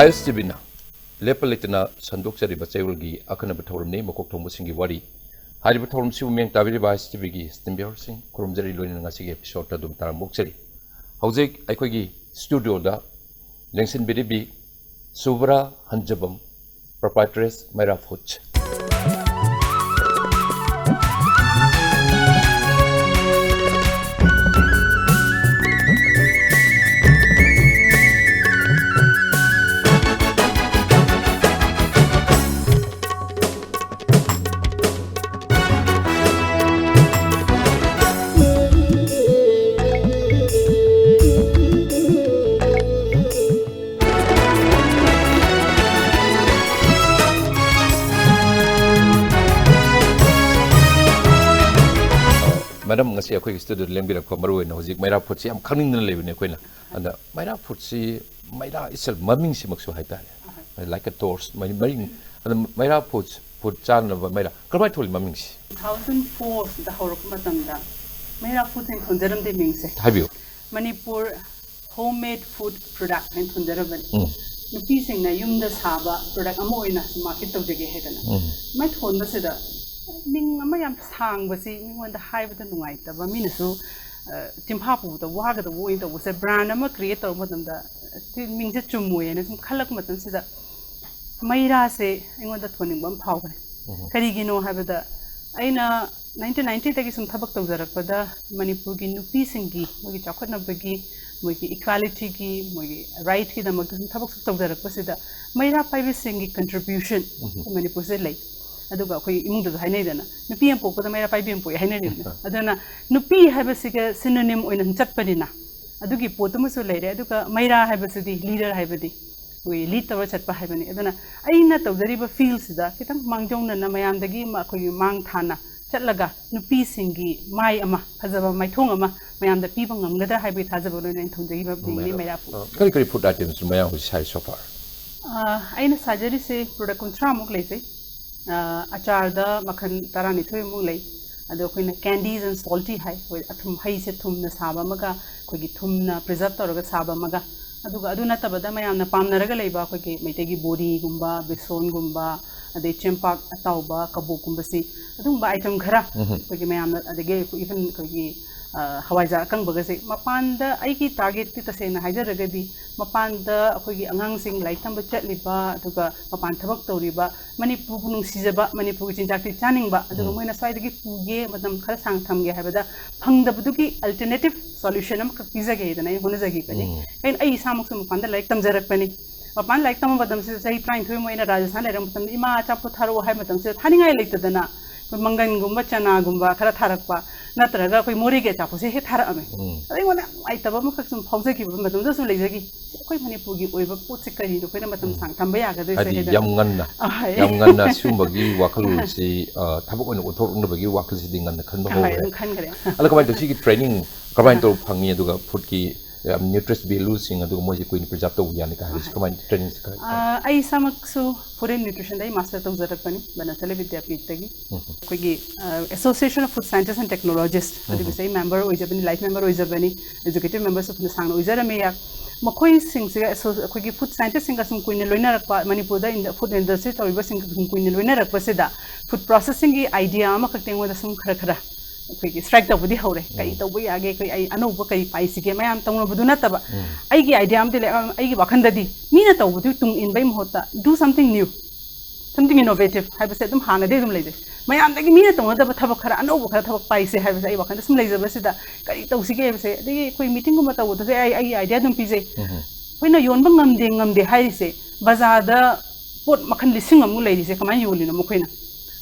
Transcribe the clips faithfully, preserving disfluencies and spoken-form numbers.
ꯑꯥꯏ ꯑꯦꯁ T ꯚꯤꯅ ꯂꯦꯞꯄ ꯂꯩꯇꯅ ꯁꯟꯗꯣꯛꯆꯔꯤꯕ ꯆꯌꯣꯜꯒꯤ ꯑꯈꯟꯅꯕ ꯊꯧꯔꯝꯅꯤ, ꯃꯀꯣꯛ ꯊꯣꯡꯕꯁꯤꯡꯒꯤ ꯋꯥꯔꯤ꯫ ꯍꯥꯏꯔꯤꯕ ꯊꯧꯔꯝꯁꯤꯕꯨ ꯃꯤꯠꯌꯦꯡ ꯇꯥꯕꯤꯔꯤꯕ ꯑꯥꯏ ꯑꯦꯁ ꯇꯤ ꯚꯤꯒꯤ ꯁ꯭ꯇꯨꯗꯤꯑꯣꯁꯤꯡ ꯈꯨꯔꯨꯝꯖꯔꯤ, ꯂꯣꯏꯅꯅ ꯉꯁꯤꯒꯤ ꯑꯦꯄꯤꯁꯣꯗꯇ ꯑꯗꯨꯝ ꯇꯔꯥꯝꯅ ꯑꯣꯛꯆꯔꯤ꯫ ꯍꯧꯖꯤꯛ ꯑꯩꯈꯣꯏꯒꯤ ꯁ꯭ꯇꯨꯗꯤꯑꯣꯗ ꯂꯦꯡꯁꯤꯟꯕꯤꯔꯤꯕꯤ ꯁꯨꯕ꯭ꯔꯥ ꯍꯟꯖꯕꯝ, ꯄ꯭ꯔꯣꯄꯥꯏꯇꯔꯦꯁ ꯃꯩꯔꯥ ꯐꯨꯗꯁ꯫ ꯃꯦꯗꯥꯝ, ꯉꯁꯤ ꯑꯩꯈꯣꯏꯒꯤ ꯁ꯭ꯇꯨꯗꯤꯑꯣꯗ ꯂꯦꯡꯕꯤꯔꯛꯄ, ꯃꯔꯨ ꯑꯣꯏꯅ ꯍꯧꯖꯤꯛ ꯃꯩꯔꯥ ꯐꯨꯗꯁꯤ ꯌꯥꯝ ꯈꯪꯅꯤꯡꯗꯅ ꯂꯩꯕꯅꯦ ꯑꯩꯈꯣꯏꯅ꯫ ꯑꯗ ꯃꯩꯔꯥ ꯐꯨꯗꯁꯤ, ꯃꯩꯔꯥ itself ꯃꯃꯤꯡꯁꯤꯃꯛꯁꯨ ꯍꯥꯏꯇꯥꯔꯦ, like a torch, ꯃꯔꯤ, ꯃꯔꯤ꯫ ꯑꯗ ꯃꯩꯔꯥ ꯐꯨꯗꯁ, ꯐꯨꯗ ꯆꯥꯅꯕ ꯃꯩꯔꯥ, ꯀꯃꯥꯏꯅ ꯊꯣꯜꯂꯤ ꯃꯃꯤꯡꯁꯤ? Two thousand fourꯗ ꯍꯧꯔꯛꯄ ꯃꯇꯝꯗ ꯃꯩꯔꯥ ꯐꯨꯗꯁ ꯍꯥꯏꯅ ꯊꯣꯟꯖꯔꯝꯗꯦ ꯃꯤꯡꯁꯦ꯫ ꯍꯥꯏꯕꯤꯌꯨ꯫ ꯃꯅꯤꯄꯨꯔ ꯍꯣꯝ ꯃꯦꯗ ꯐꯨꯗ ꯄ꯭ꯔꯗꯛ ꯍꯥꯏꯅ ꯊꯣꯟꯖꯔꯝꯕꯅꯤ꯫ ꯎꯝ꯫ ꯅꯨꯄꯤꯁꯤꯡꯅ ꯌꯨꯝꯗ ꯁꯥꯕ ꯄ꯭ꯔꯗꯛ ꯑꯃ ꯑꯣꯏꯅ ꯃꯥꯔꯀꯦꯠ ꯇꯧꯖꯒꯦ ꯍꯥꯏꯗꯅ꯫ ꯎꯝ꯫ ꯃꯥꯏ ꯊꯣꯟꯕꯁꯤꯗ ꯃꯤꯡ ꯑꯃ ꯌꯥꯝ ꯁꯥꯡꯕꯁꯤ ꯃꯤꯉꯣꯟꯗ ꯍꯥꯏꯕꯗ ꯅꯨꯡꯉꯥꯏꯇꯕ, ꯃꯤꯅꯁꯨ, ꯑ, ꯆꯤꯟꯐꯥ ꯄꯨꯕꯗ ꯋꯥꯒꯗꯕ ꯑꯣꯏꯅ ꯇꯧꯕꯁꯦ, ꯕ꯭ꯔꯥꯟ ꯑꯃ ꯀ꯭ꯔꯤꯌꯦꯠ ꯇꯧꯕ ꯃꯇꯝꯗ, ꯑ, ꯁꯤ ꯃꯤꯡꯁꯦ ꯆꯨꯝꯃꯣꯏ ꯍꯥꯏꯅ ꯁꯨꯝ ꯈꯜꯂꯛꯄ ꯃꯇꯝꯁꯤꯗ ꯃꯩꯔꯥꯁꯦ ꯑꯩꯉꯣꯟꯗ ꯊꯣꯟꯅꯤꯡꯕ ꯑꯃ ꯐꯥꯎꯈ꯭ꯔꯦ꯫ ꯎꯝ꯫ ꯀꯔꯤꯒꯤꯅꯣ ꯍꯥꯏꯕꯗ, ꯑꯩꯅ nineteen ninetyꯗꯒꯤ ꯁꯨꯝ ꯊꯕꯛ ꯇꯧꯖꯔꯛꯄꯗ ꯃꯅꯤꯄꯨꯔꯒꯤ ꯅꯨꯄꯤꯁꯤꯡꯒꯤ ꯃꯣꯏꯒꯤ ꯆꯥꯎꯈꯠꯅꯕꯒꯤ, ꯃꯣꯏꯒꯤ ꯏꯀ꯭ꯋꯥꯂꯤꯇꯤꯒꯤ, ꯃꯣꯏꯒꯤ ꯔꯥꯏꯠꯀꯤꯗꯃꯛꯇ ꯁꯨꯝ ꯊꯕꯛ ꯇꯧꯖꯔꯛꯄꯁꯤꯗ ꯃꯩꯔꯥ ꯄꯥꯏꯕꯤꯁꯤꯡꯒꯤ ꯀꯟꯇ꯭ꯔꯤꯕ꯭ꯌꯨꯁꯟ ꯎꯝ꯫ ꯃꯅꯤꯄꯨꯔꯁꯤꯗ ꯂꯩ꯫ ꯑꯗꯨꯒ ꯑꯩꯈꯣꯏ ꯏꯃꯨꯡꯗꯁꯨ ꯍꯥꯏꯅꯩꯗꯅ, "ꯅꯨꯄꯤ ꯑꯃ ꯄꯣꯛꯄꯗ ꯃꯩꯔꯥ ꯄꯥꯏꯕꯤ ꯑꯃ ꯄꯣꯛꯏ" ꯍꯥꯏꯅꯔꯤꯗꯅ꯫ ꯑꯗꯨꯅ ꯅꯨꯄꯤ ꯍꯥꯏꯕꯁꯤꯒ synonym ꯑꯣꯏꯅ ꯁꯨꯝ ꯆꯠꯄꯅꯤꯅ, ꯑꯗꯨꯒꯤ ꯄꯣꯠꯇꯨꯃꯁꯨ ꯂꯩꯔꯦ꯫ ꯑꯗꯨꯒ ꯃꯩꯔꯥ ꯍꯥꯏꯕꯁꯤꯗꯤ leader ꯍꯥꯏꯕꯅꯤ, ꯑꯩꯈꯣꯏꯒꯤ ꯂꯤꯗ ꯇꯧꯔ ꯆꯠꯄ ꯍꯥꯏꯕꯅꯤ꯫ ꯑꯗꯨꯅ ꯑꯩꯅ ꯇꯧꯖꯔꯤꯕ ꯐꯤꯜꯁꯤꯗ ꯈꯤꯇꯪ ꯃꯥꯡꯖꯧꯅꯅ ꯃꯌꯥꯝꯗꯒꯤ ꯑꯃ ꯑꯩꯈꯣꯏꯒꯤ ꯃꯥꯡ ꯊꯥꯅ ꯆꯠꯂꯒ ꯅꯨꯄꯤꯁꯤꯡꯒꯤ ꯃꯥꯏ ꯑꯃ, ꯐꯖꯕ ꯃꯥꯏꯊꯣꯡ ꯑꯃ ꯃꯌꯥꯝꯗ ꯄꯤꯕ ꯉꯝꯒꯗ꯭ꯔꯥ ꯍꯥꯏꯕꯒꯤ ꯊꯥꯖꯕ ꯂꯣꯏꯅ ꯑꯩꯅ ꯊꯝꯖꯈꯤꯕ ꯃꯤꯡꯅꯤ ꯃꯩꯔꯥ ꯐꯨꯗ꯫ ꯑ, ꯀꯔꯤ ꯀꯔꯤ ꯐꯨꯗ ꯑꯥꯏꯇꯦꯝꯁ ꯃꯌꯥꯝ ꯍꯧꯖꯤꯛ ꯁꯥꯔꯤ so far? ꯑ, ꯑꯩꯅ ꯁꯥꯖꯔꯤꯁꯦ ꯄ꯭ꯔꯗꯛ ꯀꯨꯟꯊ꯭ꯔꯥꯃꯨꯛ ꯂꯩꯖꯩ꯫ ꯑ, ꯑꯆꯥꯔꯗ ꯃꯈꯜ ꯇꯔꯥꯅꯤꯊꯣꯏꯃꯨꯛ ꯂꯩ꯫ ꯑꯗꯣ ꯑꯩꯈꯣꯏꯅ candies and salty ꯍꯥꯏ, ꯑꯩꯈꯣꯏ ꯑꯊꯨꯝ, ꯍꯩꯁꯦ ꯊꯨꯝꯅ ꯁꯥꯕ ꯑꯃꯒ, ꯑꯩꯈꯣꯏꯒꯤ ꯊꯨꯝꯅ ꯄ꯭ꯔꯤꯖꯔꯕ ꯇꯧꯔꯒ ꯁꯥꯕ ꯑꯃꯒ, ꯑꯗꯨꯒ ꯑꯗꯨ ꯅꯠꯇꯕꯗ ꯃꯌꯥꯝꯅ ꯄꯥꯝꯅꯔꯒ ꯂꯩꯕ ꯑꯩꯈꯣꯏꯒꯤ ꯃꯩꯇꯩꯒꯤ ꯕꯣꯔꯤꯒꯨꯝꯕ, ꯕꯦꯁꯣꯟꯒꯨꯝꯕ, ꯑꯗꯩ ꯆꯦꯡꯄꯥꯛ ꯑꯇꯥꯎꯕ, ꯀꯕꯣꯛꯀꯨꯝꯕꯁꯤ, ꯑꯗꯨꯒꯨꯝꯕ item ꯈꯔ ꯑꯩꯈꯣꯏꯒꯤ ꯃꯌꯥꯝꯅ, ꯑꯗꯒꯤ even ꯑꯩꯈꯣꯏꯒꯤ ꯍꯋꯥꯏꯖꯥꯔ ꯑꯀꯪꯕꯒꯁꯦ ꯃꯄꯥꯟꯗ, ꯑꯩꯒꯤ targetꯇꯤ ꯇꯁꯦꯡꯅ ꯍꯥꯏꯖꯔꯒꯗꯤ ꯃꯄꯥꯟꯗ ꯑꯩꯈꯣꯏꯒꯤ ꯑꯉꯥꯡꯁꯤꯡ ꯂꯥꯏꯔꯤꯛ ꯇꯝꯕ ꯆꯠꯂꯤꯕ, ꯑꯗꯨꯒ ꯃꯄꯥꯟ ꯊꯕꯛ ꯇꯧꯔꯤꯕ ꯃꯅꯤꯄꯨꯔꯕꯨ ꯅꯨꯡꯁꯤꯖꯕ, ꯃꯅꯤꯄꯨꯔꯒꯤ ꯆꯤꯟꯖꯥꯛꯇꯤ ꯆꯥꯅꯤꯡꯕ, ꯑꯗꯨꯒ ꯃꯣꯏꯅ ꯁ꯭ꯋꯥꯏꯗꯒꯤ ꯄꯨꯒꯦ, ꯃꯇꯝ ꯈꯔ ꯁꯥꯡ ꯊꯝꯒꯦ ꯍꯥꯏꯕꯗ ꯐꯪꯗꯕꯗꯨꯒꯤ alternative solution ꯑꯃꯈꯛ ꯄꯤꯖꯒꯦꯗꯅ ꯑꯩ ꯍꯣꯠꯅꯖꯈꯤꯕꯅꯤ꯫ ꯑꯩꯅ, ꯑꯩ ꯏꯁꯥꯃꯛꯁꯨ ꯃꯄꯥꯟꯗ ꯂꯥꯏꯔꯤꯛ ꯇꯝꯖꯔꯛꯄꯅꯤ꯫ ꯃꯄꯥꯟ ꯂꯥꯏꯔꯤꯛ ꯇꯝꯕ ꯃꯇꯝꯁꯤꯗ ꯆꯍꯤ ꯇꯔꯥꯅꯤꯊꯣꯏ ꯃꯨꯛ ꯑꯩꯅ ꯔꯥꯖꯁꯊꯥꯟ ꯂꯩꯔꯛꯄ ꯃꯇꯝꯗ ꯏꯃꯥ ꯑꯆꯥꯄꯣꯠ ꯊꯥꯔꯛꯑꯣ ꯍꯥꯏꯕ ꯃꯇꯝꯁꯤꯗ ꯊꯥꯅꯤꯡꯉꯥꯏ ꯂꯩꯇꯗꯅ ꯑꯩꯈꯣꯏ ꯃꯪꯒꯟꯒꯨꯝꯕ ꯆꯅꯥꯒꯨꯝꯕ ꯈꯔ ꯊꯥꯔꯛꯄ, ꯅꯠꯇ꯭ꯔꯒ ꯑꯩꯈꯣꯏ ꯃꯣꯔꯦꯒꯤ ꯑꯆꯥꯄꯣꯠꯁꯦ ꯍꯦꯛ ꯊꯥꯔꯛꯑꯝꯃꯦ꯫ ꯑꯗ ꯑꯩꯉꯣꯟꯗ ꯌꯥꯝ ꯅꯨꯡꯉꯥꯏꯇꯕ ꯑꯃꯈꯛ ꯁꯨꯝ ꯐꯥꯎꯖꯈꯤꯕ ꯃꯇꯝꯗ ꯁꯨꯝ ꯂꯩꯖꯈꯤ꯫ ꯑꯩꯈꯣꯏ ꯃꯅꯤꯄꯨꯔꯒꯤ ꯑꯣꯏꯕ ꯄꯣꯠꯁꯦ ꯀꯔꯤꯅꯣ ꯑꯩꯈꯣꯏꯅ ꯃꯇꯝ ꯁꯥꯡ ꯊꯝꯕ ꯌꯥꯒꯗꯣꯏꯁꯦ ꯍꯥꯏꯗꯤ ꯍꯥꯏꯗꯅ꯫ ꯌꯥꯝ ꯉꯟꯅ, ꯑꯍꯣꯏ꯫ ꯌꯥꯝ ꯉꯟꯅ ꯁꯤꯒꯨꯝꯕꯒꯤ ꯋꯥꯈꯜꯂꯣꯟꯁꯤ, ꯑ, ꯊꯕꯛ ꯑꯣꯏꯅ ꯑꯣꯟꯊꯣꯔꯛꯅꯕꯒꯤ ꯋꯥꯈꯜꯁꯤꯗꯤ ꯉꯟꯅ ꯈꯟꯕ ꯍꯣꯏ, ꯍꯧꯔꯦ꯫ ꯑꯗꯨꯝ ꯈꯟꯈ꯭ꯔꯦ꯫ ꯑꯗꯣ ꯀꯃꯥꯏꯅ ꯇꯧ? ꯁꯤꯒꯤ training ꯀꯃꯥꯏꯅ ꯇꯧꯔ ꯐꯪꯉꯤ? ꯑꯗꯨꯒ foodꯀꯤ, ꯌꯥꯝ nutritious valueꯁꯤꯡ ꯑꯗꯨꯒ ꯃꯣꯏꯁꯦ ꯀꯨꯏꯅ preserve ꯇꯧꯕ ꯌꯥꯅꯤ ꯀꯥꯏ ꯍꯥꯏꯕꯁꯤ ꯀꯃꯥꯏꯅ training ꯁꯤ ꯀꯃꯥꯏꯅ? ꯑ, ꯑꯩ ꯏꯁꯥꯃꯛꯁꯨ food and nutritionꯗ ꯑꯩ master ꯇꯧꯖꯔꯛꯄꯅꯤ, ꯕꯅꯁꯥꯂꯤ ꯕꯤꯗ꯭ꯌꯥꯄꯤꯊꯇꯒꯤ꯫ ꯑꯩꯈꯣꯏꯒꯤ, ꯑ, Association of Food Scientists and Technologists, ꯑꯗꯨꯒꯤꯁꯨ ꯑꯩ member ꯑꯣꯏꯖꯕꯅꯤ, life member ꯑꯣꯏꯖꯕꯅꯤ, executive memberꯁꯨ ꯐꯅ ꯁꯥꯡꯅ ꯑꯣꯏꯖꯔꯝꯃꯦ꯫ ꯌꯥ-, ꯃꯈꯣꯏꯁꯤꯡꯁꯤꯒ ꯑꯁꯣ-, ꯑꯩꯈꯣꯏꯒꯤ food scientistꯁꯤꯡꯒ ꯁꯨꯝ ꯀꯨꯏꯅ ꯂꯣꯏꯅꯔꯛꯄ, ꯃꯅꯤꯄꯨꯔꯗ ꯏꯟꯗ-, food industry ꯇꯧꯔꯤꯕꯁꯤꯡꯒ ꯁꯨꯝ ꯀꯨꯏꯅ ꯂꯣꯏꯅꯔꯛꯄꯁꯤꯗ food processingꯒꯤ idea ꯑꯃꯈꯛꯇꯤ ꯑꯩꯉꯣꯟꯗ ꯁꯨꯝ ꯈꯔ ꯈꯔ ꯑꯩꯈꯣꯏꯒꯤ strike ꯇꯧꯕꯗꯤ ꯍꯧꯔꯦ꯫ ꯀꯔꯤ ꯇꯧꯕ ꯌꯥꯒꯦ? ꯑꯩꯈꯣꯏ, ꯑꯩ ꯑꯅꯧꯕ ꯀꯔꯤ ꯄꯥꯏꯁꯤꯒꯦ? ꯃꯌꯥꯝ ꯇꯧꯅꯕꯗꯨ ꯅꯠꯇꯕ, ꯑꯩꯒꯤ idea ꯑꯃꯗꯤ ꯂꯩ, ꯑꯩꯒꯤ ꯋꯥꯈꯜꯗꯗꯤ ꯃꯤꯅ ꯇꯧꯕꯗꯨꯒꯤ ꯇꯨꯡ ꯏꯟꯕꯒꯤ ꯃꯍꯨꯠꯇ do something new, something innovative ꯍꯥꯏꯕꯁꯦ ꯑꯗꯨꯝ ꯍꯥꯟꯅꯗꯤ ꯑꯗꯨꯝ ꯂꯩꯖꯩ꯫ ꯃꯌꯥꯝꯗꯒꯤ ꯃꯤꯅ ꯇꯧꯅꯗꯕ ꯊꯕꯛ ꯈꯔ, ꯑꯅꯧꯕ ꯈꯔ ꯊꯕꯛ ꯄꯥꯏꯁꯦ ꯍꯥꯏꯕꯁꯦ ꯑꯩ ꯋꯥꯈꯜꯗ ꯁꯨꯝ ꯂꯩꯖꯕꯁꯤꯗ ꯀꯔꯤ ꯇꯧꯁꯤꯒꯦ ꯍꯥꯏꯕꯁꯦ, ꯑꯗꯒꯤ ꯑꯩꯈꯣꯏ meetingꯒꯨꯝꯕ ꯇꯧꯕꯗꯁꯨ ꯑꯩ, ꯑꯩꯒꯤ idea ꯑꯗꯨꯝ ꯄꯤꯖꯩ꯫ ꯑꯩꯈꯣꯏꯅ ꯌꯣꯟꯕ ꯉꯝꯗꯦ, ꯉꯝꯗꯦ ꯍꯥꯏꯔꯤꯁꯦ, ꯕꯖꯥꯔꯗ ꯄꯣꯠ ꯃꯈꯜ ꯂꯤꯁꯤꯡ ꯑꯃꯨꯛ ꯂꯩꯔꯤꯁꯦ ꯀꯃꯥꯏꯅ ꯌꯣꯜꯂꯤꯅꯣ ꯃꯈꯣꯏꯅ?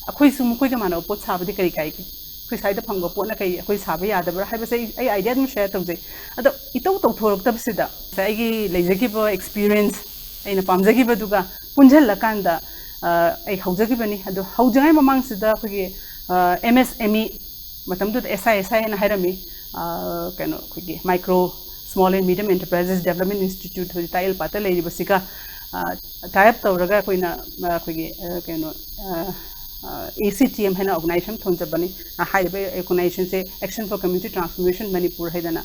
ꯑꯩꯈꯣꯏꯁꯨ ꯃꯈꯣꯏꯒ ꯃꯥꯟꯅꯕ ꯄꯣꯠ ꯁꯥꯕꯗꯤ ꯀꯔꯤ ꯀꯥꯏꯒꯦ? ꯑꯩꯈꯣꯏ ꯁ꯭ꯋꯥꯏꯗ ꯐꯪꯕ ꯄꯣꯠꯅ ꯀꯔꯤ ꯑꯩꯈꯣꯏ ꯁꯥꯕ ꯌꯥꯗꯕ꯭ꯔꯥ ꯍꯥꯏꯕꯁꯦ ꯑꯩ, ꯑꯩ idea ꯑꯗꯨꯝ share ꯇꯧꯖꯩ꯫ ꯑꯗꯣ ꯏꯇꯧ ꯇꯧꯊꯣꯔꯛꯇꯕꯁꯤꯗ ꯉꯁꯥꯏ ꯑꯩꯒꯤ ꯂꯩꯖꯈꯤꯕ experience, ꯑꯩꯅ ꯄꯥꯝꯖꯈꯤꯕꯗꯨꯒ ꯄꯨꯟꯁꯤꯜꯂꯀꯥꯟꯗ, ꯑ, ꯑꯩ ꯍꯧꯖꯈꯤꯕꯅꯤ꯫ ꯑꯗꯣ ꯍꯧꯗ꯭ꯔꯤꯉꯩ ꯃꯃꯥꯡꯁꯤꯗ ꯑꯩꯈꯣꯏꯒꯤ, ꯑ, MSME, ꯃꯇꯝꯗꯨꯗ SISI ꯍꯥꯏꯅ ꯍꯥꯏꯔꯝꯃꯤ, ꯑ, ꯀꯩꯅꯣ, ꯑꯩꯈꯣꯏꯒꯤ Micro, Small and Medium Enterprises Development Institute, ꯍꯧꯖꯤꯛ ꯇꯥꯛ ꯑꯦꯜ ꯄꯥꯠꯇ ꯂꯩꯔꯤꯕꯁꯤꯒ, ꯑ, tie up ꯇꯧꯔꯒ ꯑꯩꯈꯣꯏꯅ, ꯑ, ꯑꯩꯈꯣꯏꯒꯤ, ꯑ, ꯀꯩꯅꯣ, ꯑ, ꯑ, ACTM ꯍꯥꯏꯅ organization ꯊꯣꯟꯖꯕꯅꯤ꯫ ꯑ, ꯍꯥꯏꯔꯤꯕ organizationꯁꯦ Action for Community Transformation Manipur ꯍꯥꯏꯗꯅ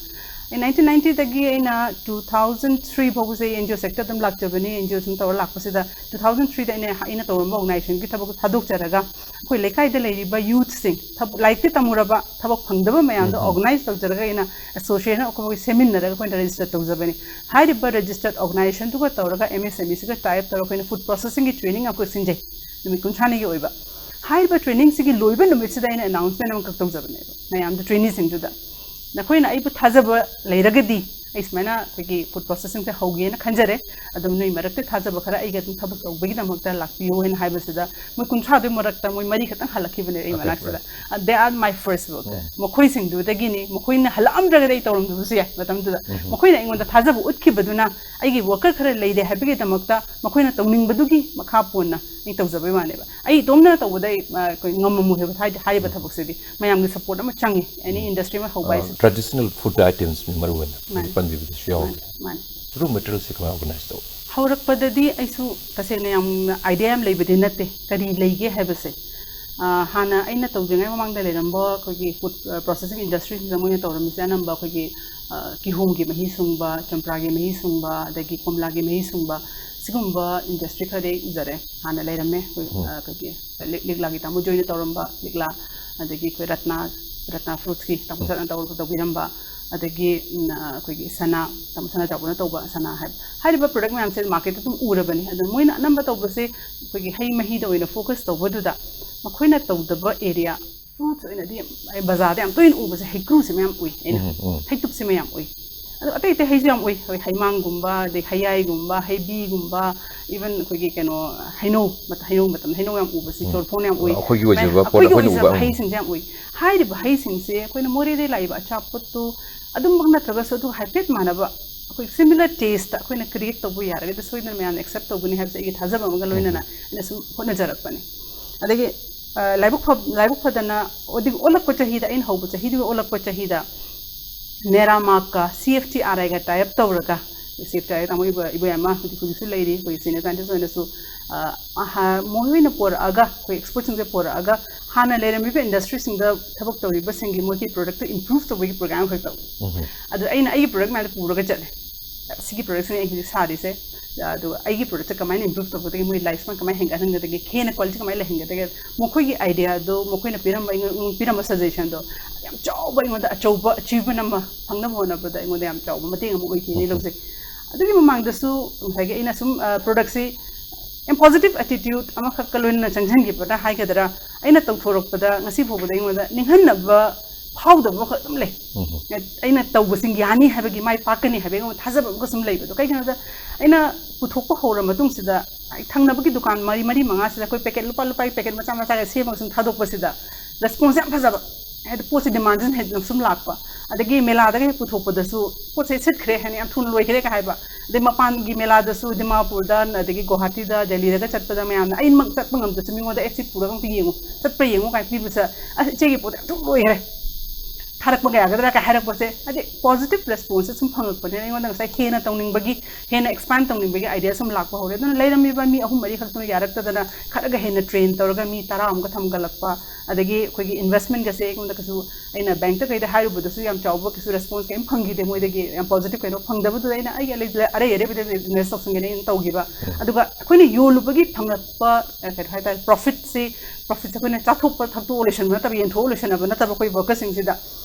ꯅꯥꯏꯟꯇꯤꯟ ꯅꯥꯏꯟꯇꯤꯗꯒꯤ ꯑꯩꯅ ꯇꯨ ꯊꯥꯎꯖꯟ ꯊ꯭ꯔꯤ ꯐꯥꯎꯕꯁꯦ ꯑꯦꯟ ꯖꯤ ꯑꯣ ꯁꯦꯛꯇꯔꯗ ꯑꯗꯨꯝ ꯂꯥꯛꯆꯕꯅꯤ꯫ ꯑꯦꯟ ꯖꯤ ꯑꯣ ꯁꯨꯝ ꯇꯧꯔ ꯂꯥꯛꯄꯁꯤꯗ ꯇꯨ ꯊꯥꯎꯖꯟ ꯊ꯭ꯔꯤꯗ ꯑꯩꯅ ꯑꯩꯅ ꯇꯧꯔꯝꯕ ꯑꯣꯔꯒꯅꯥꯏꯖꯦꯁꯟꯒꯤ ꯊꯕꯛ ꯊꯥꯗꯣꯛꯆꯔꯒ ꯑꯩꯈꯣꯏ ꯂꯩꯀꯥꯏꯗ ꯂꯩꯔꯤꯕ ꯌꯨꯠꯁꯤꯡ ꯂꯥꯏꯔꯤꯛꯇꯤ ꯇꯝꯃꯨꯔꯕ ꯊꯕꯛ ꯐꯪꯗꯕ ꯃꯌꯥꯝꯗꯣ ꯑꯣꯔꯒꯅꯥꯏꯖ ꯇꯧꯖꯔꯒ ꯑꯩꯅ ꯑꯦꯁꯣꯁꯤꯌꯦꯁꯟ ꯑꯩꯈꯣꯏ ꯁꯦꯝꯃꯤꯟꯅꯔꯒ ꯑꯩꯈꯣꯏꯅ ꯔꯦꯖꯤꯁꯇꯔ ꯇꯧꯖꯕꯅꯤ꯫ ꯍꯥꯏꯔꯤꯕ ꯔꯦꯖꯤꯁꯇꯔꯠ ꯑꯣꯔꯒꯅꯥꯏꯖꯦꯁꯟꯗꯨꯒ ꯇꯧꯔꯒ ꯑꯦꯝ ꯑꯦꯁ ꯑꯦꯝ ꯏꯁꯤꯒ ꯇꯥꯏ ꯑꯞ ꯇꯧꯔꯒ ꯑꯩꯈꯣꯏꯅ ꯐꯨꯗ ꯄ꯭ꯔꯣꯁꯦꯁꯤꯡꯒꯤ ꯇ꯭ꯔꯦꯅꯤꯡ ꯑꯃꯈꯛ ꯁꯤꯟꯖꯩ꯫ ꯅꯨꯃꯤꯠ ꯀꯨꯟꯊ꯭ꯔꯥꯅꯤꯒꯤ ꯑꯣꯏꯕ꯫ ꯍꯥꯏꯔꯤꯕ ꯇ꯭ꯔꯦꯅꯤꯡꯁꯤꯒꯤ ꯂꯣꯏꯕ ꯅꯨꯃꯤꯠꯁꯤꯗ ꯑꯩꯅ ꯑꯦꯅꯥꯎꯟꯁꯃꯦꯟ ꯑꯃꯈꯛ ꯇꯧꯖꯕꯅꯦꯕ ꯃꯌꯥꯝꯗ, ꯇ꯭ꯔꯦꯅꯤꯁꯤꯡꯗꯨꯗ, "ꯅꯈꯣꯏꯅ ꯑꯩꯕꯨ ꯊꯥꯖꯕ ꯂꯩꯔꯒꯗꯤ ꯑꯩ ꯁꯨꯃꯥꯏꯅ ꯑꯩꯈꯣꯏꯒꯤ ꯐꯨꯗ ꯄ꯭ꯔꯣꯁꯦꯁꯤꯡꯁꯦ ꯍꯧꯒꯦꯅ ꯈꯟꯖꯔꯦ꯫ ꯑꯗꯨꯝ ꯅꯣꯏ ꯃꯔꯛꯇ ꯊꯥꯖꯕ ꯈꯔ ꯑꯩꯒ ꯑꯗꯨꯝ ꯊꯕꯛ ꯇꯧꯕꯒꯤꯗꯃꯛꯇ ꯂꯥꯛꯄꯤꯌꯨ" ꯍꯥꯏꯅ ꯍꯥꯏꯕꯁꯤꯗ ꯃꯣꯏ ꯀꯨꯟꯊ꯭ꯔꯥꯗꯨꯒꯤ ꯃꯔꯛꯇ ꯃꯣꯏ ꯃꯔꯤ ꯈꯛꯇꯪ ꯍꯜꯂꯛꯈꯤꯕꯅꯦ ꯑꯩ ꯃꯅꯥꯛꯁꯤꯗ꯫ "They are my first worker." ꯃꯈꯣꯏꯁꯤꯡꯗꯨꯗꯒꯤꯅꯤ꯫ ꯃꯈꯣꯏꯅ ꯍꯜꯂꯛꯑꯝꯗ꯭ꯔꯒꯗꯤ ꯑꯩ ꯇꯧꯔꯝꯗꯕꯁꯨ ꯌꯥꯏ꯫ ꯃꯇꯝꯗꯨꯗ ꯃꯈꯣꯏꯅ ꯑꯩꯉꯣꯟꯗ ꯊꯥꯖꯕ ꯎꯠꯈꯤꯕꯗꯨꯅ ꯑꯩꯒꯤ ꯋꯥꯔꯀꯔ ꯈꯔ ꯂꯩꯔꯦ ꯍꯥꯏꯕꯒꯤꯗꯃꯛꯇ ꯃꯈꯣꯏꯅ ꯇꯧꯅꯤꯡꯕꯗꯨꯒꯤ ꯃꯈꯥ ꯄꯣꯟꯅ ꯑꯩ ꯇꯧꯖꯕꯩ ꯋꯥꯅꯦꯕ꯫ ꯑꯩ ꯏꯇꯣꯝꯇꯅ ꯇꯧꯕꯗ ꯑꯩ, ꯑ, ꯑꯩꯈꯣꯏ ꯉꯝꯃꯝꯃꯣꯏ ꯍꯥꯏꯕ ꯊꯥꯏ-, ꯍꯥꯏꯔꯤꯕ ꯊꯕꯛꯁꯤꯗꯤ ꯃꯌꯥꯝꯒꯤ ꯁꯄꯣꯔꯠ ꯑꯃ ꯆꯪꯉꯤ, ꯑꯦꯅꯤ ꯏꯟꯗꯁꯇ꯭ꯔꯤ ꯑꯃ ꯍꯧꯕ ꯍꯥꯏꯁꯦ꯫ ꯇ꯭ꯔꯦꯗꯤꯁꯅꯦꯜ ꯐꯨꯗ ꯑꯥꯏꯇꯦꯝꯁ ꯃꯔꯨ ꯑꯣꯏꯅ ꯃꯥꯅꯤ꯫ ꯄꯟꯕꯤꯕꯗꯨꯁꯨ ꯌꯥꯎꯔꯤ꯫ ꯃꯥꯅꯤ꯫ ꯔꯣ ꯃꯦꯇꯔꯤꯌꯦꯜꯁꯦ ꯀꯃꯥꯏꯅ ꯑꯣꯔꯒꯅꯥꯏꯖ ꯇꯧꯕ? ꯍꯧꯔꯛꯄꯗꯗꯤ ꯑꯩꯁꯨ ꯇꯁꯦꯡꯅ ꯌꯥꯝꯅ ꯑꯥꯏꯗꯤꯌꯥ ꯌꯥꯝ ꯂꯩꯕꯗꯤ ꯅꯠꯇꯦ ꯀꯔꯤ ꯂꯩꯒꯦ ꯍꯥꯏꯕꯁꯦ꯫ ꯑ, ꯍꯥꯟꯅ ꯑꯩꯅ ꯇꯧꯗ꯭ꯔꯤꯉꯩ ꯃꯃꯥꯡꯗ ꯂꯩꯔꯝꯕ ꯑꯩꯈꯣꯏꯒꯤ ꯐꯨꯗ, ꯑ, ꯄ꯭ꯔꯣꯁꯦꯁꯤꯡ ꯏꯟꯗꯁꯇ꯭ꯔꯤꯁꯤꯡꯗ ꯃꯣꯏꯅ ꯇꯧꯔꯝꯃꯤꯁꯦ ꯑꯅꯝꯕ ꯑꯩꯈꯣꯏꯒꯤ, ꯑ, ꯀꯤꯍꯣꯝꯒꯤ ꯃꯍꯤ ꯁꯨꯡꯕ, ꯆꯝꯄ꯭ꯔꯥꯒꯤ ꯃꯍꯤ ꯁꯨꯡꯕ, ꯑꯗꯒꯤ ꯀꯣꯝꯂꯥꯒꯤ ꯃꯍꯤ ꯁꯨꯡꯕ, ꯁꯤꯒꯨꯝꯕ ꯏꯟꯗꯁꯇ꯭ꯔꯤ ꯈꯔꯗꯤ ꯑꯩ ꯎꯖꯔꯦ꯫ ꯍꯥꯟꯅ ꯂꯩꯔꯝꯃꯦ ꯑꯩꯈꯣꯏ, ꯑ, ꯑꯩꯈꯣꯏꯒꯤ ꯂꯤ-, ꯂꯤꯛꯂꯥꯒꯤ ꯇꯥꯃꯣ ꯖꯣꯏꯅ ꯇꯧꯔꯝꯕ ꯂꯤꯛꯂꯥ, ꯑꯗꯒꯤ ꯑꯩꯈꯣꯏ ꯔꯠꯅꯥ, ꯔꯠꯅꯥ ꯐ꯭ꯔꯨꯠꯁꯀꯤ ꯇꯥꯃꯣ ꯁꯔꯠꯅ ꯇꯧꯔ-, ꯇꯧꯕꯤꯔꯝꯕ, ꯑꯗꯒꯤ, ꯎꯝ, ꯑ, ꯑꯩꯈꯣꯏꯒꯤ ꯁꯅꯥ, ꯇꯥꯃꯣ ꯁꯅꯥ ꯆꯥꯎꯕꯅ ꯇꯧꯕ ꯁꯅꯥ ꯍꯥꯏꯕ, ꯍꯥꯏꯔꯤꯕ ꯄ꯭ꯔꯗꯛ ꯃꯌꯥꯝꯁꯦ ꯃꯥꯔꯀꯦꯠꯇ ꯑꯗꯨꯝ ꯎꯔꯕꯅꯤ꯫ ꯑꯗꯨꯅ ꯃꯣꯏꯅ ꯑꯅꯝꯕ ꯇꯧꯕꯁꯦ ꯑꯩꯈꯣꯏꯒꯤ ꯍꯩ ꯃꯍꯤꯗ ꯑꯣꯏꯅ ꯐꯣꯀꯁ ꯇꯧꯕꯗꯨꯗ ꯃꯈꯣꯏꯅ ꯇꯧꯗꯕ ꯑꯦꯔꯤꯌꯥ, ꯐ꯭ꯔꯨꯠꯁ ꯑꯣꯏꯅꯗꯤ ꯌꯥꯝ, ꯑꯩ ꯕꯖꯥꯔꯗ ꯌꯥꯝ ꯇꯣꯏꯅ ꯎꯕꯁꯦ ꯍꯩꯀ꯭ꯔꯨꯁꯤꯃ ꯌꯥꯝ ꯎꯏ ꯑꯩꯅ꯫ ꯎꯝ, ꯎꯝ꯫ ꯍꯩꯇꯨꯞꯁꯤꯃ ꯌꯥꯝ ꯎꯏ꯫ ꯑꯗꯣ ꯑꯇꯩ ꯑꯇꯩ ꯍꯩꯁꯨ ꯌꯥꯝ ꯎꯏ, ꯑꯩꯈꯣꯏ ꯍꯩꯃꯥꯡꯒꯨꯝꯕ, ꯑꯗꯩ ꯍꯩꯌꯥꯏꯒꯨꯝꯕ, ꯍꯩꯕꯤꯒꯨꯝꯕ, ꯏꯚꯟ ꯑꯩꯈꯣꯏꯒꯤ ꯀꯩꯅꯣ, ꯍꯩꯅꯧ ꯃꯇꯝ, ꯍꯩꯅꯧ ꯃꯇꯝꯗ ꯍꯩꯅꯧ ꯌꯥꯝ ꯎꯕꯁꯤ, ꯎꯝ꯫ ꯆꯣꯔꯐꯣꯟ ꯌꯥꯝ ꯎꯏ꯫ ꯑꯩꯈꯣꯏꯒꯤ ꯑꯣꯏꯖꯕ ꯃꯌꯥꯝ-, ꯄꯣꯠ ꯑꯩꯈꯣꯏꯒꯤ ꯑꯩꯈꯣꯏꯅ ꯎꯕ, ꯑꯣꯏꯖꯕ ꯎꯝ꯫ ꯍꯩꯁꯤꯡꯁꯦ ꯌꯥꯝ ꯎꯏ꯫ ꯍꯥꯏꯔꯤꯕ ꯍꯩꯁꯤꯡꯁꯦ ꯑꯩꯈꯣꯏꯅ ꯃꯣꯔꯦꯗꯩ ꯂꯥꯛꯏꯕ ꯑꯆꯥꯄꯣꯠꯇꯨ ꯑꯗꯨꯃꯛ ꯅꯠꯇ꯭ꯔꯒꯁꯨ ꯑꯗꯨꯒ ꯍꯥꯏꯐꯦꯠ ꯃꯥꯟꯅꯕ ꯑꯩꯈꯣꯏ ꯁꯤꯃꯤꯂꯔ ꯇꯦꯁꯇ ꯑꯩꯈꯣꯏꯅ ꯀ꯭ꯔꯤꯌꯦꯠ ꯇꯧꯕ ꯌꯥꯔꯒꯗꯤ ꯁꯣꯏꯗꯅ ꯃꯌꯥꯝꯅ ꯑꯦꯛꯁꯦꯞ ꯇꯧꯒꯅꯤ ꯍꯥꯏꯕꯁꯦ ꯑꯩꯒꯤ ꯊꯥꯖꯕ ꯑꯃꯒ ꯂꯣꯏꯅꯅ ꯑꯩꯅ ꯁꯨꯝ ꯍꯣꯠꯅꯖꯔꯛꯄꯅꯤ꯫ ꯑꯗꯒꯤ, ꯑ, ꯂꯥꯏꯕꯛ ꯐ-, ꯂꯥꯏꯕꯛ ꯐꯗꯅ ꯑꯗꯨꯒꯤ ꯑꯣꯜꯂꯛꯄ ꯆꯍꯤꯗ, ꯑꯩꯅ ꯍꯧꯕ ꯆꯍꯤꯗꯨꯒ ꯑꯣꯜꯂꯛꯄ ꯆꯍꯤꯗ ꯅꯦꯔꯥꯃꯥꯛꯀ ꯁꯤ ꯑꯦꯐ ꯇꯤ ꯑꯥꯔ ꯑꯥꯏꯒ ꯇꯥꯏ ꯑꯞ ꯇꯧꯔꯒ ꯁꯦꯛꯇꯔ ꯍꯥꯏ ꯇꯥꯃꯣ ꯏꯕ ꯏꯕꯣꯌꯥꯏꯃ ꯍꯧꯖꯤꯛ ꯍꯧꯖꯤꯛꯁꯨ ꯂꯩꯔꯤ, ꯑꯩꯈꯣꯏ ꯁꯤꯅꯤꯌꯔ ꯁꯥꯏꯟꯇꯤꯁ ꯑꯣꯏꯅꯁꯨ꯫ ꯑ, ꯑꯍ-, ꯃꯈꯣꯏꯅ ꯄꯨꯔꯛꯑꯒ, ꯑꯩꯈꯣꯏ ꯑꯦꯛꯁꯄꯔꯠꯁꯤꯡꯁꯦ ꯄꯨꯔꯛꯑꯒ ꯍꯥꯟꯅ ꯂꯩꯔꯝꯃꯤꯕ ꯏꯟꯗꯁꯇ꯭ꯔꯤꯁꯤꯡꯗ ꯊꯕꯛ ꯇꯧꯔꯤꯕꯁꯤꯡꯒꯤ ꯃꯣꯏꯒꯤ ꯄ꯭ꯔꯗꯛꯇ ꯏꯝꯄ꯭ꯔꯨꯚ ꯇꯧꯕꯒꯤ ꯄ꯭ꯔꯣꯒ꯭ꯔꯥꯝ ꯈꯛ ꯇꯧꯏ꯫ ꯑꯗꯨ ꯑꯩꯅ ꯑꯩꯒꯤ ꯄ꯭ꯔꯗꯛ ꯃꯌꯥꯝꯗꯣ ꯄꯨꯔꯒ ꯆꯠꯂꯦ꯫ ꯁꯤꯒꯤ ꯄ꯭ꯔꯗꯛꯁꯤꯅ ꯑꯩ ꯍꯧꯖꯤꯛ ꯁꯥꯔꯤꯁꯦ, ꯑꯗꯨꯒ ꯑꯩꯒꯤ ꯄ꯭ꯔꯗꯛꯇ ꯀꯃꯥꯏꯅ ꯏꯝꯄ꯭ꯔꯨꯚ ꯇꯧꯒꯗꯒꯦ, ꯃꯣꯏ ꯂꯥꯏꯐ ꯁ꯭ꯄꯦꯟ ꯀꯃꯥꯏꯅ ꯍꯦꯟꯒꯠꯍꯟꯒꯗꯒꯦ, ꯍꯦꯟꯅ ꯀ꯭ꯋꯥꯂꯤꯇꯤ ꯀꯃꯥꯏꯅ ꯂꯩꯍꯟꯒꯗꯒꯦ, ꯃꯈꯣꯏꯒꯤ ꯑꯥꯏꯗꯤꯌꯥꯗꯣ, ꯃꯈꯣꯏꯅ ꯄꯤꯔꯝꯕ, ꯑꯩꯉꯣꯟ-, ꯄꯤꯔꯝꯕ ꯁꯖꯦꯁꯟꯗꯣ ꯌꯥꯝ ꯆꯥꯎꯕ, ꯑꯩꯉꯣꯟꯗ ꯑꯆꯧꯕ ꯑꯆꯤꯚꯃꯦꯟ ꯑꯃ ꯐꯪꯅꯕ ꯍꯣꯠꯅꯕꯗ ꯑꯩꯉꯣꯟꯗ ꯌꯥꯝ ꯆꯥꯎꯕ ꯃꯇꯦꯡ ꯑꯃ ꯑꯣꯏꯈꯤꯅꯤ ꯂꯧꯖꯩ꯫ ꯑꯗꯨꯒꯤ ꯃꯃꯥꯡꯗꯁꯨ ꯉꯁꯥꯏꯒꯤ ꯑꯩꯅ ꯁꯨꯝ, ꯑ, ꯄ꯭ꯔꯗꯛꯁꯤ ꯌꯥꯝ ꯄꯣꯖꯤꯇꯤꯚ ꯑꯦꯇꯤꯇ꯭ꯌꯨꯠ ꯑꯃꯈꯛꯀ ꯂꯣꯏꯅꯅ ꯆꯪꯁꯤꯟꯈꯤꯕꯗ ꯍꯥꯏꯒꯗ꯭ꯔꯥ, ꯑꯩꯅ ꯇꯧꯊꯣꯔꯛꯄꯗ ꯉꯁꯤ ꯐꯥꯎꯕꯗ ꯑꯩꯉꯣꯟꯗ ꯅꯤꯡꯍꯟꯅꯕ ꯐꯥꯎꯗꯕ ꯑꯃꯈꯛ ꯑꯗꯨꯝ ꯂꯩ꯫ ꯑꯩꯅ ꯇꯧꯕꯁꯤꯡ ꯌꯥꯅꯤ ꯍꯥꯏꯕꯒꯤ, ꯃꯥꯏ ꯄꯥꯛꯀꯅꯤ ꯍꯥꯏꯕꯒꯤ ꯑꯩꯉꯣꯟꯗ ꯊꯥꯖꯕ ꯑꯃꯒ ꯁꯨꯝ ꯂꯩꯕꯗꯣ꯫ ꯀꯩꯒꯤꯅꯣꯗ, ꯑꯩꯅ ꯄꯨꯊꯣꯛꯄ ꯍꯧꯔ ꯃꯇꯨꯡꯁꯤꯗ, ꯑꯩ ꯊꯪꯅꯕꯒꯤ ꯗꯨꯀꯥꯟ ꯃꯔꯤ, ꯃꯔꯤ ꯃꯉꯥꯁꯤꯗ ꯑꯩꯈꯣꯏ ꯄꯦꯀꯦꯠ, ꯂꯨꯄꯥ ꯂꯨꯄꯥꯒꯤ ꯄꯦꯀꯦꯠ ꯃꯆꯥ ꯃꯆꯥꯒ ꯁꯦꯝꯃꯒ ꯁꯨꯝ ꯊꯥꯗꯣꯛꯄꯁꯤꯗ, ꯔꯦꯁꯄꯣꯟꯁ ꯌꯥꯝ ꯐꯖꯕ꯫ ꯍꯥꯏꯗꯤ ꯄꯣꯠꯁꯦ ꯗꯤꯃꯥꯟꯁꯤꯅ ꯍꯦꯟꯅ ꯁꯨꯝ ꯂꯥꯛꯄ꯫ ꯑꯗꯒꯤ ꯃꯦꯂꯥꯗꯒ ꯍꯦꯛ ꯄꯨꯊꯣꯛꯄꯗꯁꯨ ꯄꯣꯠꯁꯦ ꯁꯤꯠꯈ꯭ꯔꯦ ꯍꯥꯏꯅ, ꯌꯥꯝ ꯊꯨꯅ ꯂꯣꯏꯈ꯭ꯔꯦꯒ ꯍꯥꯏꯕ꯫ ꯑꯗꯩ ꯃꯄꯥꯟꯒꯤ ꯃꯦꯂꯥꯗꯁꯨ, ꯗꯤꯃꯥꯄꯨꯔꯗ, ꯑꯗꯒꯤ ꯒꯨꯋꯥꯍꯥꯇꯤꯗ, ꯗꯦꯜꯂꯤꯗꯒ ꯆꯠꯄꯗ ꯃꯌꯥꯝꯅ, ꯑꯩꯃꯛ ꯆꯠꯄ ꯉꯝꯗ꯭ꯔꯁꯨ ꯃꯤꯉꯣꯟꯗ, "ꯑꯦ, ꯁꯤ ꯄꯨꯔꯒ ꯑꯝꯇ ꯌꯦꯡꯉꯨ, ꯆꯠꯄ꯭ꯔꯥ ꯌꯦꯡꯉꯨ" ꯀꯥꯏꯅ ꯄꯤꯕꯁꯦ, "ꯑꯁ, ꯏꯆꯦꯒꯤ ꯄꯣꯠ ꯌꯥꯝ ꯊꯨꯅ ꯂꯣꯏꯈ꯭ꯔꯦ, ꯊꯥꯔꯛꯄꯒ ꯌꯥꯒꯗ꯭ꯔꯥ?" ꯀꯥꯏ ꯍꯥꯏꯔꯛꯄꯁꯦ, ꯍꯥꯏꯗꯤ ꯄꯣꯖꯤꯇꯤꯚ ꯔꯦꯁꯄꯣꯟꯁꯁꯦ ꯁꯨꯝ ꯐꯪꯉꯛꯄꯅꯤꯅ ꯑꯩꯉꯣꯟꯗ ꯉꯁꯥꯏ ꯍꯦꯟꯅ ꯇꯧꯅꯤꯡꯕꯒꯤ, ꯍꯦꯟꯅ ꯑꯦꯛꯁꯄꯥꯟ ꯇꯧꯅꯤꯡꯕꯒꯤ ꯑꯥꯏꯗꯤꯌꯥ ꯁꯨꯝ ꯂꯥꯛꯄ ꯍꯧꯔꯦ꯫ ꯑꯗꯨꯅ ꯂꯩꯔꯝꯃꯤꯕ ꯃꯤ ꯑꯍꯨꯝ ꯃꯔꯤ ꯈꯛꯇꯅ ꯌꯥꯔꯛꯇꯗꯅ ꯈꯔꯒ ꯍꯦꯟꯅ ꯇ꯭ꯔꯦꯟ ꯇꯧꯔꯒ ꯃꯤ ꯇꯔꯥ ꯑꯃꯒ ꯊꯝꯒꯠꯂꯛꯄ, ꯑꯗꯒꯤ ꯑꯩꯈꯣꯏꯒꯤ ꯏꯟꯚꯦꯁꯃꯦꯟꯒꯁꯦ ꯑꯩꯉꯣꯟꯗ ꯀꯩꯁꯨ, ꯑꯩꯅ ꯕꯦꯡꯛꯇ ꯀꯩꯗ ꯍꯥꯏꯔꯨꯕꯗꯁꯨ ꯌꯥꯝ ꯆꯥꯎꯕ ꯀꯩꯁꯨ ꯔꯦꯁꯄꯣꯟꯁ ꯀꯩꯝ ꯐꯪꯈꯤꯗꯦ ꯃꯣꯏꯗꯒꯤ, ꯌꯥꯝ ꯄꯣꯖꯤꯇꯤꯚ ꯀꯩꯅꯣ ꯐꯪꯗꯕꯗꯨꯗ ꯑꯩꯅ ꯑꯩꯒꯤ ꯑꯔꯩ-, ꯑꯔꯩ ꯑꯔꯩꯕꯗ ꯏꯟꯚꯦꯁ ꯇꯧꯁꯟꯒꯦꯅ ꯑꯩꯅ ꯇꯧꯈꯤꯕ꯫ ꯑꯗꯨꯒ ꯑꯩꯈꯣꯏꯅ ꯌꯣꯜꯂꯨꯕꯒꯤ ꯐꯪꯂꯛꯄ, ꯑ, ꯀꯩꯅꯣ ꯍꯥꯏꯇꯥꯔꯦ, ꯄ꯭ꯔꯣꯐꯤꯠꯁꯤ, ꯄ꯭ꯔꯣꯐꯤꯠꯁꯦ ꯑꯩꯈꯣꯏꯅ ꯆꯥꯊꯣꯛꯄ ꯊꯛꯇꯣꯛꯑ ꯂꯣꯏꯁꯟꯕ ꯅꯠꯇꯕ, ꯌꯦꯟꯊꯣꯛꯑ ꯂꯣꯏꯁꯟꯅꯕ ꯅꯠꯇꯕ, ꯑꯩꯈꯣꯏ ꯋꯥꯔꯀꯔꯁꯤꯡꯁꯤꯗ,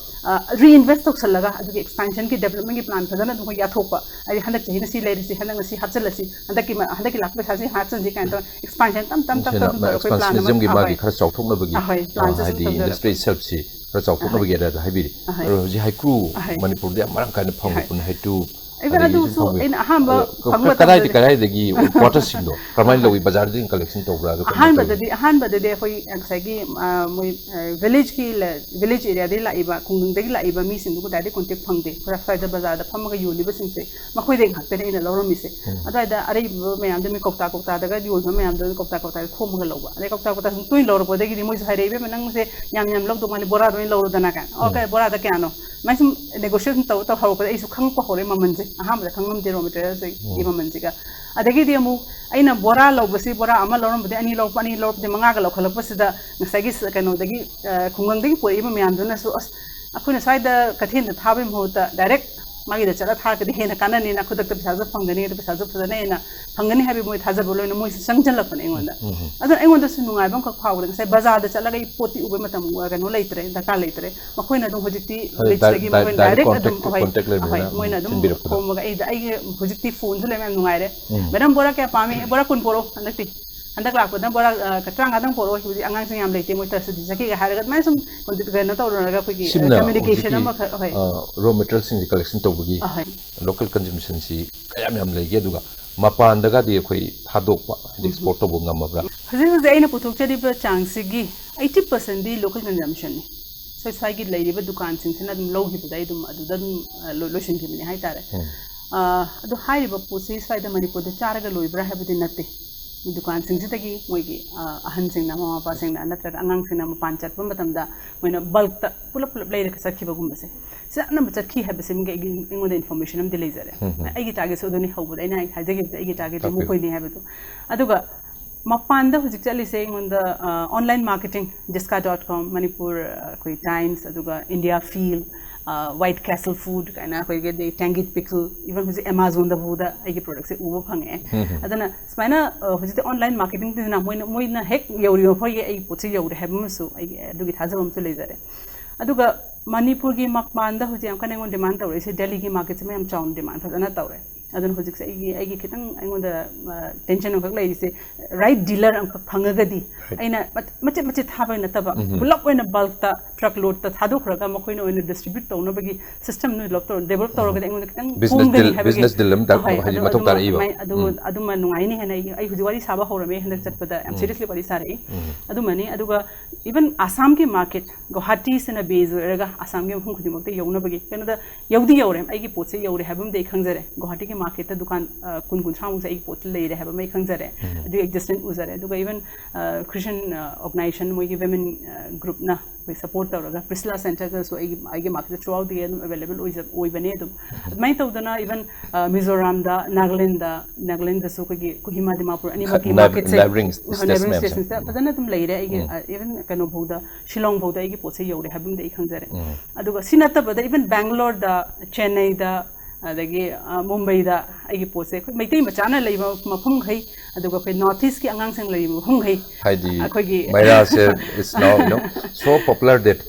ꯑ, ꯔꯤꯏꯟꯚꯦꯁ ꯇꯧꯁꯜꯂꯒ ꯑꯗꯨꯒꯤ ꯑꯦꯛꯁꯄꯥꯟꯁꯟꯒꯤ, ꯗꯦꯕꯂꯞꯃꯦꯟꯒꯤ ꯄ꯭ꯂꯥꯟ ꯐꯖꯅ ꯑꯗꯨꯝ ꯑꯩꯈꯣꯏ ꯌꯥꯊꯣꯛꯄ, ꯍꯥꯏꯗꯤ ꯍꯟꯗꯛ ꯆꯍꯤꯅ ꯁꯤ ꯂꯩꯔꯁꯤ, ꯍꯟꯗꯛꯅ ꯁꯤ ꯍꯥꯞꯆꯤꯜꯂꯁꯤ, ꯍꯟꯗꯛꯀꯤ ꯃ-, ꯍꯟꯗꯛꯀꯤ ꯂꯥꯛꯄ ꯄꯩꯁꯥꯁꯤ ꯍꯥꯞꯆꯤꯟꯁꯤ ꯀꯥꯏꯅ ꯇꯧꯔ ꯑꯦꯛꯁꯄꯥꯟꯁꯟ ꯇꯞ ꯇꯞ ꯇꯞ ꯇꯞ ꯇꯞ ꯇꯧꯔ ꯑꯩꯈꯣꯏ ꯄ꯭ꯂꯥꯟ ꯑꯃ, ꯑꯦꯛꯁꯄꯥꯟꯁꯟꯅꯤꯖꯝꯒꯤ ꯃꯥꯒꯤ ꯑꯍꯣꯏ꯫ ꯈꯔ ꯆꯥꯎꯊꯣꯛꯅꯕꯒꯤ, ꯑꯍꯣꯏ, ꯑ, ꯄ꯭ꯂꯥꯟꯁꯦ ꯁꯨꯝ ꯍꯥꯏꯗꯤ ꯇꯧꯖꯔꯛꯄ꯫ ꯏꯟꯗꯁꯇ꯭ꯔꯤ ꯏꯠꯁꯦꯜꯐꯁꯤ ꯈꯔ ꯆꯥꯎꯊꯣꯛꯅꯕꯒꯤ ꯑꯍꯣꯏ꯫ ꯑꯗꯨꯗ ꯍꯥꯏꯕꯤꯔꯤ꯫ ꯑꯍꯣꯏ꯫ ꯑꯗꯣ ꯍꯧꯖꯤꯛ ꯍꯩꯀ꯭ꯔꯨ ꯑꯍꯣꯏ꯫ ꯃꯅꯤꯄꯨꯔꯗ ꯌꯥꯝ ꯃꯔꯥꯡ ꯀꯥꯏꯅ ꯐꯪꯕ ꯑꯍꯣꯏ꯫ ꯄꯣꯠꯅꯤ, ꯍꯩꯀ꯭ꯔꯨ ꯑꯩ ꯃꯅꯤꯄꯨꯔꯗ ꯑꯗꯨꯁꯨ ꯌꯥꯝ ꯐꯪꯕ꯫ ꯑꯩꯅ ꯑꯍꯥꯟꯕ ꯑꯗꯣ ꯐꯪꯕ ꯀ-, ꯀꯗꯥꯏꯗ, ꯃꯇꯝꯗꯗꯤ ꯀꯗꯥꯏꯗꯒꯤ ꯋꯥꯇꯔꯁꯤꯡꯗꯣ ꯀꯔꯝꯍꯥꯏꯅ ꯑꯍꯣꯏ꯫ ꯂꯧꯏ? ꯕꯖꯥꯔꯗꯒꯤ ꯀꯂꯦꯛꯁꯟ ꯇꯧꯕ꯭ꯔꯥ? ꯑꯗꯨ ꯀꯃꯥꯏꯅ ꯇꯧꯏ? ꯑꯍꯥꯟꯕꯗꯗꯤ, ꯑꯍꯥꯟꯕꯗꯗꯤ ꯑꯩꯈꯣꯏ ꯉꯁꯥꯏꯒꯤ, ꯑ, ꯃꯣꯏ, ꯑ, ꯚꯤꯂꯦꯖꯀꯤ ꯂ-, ꯚꯤꯂꯦꯖ ꯑꯦꯔꯤꯌꯥꯗꯒꯤ ꯂꯥꯛꯏꯕ, ꯈꯨꯡꯒꯪꯗꯒꯤ ꯂꯥꯛꯏꯕ ꯃꯤꯁꯤꯡꯗꯨꯕꯨ ꯗꯥꯏꯔꯦꯛ ꯀꯣꯟꯇꯦꯛ ꯐꯪꯗꯦ꯫ ꯑꯩꯈꯣꯏ ꯁ꯭ꯋꯥꯏꯗ ꯕꯖꯥꯔꯗ ꯐꯝꯃꯒ ꯌꯣꯜꯂꯤꯕꯁꯤꯡꯁꯦ ꯃꯈꯣꯏꯗꯒꯤ ꯉꯥꯛꯇꯅꯦ ꯑꯩꯅ ꯂꯧꯔꯝꯃꯤꯁꯦ꯫ ꯎꯝ꯫ ꯑꯗꯨꯋꯥꯏꯗ ꯑꯔꯩꯕ ꯃꯌꯥꯝꯗꯣ ꯃꯤ ꯀꯧꯇꯥ ꯀꯧꯇꯥꯗꯒ ꯌꯣꯟꯕ ꯃꯌꯥꯝꯗꯣ ꯀꯧꯇꯥ ꯀꯧꯇꯥꯗ ꯈꯣꯝꯃꯒ ꯂꯧꯕ꯫ ꯑꯗꯩ ꯀꯧꯇꯥ ꯀꯧꯇꯥ ꯁꯨꯝ ꯇꯣꯏꯅ ꯂꯧꯔꯛꯄꯗꯒꯤꯗꯤ ꯃꯣꯏꯁꯨ ꯍꯥꯏꯔꯛꯑꯦ, "ꯏꯕꯦꯝꯃ, ꯅꯪꯁꯦ ꯌꯥꯝ ꯌꯥꯝ ꯂꯧꯗꯧ ꯃꯥꯜꯂꯦ, ꯕꯣꯔꯥꯗ ꯑꯣꯏꯅ ꯂꯧꯔꯣꯗꯅ" ꯀꯥꯏꯅ꯫ "ꯑꯣ, ꯎꯝ꯫ ꯀꯩ ꯕꯣꯔꯥꯗ ꯀꯌꯥꯅꯣ?" ꯑꯗꯨꯃꯥꯏꯅ ꯁꯨꯝ ꯅꯦꯒꯣꯁꯤꯌꯦꯁꯟ ꯇꯧ ꯇꯧ ꯍꯧꯔꯛꯄꯗ ꯑꯩꯁꯨ ꯈꯪꯉꯛꯄ ꯍꯧꯔꯦ ꯃꯃꯜꯁꯦ꯫ ꯑꯍꯥꯟꯕꯗ ꯈꯪꯉꯝꯗꯦ ꯔꯣ ꯃꯦꯇꯔꯤꯌꯦꯜꯁꯤꯒꯤ ꯃꯃꯜꯁꯤꯒ꯫ ꯑꯗꯒꯤꯗꯤ ꯑꯃꯨꯛ ꯑꯩꯅ ꯕꯣꯔꯥ ꯂꯧꯕꯁꯤ, ꯕꯣꯔꯥ ꯑꯃ ꯂꯧꯔꯝꯕꯗꯤ ꯑꯅꯤ ꯂꯧꯔꯛꯄ, ꯑꯅꯤ ꯂꯧꯔꯛꯄꯗꯤ ꯃꯉꯥꯒ ꯂꯧꯈꯠꯂꯛꯄꯁꯤꯗ ꯉꯁꯥꯏꯒꯤ ꯀꯩꯅꯣꯗꯒꯤ, ꯈꯨꯡꯒꯪꯗꯒꯤ ꯄꯨꯔꯛꯏꯕ ꯃꯌꯥꯝꯗꯨꯅꯁꯨ, ꯑꯁ, ꯑꯩꯈꯣꯏꯅ ꯁ꯭ꯋꯥꯏꯗ ꯀꯩꯊꯦꯜꯗ ꯊꯥꯕꯒꯤ ꯃꯍꯨꯠꯇ ꯗꯥꯏꯔꯦꯛ ꯃꯥꯒꯤꯗ ꯆꯠꯂ ꯊꯥꯔꯒꯗꯤ ꯍꯦꯟꯅ ꯀꯥꯟꯅꯅꯤꯅ, ꯈꯨꯗꯛꯇ ꯄꯩꯁꯥꯁꯨ ꯐꯪꯒꯅꯤ, ꯑꯗꯨ ꯄꯩꯁꯥꯁꯨ ꯐꯖꯅ ꯍꯦꯟꯅ ꯐꯪꯒꯅꯤ ꯍꯥꯏꯕꯒꯤ ꯃꯣꯏ ꯊꯥꯖꯕ ꯂꯣꯏꯅ ꯃꯣꯏꯁꯨ ꯆꯪꯁꯤꯜꯂꯛꯄꯅꯦ ꯑꯩꯉꯣꯟꯗ꯫ ꯑꯗꯨꯅ ꯑꯩꯉꯣꯟꯗꯁꯨ ꯅꯨꯡꯉꯥꯏꯕ ꯑꯃꯈꯛ ꯐꯥꯎꯕꯗ, ꯉꯁꯥꯏ ꯕꯖꯥꯔꯗ ꯆꯠꯂꯒ ꯑꯩ ꯄꯣꯠꯇꯤ ꯎꯕꯩ ꯃꯇꯝ ꯀꯩꯅꯣ ꯂꯩꯇ꯭ꯔꯦ, ꯗꯔꯀꯥꯔ ꯂꯩꯇ꯭ꯔꯦ꯫ ꯃꯈꯣꯏꯅ ꯑꯗꯨꯝ ꯍꯧꯖꯤꯛꯇꯤ ꯍꯣꯏ, ꯂꯤꯁꯇꯒꯤ ꯗꯥꯏ-, ꯃꯈꯣꯏꯅ ꯗꯥꯏꯔꯦꯛ ꯗꯥꯏꯔꯦꯛ ꯑꯗꯨꯝ, contact, ꯍꯣꯏ, contact ꯂꯩꯕꯅꯤꯅ ꯍꯣꯏ, ꯑꯗꯨꯝ ꯃꯣꯏꯅ ꯑꯗꯨꯝ ꯊꯤꯟꯕꯤꯔꯛꯄꯗꯣ꯫ ꯈꯣꯝꯃꯒ ꯑꯩꯗ, ꯑꯩꯒꯤ ꯍꯧꯖꯤꯛꯇꯤ ꯐꯣꯟꯁꯨ ꯂꯩ, ꯌꯥꯝ ꯅꯨꯡꯉꯥꯏꯔꯦ꯫ "ꯃꯦꯗꯥꯝ, ꯕꯣꯔꯥ ꯀꯌꯥ ꯄꯥꯝꯃꯤ?" "ꯕꯣꯔꯥ ꯀꯨꯟ ꯄꯣꯔꯛꯑꯣ ꯍꯟꯗꯛꯇꯤ꯫ ꯍꯟꯗꯛ ꯂꯥꯛꯄꯗ ꯕꯣꯔꯥ, ꯑ, ꯇꯔꯥꯃꯉꯥꯗꯪ ꯄꯣꯔꯛꯑꯣ, ꯍꯧꯖꯤꯛ ꯑꯉꯥꯡꯁꯤꯡ ꯌꯥꯝ ꯂꯩꯇꯦ, ꯃꯣꯏ ꯈꯔꯁꯨ ꯗꯤꯁ ꯆꯠꯈꯤꯒꯦ" ꯍꯥꯏꯔꯒ ꯑꯗꯨꯃꯥꯏꯅ ꯁꯨꯝ ꯀꯩꯅꯣ ꯇꯧꯔꯒ ꯑꯩꯈꯣꯏꯒꯤ, ꯑ, ꯁꯤꯝꯅ communication ꯍꯧꯖꯤꯛꯀꯤ, ꯑꯃꯈꯛ, ꯍꯣꯏ꯫ ꯑ, raw materialꯁꯤꯡꯁꯦ collection ꯇꯧꯕꯒꯤ ꯑꯍꯣꯏ꯫ Local consumptionꯁꯤ ꯀꯌꯥꯝ ꯌꯥꯝ ꯂꯩꯒꯦ, ꯑꯗꯨꯒ ꯃꯄꯥꯟꯗꯒꯗꯤ ꯑꯩꯈꯣꯏ ꯊꯥꯗꯣꯛꯄ, ꯍꯥꯏꯗꯤ export ꯇꯧꯕ ꯉꯝꯃꯕ꯭ꯔꯥ? ꯍꯧꯖꯤꯛ ꯍꯧꯖꯤꯛ ꯑꯩꯅ ꯄꯨꯊꯣꯛꯆꯔꯤꯕ ꯆꯥꯡꯁꯤꯒꯤ eighty percentꯗꯤ local consumptionꯅꯤ꯫ ꯁ꯭ꯋꯥꯏ ꯁ꯭ꯋꯥꯏꯒꯤ ꯂꯩꯔꯤꯕ ꯗꯨꯀꯥꯟꯁꯤꯡꯁꯤꯅ ꯑꯗꯨꯝ ꯂꯧꯈꯤꯕꯗ ꯑꯩ ꯑꯗꯨꯝ ꯑꯗꯨꯗ ꯑꯗꯨꯝ, ꯑ, ꯂꯣꯏ-, ꯂꯣꯏꯁꯤꯟꯈꯤꯕꯅꯤ ꯍꯥꯏꯇꯥꯔꯦ꯫ ꯑ, ꯑꯗꯣ ꯍꯥꯏꯔꯤꯕ ꯄꯣꯠꯁꯤ ꯁ꯭ꯋꯥꯏꯗ ꯃꯅꯤꯄꯨꯔꯗ ꯆꯥꯔꯒ ꯂꯣꯏꯕ꯭ꯔꯥ ꯍꯥꯏꯕꯗꯤ ꯅꯠꯇꯦ꯫ ꯗꯨꯀꯥꯟꯁꯤꯡꯁꯤꯗꯒꯤ ꯃꯣꯏꯒꯤ, ꯑ, ꯑꯍꯟꯁꯤꯡꯅ, ꯃꯃꯥ ꯃꯄꯥꯁꯤꯡꯅ ꯅꯠꯇ꯭ꯔꯒ ꯑꯉꯥꯡꯁꯤꯡꯅ ꯃꯄꯥꯟ ꯆꯠꯄ ꯃꯇꯝꯗ ꯃꯣꯏꯅ bulkꯇ ꯄꯨꯂꯞ ꯄꯨꯂꯞ ꯂꯩꯔꯒ ꯆꯠꯈꯤꯕꯒꯨꯝꯕꯁꯦ, ꯁꯤꯗ ꯑꯅꯝꯕ ꯆꯠꯈꯤ ꯍꯥꯏꯕꯁꯤꯃꯒꯤ ꯑꯩꯒꯤ, ꯑꯩꯉꯣꯟꯗ information ꯑꯃꯗꯤ ꯂꯩꯖꯔꯦ꯫ ꯑꯩꯒꯤ targetꯁꯨ ꯑꯗꯨꯅꯤ, ꯍꯧꯕꯗ ꯑꯩꯅ ꯍꯥꯏꯖꯈꯤꯕꯗ ꯑꯩꯒꯤ targetꯇꯤ ꯇꯥꯛꯄꯤꯌꯨ꯫ ꯃꯈꯣꯏꯅꯤ ꯍꯥꯏꯕꯗꯣ꯫ ꯑꯗꯨꯒ ꯃꯄꯥꯟꯗ ꯍꯧꯖꯤꯛ ꯆꯠꯂꯤꯁꯦ ꯑꯩꯉꯣꯟꯗ, ꯑ, online marketing, Jiska dot com, Manipur, ꯑ, ꯑꯩꯈꯣꯏ Times, ꯑꯗꯨꯒ India Feel, ꯑ, White Castle Food ꯀꯥꯏꯅ ꯑꯩꯈꯣꯏꯒꯤ, ꯑꯗꯩ Tangi Pickle, even ꯍꯧꯖꯤꯛ Amazonꯗꯐꯥꯎꯗ ꯑꯩꯒꯤ productꯁꯦ ꯎꯕ ꯐꯪꯉꯛꯑꯦ꯫ ꯑꯗꯨꯅ ꯁꯨꯃꯥꯏꯅ, ꯑ, ꯍꯧꯖꯤꯛꯇꯤ online marketingꯁꯤꯅ ꯃꯣꯏꯅ, ꯃꯣꯏꯅ ꯍꯦꯛ ꯌꯧꯔꯤꯕ ꯃꯈꯣꯏꯒꯤ ꯑꯩꯒꯤ ꯄꯣꯠꯁꯦ ꯌꯧꯔꯦ ꯍꯥꯏꯕ ꯑꯃꯁꯨ ꯑꯩꯒꯤ ꯑꯗꯨꯒꯤ ꯊꯥꯖꯕ ꯑꯃꯁꯨ ꯂꯩꯖꯔꯦ꯫ ꯑꯗꯨꯒ ꯃꯅꯤꯄꯨꯔꯒꯤ ꯃꯄꯥꯟꯗ ꯍꯧꯖꯤꯛ ꯌꯥꯝ ꯀꯟꯅ ꯑꯩꯉꯣꯟꯗ demand ꯇꯧꯔꯛꯏꯁꯦ ꯗꯦꯜꯂꯤꯒꯤ marketꯁꯤꯃ ꯌꯥꯝ ꯆꯥꯎꯅ demand ꯐꯖꯅ ꯇꯧꯔꯦ꯫ ꯑꯗꯨꯅ ꯍꯧꯖꯤꯛꯁꯦ ꯑꯩꯒꯤ, ꯑꯩꯒꯤ ꯈꯤꯇꯪ ꯑꯩꯉꯣꯟꯗ, ꯑ, tension ꯑꯃꯈꯛ ꯂꯩꯔꯤꯁꯦ, right dealer ꯑꯃꯈꯛ ꯐꯪꯉꯒꯗꯤ right꯫ ꯑꯩꯅ ꯃꯆꯦꯠ ꯃꯆꯦꯠ ꯊꯥꯕ ꯅꯠꯇꯕ, ꯎꯝ꯫ ꯄꯨꯂꯞ ꯑꯣꯏꯅ bulkꯇ, truck loadꯇ ꯊꯥꯗꯣꯛꯈ꯭ꯔꯒ ꯃꯈꯣꯏꯅ ꯑꯣꯏꯅ distribute ꯇꯧꯅꯕꯒꯤ system ꯅꯣꯏ develop ꯇꯧꯔꯣ-, develop ꯇꯧꯔꯒꯗꯤ ꯑꯩꯉꯣꯟꯗ ꯈꯤꯇꯪ business ꯀꯣꯝꯒꯅꯤ deal, ꯍꯥꯏꯕꯒꯤ business deal ꯑꯃ ꯗꯔ-, ꯍꯣꯏ, ꯍꯥꯏꯗꯤ ꯑꯗꯨ, ꯃꯊꯧ ꯑꯗꯨꯃ ꯇꯥꯔꯛꯏꯕ꯫ ꯑꯗꯨꯃꯥꯏ-, ꯑꯗꯨ, ꯎꯝ꯫ ꯑꯗꯨꯃ ꯅꯨꯡꯉꯥꯏꯅꯤ ꯍꯥꯏꯅ ꯑꯩ, ꯑꯩ ꯍꯧꯖꯤꯛ ꯋꯥꯔꯤ ꯁꯥꯕ ꯍꯧꯔꯝꯃꯦ, ꯍꯟꯗꯛ ꯆꯠꯄꯗ ꯌꯥꯝ ꯎꯝ꯫ Seriously ꯋꯥꯔꯤ ꯁꯥꯔꯛꯏ꯫ ꯎꯝ꯫ ꯑꯗꯨꯃꯅꯤ꯫ ꯑꯗꯨꯒ even ꯑꯁꯥꯝꯒꯤ market, ꯒꯨꯋꯥꯍꯥꯇꯤꯁꯤꯅ base ꯑꯣꯏꯔꯒ ꯑꯁꯥꯝꯒꯤ ꯃꯐꯝ ꯈꯨꯗꯤꯡꯃꯛꯇ ꯌꯧꯅꯕꯒꯤ ꯀꯩꯅꯣꯗ ꯌꯧꯗꯤ ꯌꯧꯔꯦ, ꯑꯩꯒꯤ ꯄꯣꯠꯁꯦ ꯌꯧꯔꯦ ꯍꯥꯏꯕ ꯑꯃꯗꯤ ꯑꯩ ꯈꯪꯖꯔꯦ꯫ ꯒꯨꯋꯥꯍꯥꯇꯤꯒꯤ ꯃꯥꯔꯀꯦꯠꯇ ꯗꯨꯀꯥꯟ ꯑ, ꯀꯨꯟ ꯀꯨꯟꯊ꯭ꯔꯥꯃꯨꯛꯁꯦ ꯑꯩꯒꯤ ꯄꯣꯠꯇ ꯂꯩꯔꯦ ꯍꯥꯏꯕ ꯑꯃ ꯑꯩ ꯈꯪꯖꯔꯦ꯫ ꯑꯗꯨꯒꯤ ꯑꯩ ꯗꯤꯁꯇꯦꯟꯁ ꯎꯖꯔꯦ꯫ ꯑꯗꯨꯒ ꯏꯚꯟ ꯈ꯭ꯔꯤꯁꯟ ꯑꯣꯔꯒꯅꯥꯏꯖꯦꯁꯟ, ꯃꯣꯏꯒꯤ ꯋꯤꯃꯦꯟ ꯒ꯭ꯔꯨꯞꯅ ꯑꯩꯈꯣꯏ ꯁꯄꯣꯔꯠ ꯇꯧꯔꯒ ꯄ꯭ꯔꯤꯁꯂꯥ ꯁꯦꯟꯇꯔꯒꯁꯨ ꯑꯩꯒꯤ ꯑꯩꯒꯤ ꯃꯥꯔꯀꯦꯠꯇ ꯊ꯭ꯔꯨ ꯑꯥꯎꯠ ꯗꯤ ꯑꯗꯨꯝ ꯑꯦꯕꯥꯏꯂꯦꯕꯜ ꯑꯣꯏꯕꯅꯦ꯫ ꯑꯗꯨꯝ ꯑꯗꯨꯃꯥꯏꯅ ꯇꯧꯗꯅ ꯏꯚꯟ ꯃꯤꯖꯣꯔꯥꯝꯗ, ꯅꯥꯒꯥꯂꯦꯟꯗ, ꯅꯥꯒꯥꯂꯦꯟꯗꯁꯨ ꯑꯩꯈꯣꯏꯒꯤ ꯀꯣꯍꯤꯃꯥ ꯗꯤꯃꯥꯄꯨꯔ ꯑꯅꯤꯃꯛꯀꯤ ꯃꯥꯔꯀꯦꯠꯁꯦ, ꯅꯥꯏꯕꯔꯤꯡ ꯁ꯭ꯇꯦꯠꯁꯤꯡꯗ ꯐꯖꯅ ꯑꯗꯨꯝ ꯂꯩꯔꯦ꯫ ꯑꯩꯒꯤ ꯏꯚꯟ ꯀꯩꯅꯣ ꯐꯥꯎꯗ, ꯁꯤꯂꯣꯡ ꯐꯥꯎꯗ ꯑꯩꯒꯤ ꯄꯣꯠꯁꯦ ꯌꯧꯔꯦ ꯍꯥꯏꯕꯗꯤ ꯑꯩ ꯈꯪꯖꯔꯦ꯫ ꯑꯗꯨꯒ ꯁꯤ ꯅꯠꯇꯕꯗ ꯏꯚꯟ ꯕꯦꯡꯒꯂꯣꯔꯗ, ꯆꯦꯟꯅꯩꯗ, ꯑꯗꯒꯤ ꯑ, ꯃꯨꯝꯕꯩꯗ ꯑꯩꯒꯤ ꯄꯣꯠꯁꯦ ꯑꯩꯈꯣꯏ ꯃꯩꯇꯩ ꯃꯆꯥꯅ ꯂꯩꯕ ꯃꯐꯝꯈꯩ, ꯑꯗꯨꯒ ꯑꯩꯈꯣꯏ ꯅꯣꯔꯠ ꯏꯁꯀꯤ ꯑꯉꯥꯡꯁꯤꯡ ꯂꯩꯕ ꯃꯐꯝꯈꯩ, ꯍꯥꯏꯗꯤ ꯑꯩꯈꯣꯏꯒꯤ ꯃꯩꯔꯥꯁꯦ is now, you know, so popular that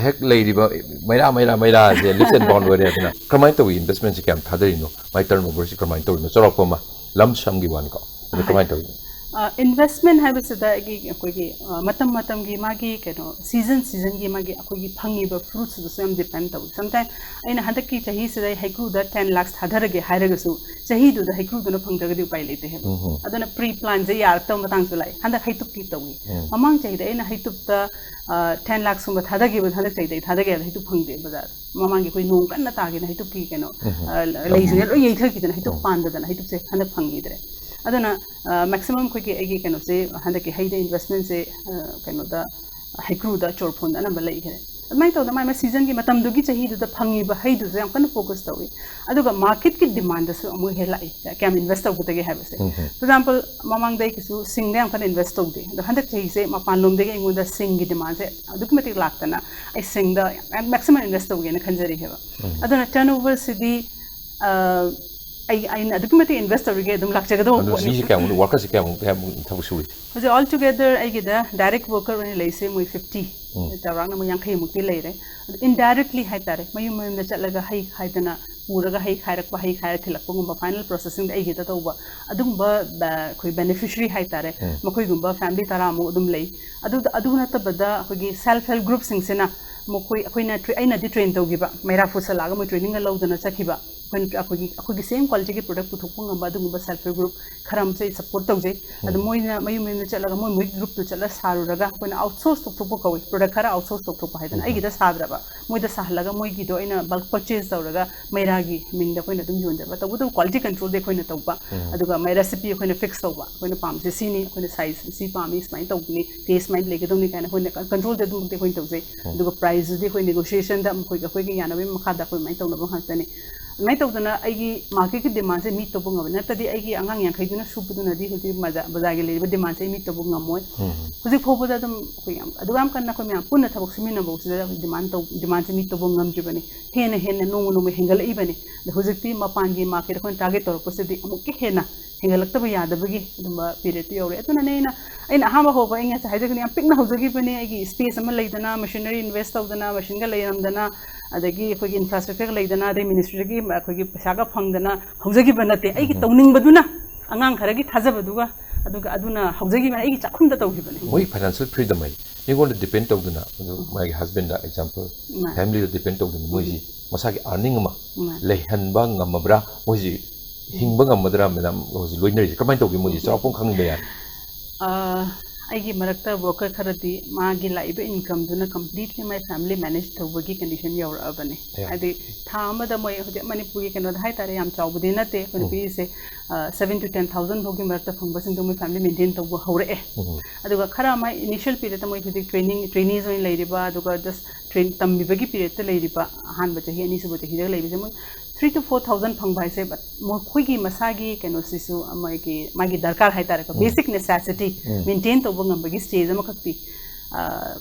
ꯍꯦꯛ ꯂꯩꯔꯤꯕ ꯃꯩꯔꯥ ꯃꯩꯔꯥ ꯃꯩꯔꯥꯁꯦ ꯂꯤꯞꯁ ꯑꯦꯟ ꯕꯥꯎꯟ ꯑꯣꯏꯔꯦ꯫ ꯑꯗꯨꯅ ꯀꯃꯥꯏꯅ ꯇꯧꯏ? ꯏꯟꯚꯦꯁ꯭ꯃꯦꯟꯁꯦ ꯀꯌꯥꯝ ꯊꯥꯗꯔꯤꯅꯣ? ꯃꯥꯏ ꯇꯔꯟ ꯑꯣꯚꯔꯁꯤ ꯀꯃꯥꯏꯅ ꯇꯧꯔꯤꯅꯣ? ꯆꯥꯎꯔꯥꯛꯄ ꯑꯃ ꯂꯝ ꯁꯝꯒꯤ ꯋꯥꯅꯤꯀꯣ, ꯑꯗꯨ ꯀꯃꯥꯏꯅ ꯇꯧꯏ? ꯏꯟꯚꯦꯁ꯭ꯃꯦꯟ ꯍꯥꯏꯕꯁꯤꯗ ꯑꯩꯒꯤ ꯑꯩꯈꯣꯏꯒꯤ ꯑ, ꯃꯇꯝ ꯃꯇꯝꯒꯤ ꯃꯥꯒꯤ ꯀꯩꯅꯣ ꯁꯤꯖꯟ ꯁꯤꯖꯟꯒꯤ ꯃꯥꯒꯤ ꯑꯩꯈꯣꯏꯒꯤ ꯐꯪꯉꯤꯕ ꯐ꯭ꯔꯨꯠꯁꯤꯗꯁꯨ ꯌꯥꯝ ꯗꯤꯄꯦꯟ ꯇꯧꯏ꯫ ꯁꯝꯇꯥꯏꯝ ꯑꯩꯅ ꯍꯟꯗꯛꯀꯤ ꯆꯍꯤꯁꯤꯗ ꯑꯩ ꯍꯩꯀ꯭ꯔꯨꯗ ꯇꯦꯟ ꯂꯥꯛꯁ ꯊꯥꯗꯔꯒꯦ ꯍꯥꯏꯔꯒꯁꯨ ꯆꯍꯤꯗꯨꯗ ꯍꯩꯀ꯭ꯔꯨꯗꯨꯅ ꯐꯪꯗ꯭ꯔꯒꯗꯤ ꯎꯄꯥꯏ ꯂꯩꯇꯦ ꯍꯥꯏꯕ꯫ ꯑꯗꯨꯅ ꯄ꯭ꯔꯤ ꯄ꯭ꯂꯥꯟꯁꯦ ꯌꯥꯔꯛꯇꯕ ꯃꯇꯥꯡꯁꯨ ꯂꯥꯛꯑꯦ꯫ ꯍꯟꯗꯛ ꯍꯩꯇꯨꯞꯀꯤ ꯇꯧꯏ꯫ ꯃꯃꯥꯡ ꯆꯍꯤꯗ ꯑꯩꯅ ꯍꯩꯇꯨꯞꯇ ꯇꯦꯟ ꯂꯥꯛꯁꯀꯨꯝꯕ ꯊꯥꯗꯈꯤꯕ ꯍꯟꯗꯛ ꯆꯍꯤꯗ ꯑꯩ ꯊꯥꯗꯒꯦ ꯍꯥꯏꯕꯗ ꯍꯩꯇꯨꯞ ꯐꯪꯗꯦ ꯕꯖꯥꯔꯗ꯫ ꯃꯃꯥꯡꯒꯤ ꯑꯩꯈꯣꯏ ꯅꯣꯡ ꯀꯟꯅ ꯇꯥꯈꯤꯗꯅ ꯍꯩꯇꯨꯞꯀꯤ ꯀꯩꯅꯣ ꯑ, ꯂꯩꯁꯤꯡꯁꯦ ꯂꯣꯏ ꯌꯩꯊꯈꯤꯗꯅ ꯍꯩꯇꯨꯞ ꯄꯥꯟꯗꯗꯅ ꯍꯩꯇꯨꯞꯁꯦ ꯍꯟꯗꯛ ꯐꯪꯈꯤꯗ꯭ꯔꯦ꯫ ꯑꯗꯨꯅ ꯃꯦꯛꯁꯤꯃꯝ ꯑꯩꯈꯣꯏꯒꯤ ꯑꯩꯒꯤ ꯀꯩꯅꯣꯁꯦ ꯍꯟꯗꯛꯀꯤ ꯍꯩꯗ ꯏꯟꯚꯦꯁ꯭ꯃꯦꯟꯁꯦ ꯀꯩꯅꯣꯗ ꯍꯩꯀ꯭ꯔꯨꯗ, ꯆꯣꯔꯐꯣꯟꯗ ꯑꯅꯝꯕ ꯂꯩꯈ꯭ꯔꯦ꯫ ꯑꯗꯨꯃꯥꯏꯅ ꯇꯧꯗꯅ ꯃꯥꯏ ꯃꯥꯏ ꯁꯤꯖꯟꯒꯤ ꯃꯇꯝꯗꯨꯒꯤ ꯆꯍꯤꯗꯨꯗ ꯐꯪꯉꯤꯕ ꯍꯩꯗꯨꯁꯨ ꯌꯥꯝ ꯀꯟꯅ ꯐꯣꯀꯁ ꯇꯧꯏ꯫ ꯑꯗꯨꯒ ꯃꯥꯔꯀꯦꯠꯀꯤ ꯗꯤꯃꯥꯟꯗꯁꯨ ꯑꯃꯨꯛ ꯍꯦꯜꯂꯛꯏ, ꯀꯌꯥꯝ ꯏꯟꯚꯦꯁ꯭ꯠ ꯇꯧꯒꯗꯒꯦ ꯍꯥꯏꯕꯁꯦ꯫ ꯐꯣꯔ ꯑꯦꯛꯖꯥꯝꯄꯜ, ꯃꯃꯥꯡꯗ ꯑꯩ ꯀꯩꯁꯨ ꯁꯤꯡꯗ ꯌꯥꯝ ꯀꯟꯅ ꯏꯟꯚꯦꯁ꯭ꯠ ꯇꯧꯗꯦ, ꯑꯗꯣ ꯍꯟꯗꯛ ꯆꯍꯤꯁꯦ ꯃꯄꯥꯟꯂꯣꯝꯗꯒꯤ ꯑꯩꯉꯣꯟꯗ ꯁꯤꯡꯒꯤ ꯗꯤꯃꯥꯟꯁꯦ ꯑꯗꯨꯛꯀꯤ ꯃꯇꯤꯛ ꯂꯥꯛꯇꯅ ꯑꯩ ꯁꯤꯡꯗ ꯃꯦꯛꯁꯤꯃꯝ ꯏꯟꯚꯦꯁ꯭ꯠ ꯇꯧꯒꯦꯅ ꯈꯟꯖꯔꯤ ꯍꯥꯏꯕ꯫ ꯑꯗꯨꯅ ꯇꯔꯟ ꯑꯣꯚꯔꯁꯤꯗꯤ ꯑꯩ ꯑꯩꯅ ꯑꯗꯨꯛꯀꯤ ꯃꯇꯤꯛ ꯏꯟꯚꯦꯁ꯭ꯠ ꯇꯧꯔꯤꯒꯦ ꯑꯗꯨꯝ ꯂꯥꯛꯆꯒꯗꯧꯕ ꯑꯗꯨ ꯄꯣꯠꯅꯤ꯫ ꯃꯤꯁꯦ ꯀꯌꯥꯃꯨꯛ, ꯋꯥꯔꯀꯔꯁꯦ ꯀꯌꯥꯃꯨꯛ ꯀꯌꯥꯃꯨꯛ ꯊꯕꯛ ꯁꯨꯔꯤ? ꯍꯧꯖꯤꯛ ꯑꯣꯜ ꯇꯨꯒꯦꯗꯔ ꯑꯩꯒꯤꯗ ꯗꯥꯏꯔꯦꯛ ꯋꯥꯔꯀꯔ ꯑꯣꯏꯅ ꯂꯩꯁꯦ ꯃꯣꯏ ꯐꯤꯐꯇꯤ, ꯆꯥꯎꯔꯥꯛꯅ ꯃꯣꯏ ꯌꯥꯡꯈꯩꯃꯨꯛꯇꯤ ꯂꯩꯔꯦ꯫ ꯑꯗꯨ ꯏꯟꯗꯥꯏꯔꯦꯛꯂꯤ ꯍꯥꯏꯇꯥꯔꯦ, ꯃꯌꯨꯝ ꯃꯌꯨꯝꯗ ꯆꯠꯂꯒ ꯍꯩ ꯈꯥꯏꯗꯅ ꯄꯨꯔꯒ ꯍꯩ ꯈꯥꯏꯔꯛꯄ, ꯍꯩ ꯈꯥꯏꯔ ꯊꯤꯜꯂꯛꯄꯒꯨꯝꯕ, ꯐꯥꯏꯅꯦꯜ ꯄ꯭ꯔꯣꯁꯦꯁꯤꯡꯗ ꯑꯩꯒꯤꯗ ꯇꯧꯕ ꯑꯗꯨꯒꯨꯝꯕ ꯑ, ꯑꯩꯈꯣꯏ ꯕꯦꯅꯤꯐꯤꯁꯔꯤ ꯍꯥꯏꯇꯥꯔꯦ, ꯃꯈꯣꯏꯒꯨꯝꯕ ꯐꯦꯃꯤꯂꯤ ꯇꯔꯥꯃꯨꯛ ꯑꯗꯨꯝ ꯂꯩ꯫ ꯑꯗꯨ ꯑꯗꯨ ꯅꯠꯇꯕꯗ ꯑꯩꯈꯣꯏꯒꯤ ꯁꯦꯜꯐ ꯍꯦꯜꯞ ꯒ꯭ꯔꯨꯞꯁꯤꯡꯁꯤꯅ ꯃꯈꯣꯏ ꯑꯩꯈꯣꯏꯅ ꯇ꯭ꯔꯦ- ꯑꯩꯅꯗꯤ ꯇ꯭ꯔꯦꯟ ꯇꯧꯈꯤꯕ ꯃꯩꯔꯥ ꯐꯨꯗ ꯁꯂꯥꯒ ꯃꯣꯏ ꯇ꯭ꯔꯦꯅꯤꯡꯒ ꯂꯧꯗꯅ ꯆꯠꯈꯤꯕ ꯑꯩꯈꯣꯏꯅ ꯑꯩꯈꯣꯏꯒꯤ ꯑꯩꯈꯣꯏꯒꯤ ꯁꯦꯝ ꯀ꯭ꯋꯥꯂꯤꯇꯤꯒꯤ ꯄ꯭ꯔꯗꯛ ꯄꯨꯊꯣꯛꯄ ꯉꯝꯕ ꯑꯗꯨꯒꯨꯝꯕ ꯁꯦꯜꯐ ꯍꯦꯜꯞ ꯒ꯭ꯔꯨꯞ ꯈꯔ ꯑꯃꯁꯨ ꯑꯩ ꯁꯞꯄꯣꯔꯠ ꯇꯧꯖꯩ꯫ ꯑꯗꯣ ꯃꯣꯏꯅ ꯃꯌꯨꯝ ꯃꯌꯨꯝꯗ ꯆꯠꯂꯒ ꯃꯣꯏ ꯃꯣꯏ ꯒ꯭ꯔꯨꯞꯇꯨ ꯆꯠꯂ ꯁꯥꯔꯨꯔꯒ ꯑꯩꯈꯣꯏꯅ ꯑꯥꯎꯠꯁꯣꯔꯁ ꯇꯧꯊꯣꯛꯄ ꯀꯧꯏ, ꯄ꯭ꯔꯗꯛ ꯈꯔ ꯑꯥꯎꯠꯁꯣꯔꯁ ꯇꯧꯊꯣꯛꯄ ꯍꯥꯏꯗꯅ, ꯑꯩꯒꯤꯗ ꯁꯥꯗ꯭ꯔꯕ, ꯃꯣꯏꯗ ꯁꯥꯍꯜꯂꯒ ꯃꯣꯏꯒꯤꯗꯣ ꯑꯩꯅ ꯕꯜꯛ ꯄꯔꯆꯦꯁ ꯇꯧꯔꯒ ꯃꯩꯔꯥꯒꯤ ꯃꯤꯡꯗ ꯑꯩꯈꯣꯏꯅ ꯑꯗꯨꯝ ꯌꯣꯟꯖꯕ꯫ ꯇꯧꯕꯇꯕꯨ ꯀ꯭ꯋꯥꯂꯤꯇꯤ ꯀꯟꯇ꯭ꯔꯣꯜꯗꯤ ꯑꯩꯈꯣꯏꯅ ꯇꯧꯕ, ꯑꯗꯨꯒ ꯃꯥꯏ ꯔꯦꯁꯤꯄꯤ ꯑꯩꯈꯣꯏꯅ ꯐꯤꯛꯁ ꯇꯧꯕ, ꯑꯩꯈꯣꯏꯅ ꯄꯥꯝꯃꯤꯁꯦ ꯁꯤꯅꯤ, ꯑꯩꯈꯣꯏꯅ ꯁꯥꯏꯖ ꯁꯤ ꯄꯥꯝꯃꯤ, ꯁꯨꯃꯥꯏꯅ ꯇꯧꯕꯅꯤ, ꯇꯦꯁ ꯁꯨꯃꯥꯏꯅ ꯂꯩꯒꯗꯧꯅꯤ ꯀꯥꯏꯅ ꯑꯩꯈꯣꯏꯅ ꯀꯟꯇ꯭ꯔꯣꯜꯗꯤ ꯑꯗꯨꯃꯛꯇꯤ ꯑꯩꯈꯣꯏꯅ ꯇꯧꯖꯩ꯫ ꯑꯗꯨꯒ ꯄ꯭ꯔꯥꯏꯁꯇꯨꯗꯤ ꯑꯩꯈꯣꯏ ꯅꯦꯒꯣꯁꯤꯌꯦꯁꯟꯗ ꯑꯩꯈꯣꯏꯒꯤ ꯑꯩꯈꯣꯏꯒꯤ ꯌꯥꯅꯕꯒꯤ ꯃꯈꯥꯗ ꯑꯩꯈꯣꯏ ꯑꯗꯨꯃꯥꯏꯅ ꯇꯧꯅꯕ ꯉꯥꯛꯇꯅꯤ꯫ ꯑꯗꯨꯃꯥꯏꯅ ꯇꯧꯗꯅ ꯑꯩꯒꯤ ꯃꯥꯔꯀꯦꯠꯀꯤ ꯗꯤꯃꯥꯟꯁꯦ ꯃꯤꯠ ꯇꯧꯕ ꯉꯝꯃꯦ, ꯅꯠꯇ꯭ꯔꯗꯤ ꯑꯩꯒꯤ ꯑꯉꯥꯡ ꯌꯥꯡꯈꯩꯗꯨꯅ ꯁꯨꯕꯗꯨꯅꯗꯤ ꯍꯧꯖꯤꯛ ꯕꯖꯥꯔ ꯕꯖꯥꯔꯒꯤ ꯂꯩꯔꯤꯕ ꯗꯤꯃꯥꯟꯁꯦ ꯑꯩ ꯃꯤꯠ ꯇꯧꯕ ꯉꯝꯃꯣꯏ꯫ ꯍꯧꯖꯤꯛ ꯐꯥꯎꯕꯗ ꯑꯗꯨꯝ ꯑꯩꯈꯣꯏ ꯌꯥꯝ ꯑꯗꯨꯛ ꯌꯥꯝ ꯀꯟꯅ ꯑꯩꯈꯣꯏ ꯃꯌꯥꯝ ꯄꯨꯟꯅ ꯊꯕꯛ ꯁꯨꯃꯤꯟꯅꯕꯁꯤꯗ ꯑꯩꯈꯣꯏ ꯗꯤꯃꯥꯟ ꯇꯧ ꯗꯤꯃꯥꯟꯁꯦ ꯃꯤꯠ ꯇꯧꯕ ꯉꯝꯗ꯭ꯔꯤꯕꯅꯤ꯫ ꯍꯦꯟꯅ ꯍꯦꯟꯅ ꯅꯣꯡꯃ ꯅꯣꯡꯃ ꯍꯦꯟꯒꯠꯂꯛꯏꯕꯅꯤ꯫ ꯑꯗꯣ ꯍꯧꯖꯤꯛꯇꯤ ꯃꯄꯥꯟꯒꯤ ꯃꯥꯔꯀꯦꯠ ꯑꯩꯈꯣꯏꯅ ꯇꯥꯔꯒꯦꯠ ꯇꯧꯔꯛꯄꯁꯤꯗꯤ ꯑꯃꯨꯛꯀ ꯍꯦꯟꯅ ꯍꯦꯟꯒꯠꯂꯛꯇꯕ ꯌꯥꯗꯕꯒꯤ ꯑꯗꯨꯝꯕ ꯄꯤꯔꯤꯌꯠꯇꯨ ꯌꯧꯔꯦ꯫ ꯑꯗꯨꯅꯅꯦ ꯑꯩꯅ ꯑꯩꯅ ꯑꯍꯥꯟꯕ ꯍꯧꯕ ꯑꯩ ꯉꯁꯥꯏ ꯍꯥꯏꯖꯈꯤꯕꯅꯤ, ꯌꯥꯝ ꯄꯤꯛꯅ ꯍꯧꯖꯈꯤꯕꯅꯤ꯫ ꯑꯩꯒꯤ ꯏꯁꯄꯦꯁ ꯑꯃ ꯂꯩꯗꯅ, ꯃꯦꯁꯤꯅꯔꯤ ꯏꯟꯚꯦꯁ ꯇꯧꯗꯅ, ꯃꯦꯁꯤꯟꯒ ꯂꯩꯔꯝꯗꯅ, ꯑꯗꯒꯤ ꯑꯩꯈꯣꯏꯒꯤ ꯏꯟꯐ꯭ꯔꯥꯁ꯭ꯇ꯭ꯔꯛꯆꯔꯒ ꯂꯩꯗꯅ, ꯑꯗꯩ ꯃꯤꯅꯤꯁꯇ꯭ꯔꯤꯗꯒꯤ ꯑꯩꯈꯣꯏꯒꯤ ꯄꯩꯁꯥꯒ ꯐꯪꯗꯅ ꯍꯧꯖꯈꯤꯕ ꯅꯠꯇꯦ꯫ ꯑꯩꯒꯤ ꯇꯧꯅꯤꯡꯕꯗꯨꯅ, ꯑꯉꯥꯡ ꯈꯔꯒꯤ ꯊꯥꯖꯕꯗꯨꯒ, ꯑꯗꯨꯒ ꯑꯗꯨꯅ ꯍꯧꯖꯈꯤꯕꯅꯤ, ꯑꯩꯒꯤ ꯆꯥꯛꯈꯨꯝꯗ ꯇꯧꯈꯤꯕꯅꯤ꯫ ꯃꯣꯏ ꯐꯥꯏꯅꯥꯟꯁꯤꯌꯦꯜ ꯐ꯭ꯔꯤꯗꯝ ꯍꯥꯏ ꯃꯤꯉꯣꯟꯗ ꯗꯤꯄꯦꯟ ꯇꯧꯗꯅ, ꯑꯗꯨ ꯃꯥꯒꯤ ꯍꯁꯕꯦꯟꯗ ꯑꯦꯛꯖꯥꯝꯄꯜ, ꯃꯥꯅꯤ꯫ ꯐꯦꯃꯤꯂꯤꯗ ꯗꯤꯄꯦꯟ ꯇꯧꯗꯅ ꯃꯣꯏꯁꯤ ꯃꯁꯥꯒꯤ ꯑꯥꯔꯅꯤꯡ ꯑꯃ ꯃꯥꯅꯤ꯫ ꯂꯩꯍꯟꯕ ꯉꯝꯃꯕ꯭ꯔꯥ? ꯃꯣꯏꯁꯤ ꯍꯤꯡꯕ ꯉꯝꯃꯗ꯭ꯔꯥ, ꯃꯦꯗꯥꯝ? ꯍꯧꯖꯤꯛ ꯂꯣꯏꯅꯔꯤꯁꯦ ꯀꯃꯥꯏꯅ ꯇꯧꯒꯦ? ꯃꯣꯏꯁꯤ ꯆꯥꯎꯔꯥꯛꯄ ꯑꯃ ꯈꯪꯅꯤꯡꯕ ꯌꯥꯏ꯫ ꯑꯥ, ꯑꯩꯒꯤ ꯃꯔꯛꯇ ꯋꯥꯔꯀꯔ ꯈꯔꯗꯤ ꯃꯥꯒꯤ ꯂꯥꯛꯏꯕ ꯏꯟꯀꯝꯗꯨꯅ ꯀꯝꯄ꯭ꯂꯤꯠꯂꯤ ꯃꯥꯏ ꯐꯦꯃꯤꯂꯤ ꯃꯦꯅꯦꯖ ꯇꯧꯕꯒꯤ ꯀꯟꯗꯤꯁꯟ ꯌꯧꯔꯛꯑꯕꯅꯦ꯫ ꯑꯌꯥ꯫ ꯍꯥꯏꯗꯤ ꯊꯥ ꯑꯃꯗ ꯃꯣꯏ ꯍꯧꯖꯤꯛ ꯃꯅꯤꯄꯨꯔꯒꯤ ꯀꯩꯅꯣꯗ ꯍꯥꯏꯇꯥꯔꯦ, ꯌꯥꯝ ꯆꯥꯎꯕꯗꯤ ꯅꯠꯇꯦ ꯑꯩꯈꯣꯏꯅ ꯎꯝ꯫ ꯄꯤꯔꯤꯁꯦ, ꯑꯥ, ꯁꯚꯦꯟ to ꯇꯦꯟ ꯊꯥꯎꯖꯟ ꯐꯥꯎꯒꯤ ꯃꯔꯛꯇ ꯐꯪꯕꯁꯤꯡꯗꯣ ꯃꯣꯏ ꯐꯦꯃꯤꯂꯤ ꯃꯦꯟꯇꯦꯟ ꯇꯧꯕ ꯍꯧꯔꯛꯑꯦ꯫ ꯎꯝ꯫ ꯑꯗꯨꯒ ꯈꯔ ꯑꯃ ꯏꯅꯤꯁꯤꯌꯦꯜ ꯄꯤꯔꯤꯌꯠꯇ ꯃꯣꯏ ꯍꯧꯖꯤꯛ ꯇ꯭ꯔꯦꯅꯤꯡ, ꯇ꯭ꯔꯦꯅꯤꯁ ꯑꯣꯏꯅ ꯂꯩꯔꯤꯕ, ꯑꯗꯨꯒ ꯖꯁ ꯇ꯭ꯔꯦꯟ ꯇꯝꯕꯤꯕꯒꯤ ꯄꯤꯔꯤꯌꯠꯇ ꯂꯩꯔꯤꯕ, ꯑꯍꯥꯟꯕ ꯆꯍꯤ, ꯑꯅꯤꯁꯨꯕ ꯆꯍꯤꯗ ꯂꯩꯕꯁꯦ ꯃꯣꯏ ꯊ꯭ꯔꯤ ꯇꯨ ꯐꯣꯔ ꯊꯥꯎꯖꯟ ꯐꯪꯕ ꯍꯥꯏꯁꯦ, but ꯃꯈꯣꯏꯒꯤ ꯃꯁꯥꯒꯤ ꯀꯩꯅꯣꯁꯤꯁꯨ, ꯃꯥꯒꯤ, ꯃꯥꯒꯤ ꯗꯔꯀꯥꯔ ꯍꯥꯏꯇꯥꯔꯦꯀꯣ, ꯎꯝ꯫ ꯕꯦꯁꯤꯛ ꯅꯦꯁꯦꯁꯤꯇꯤ ꯎꯝ꯫ ꯃꯦꯟꯇꯦꯟ ꯇꯧꯕ ꯉꯝꯕꯒꯤ ꯁ꯭ꯇꯦꯖ ꯑꯃꯈꯛꯇꯤ, ꯑ,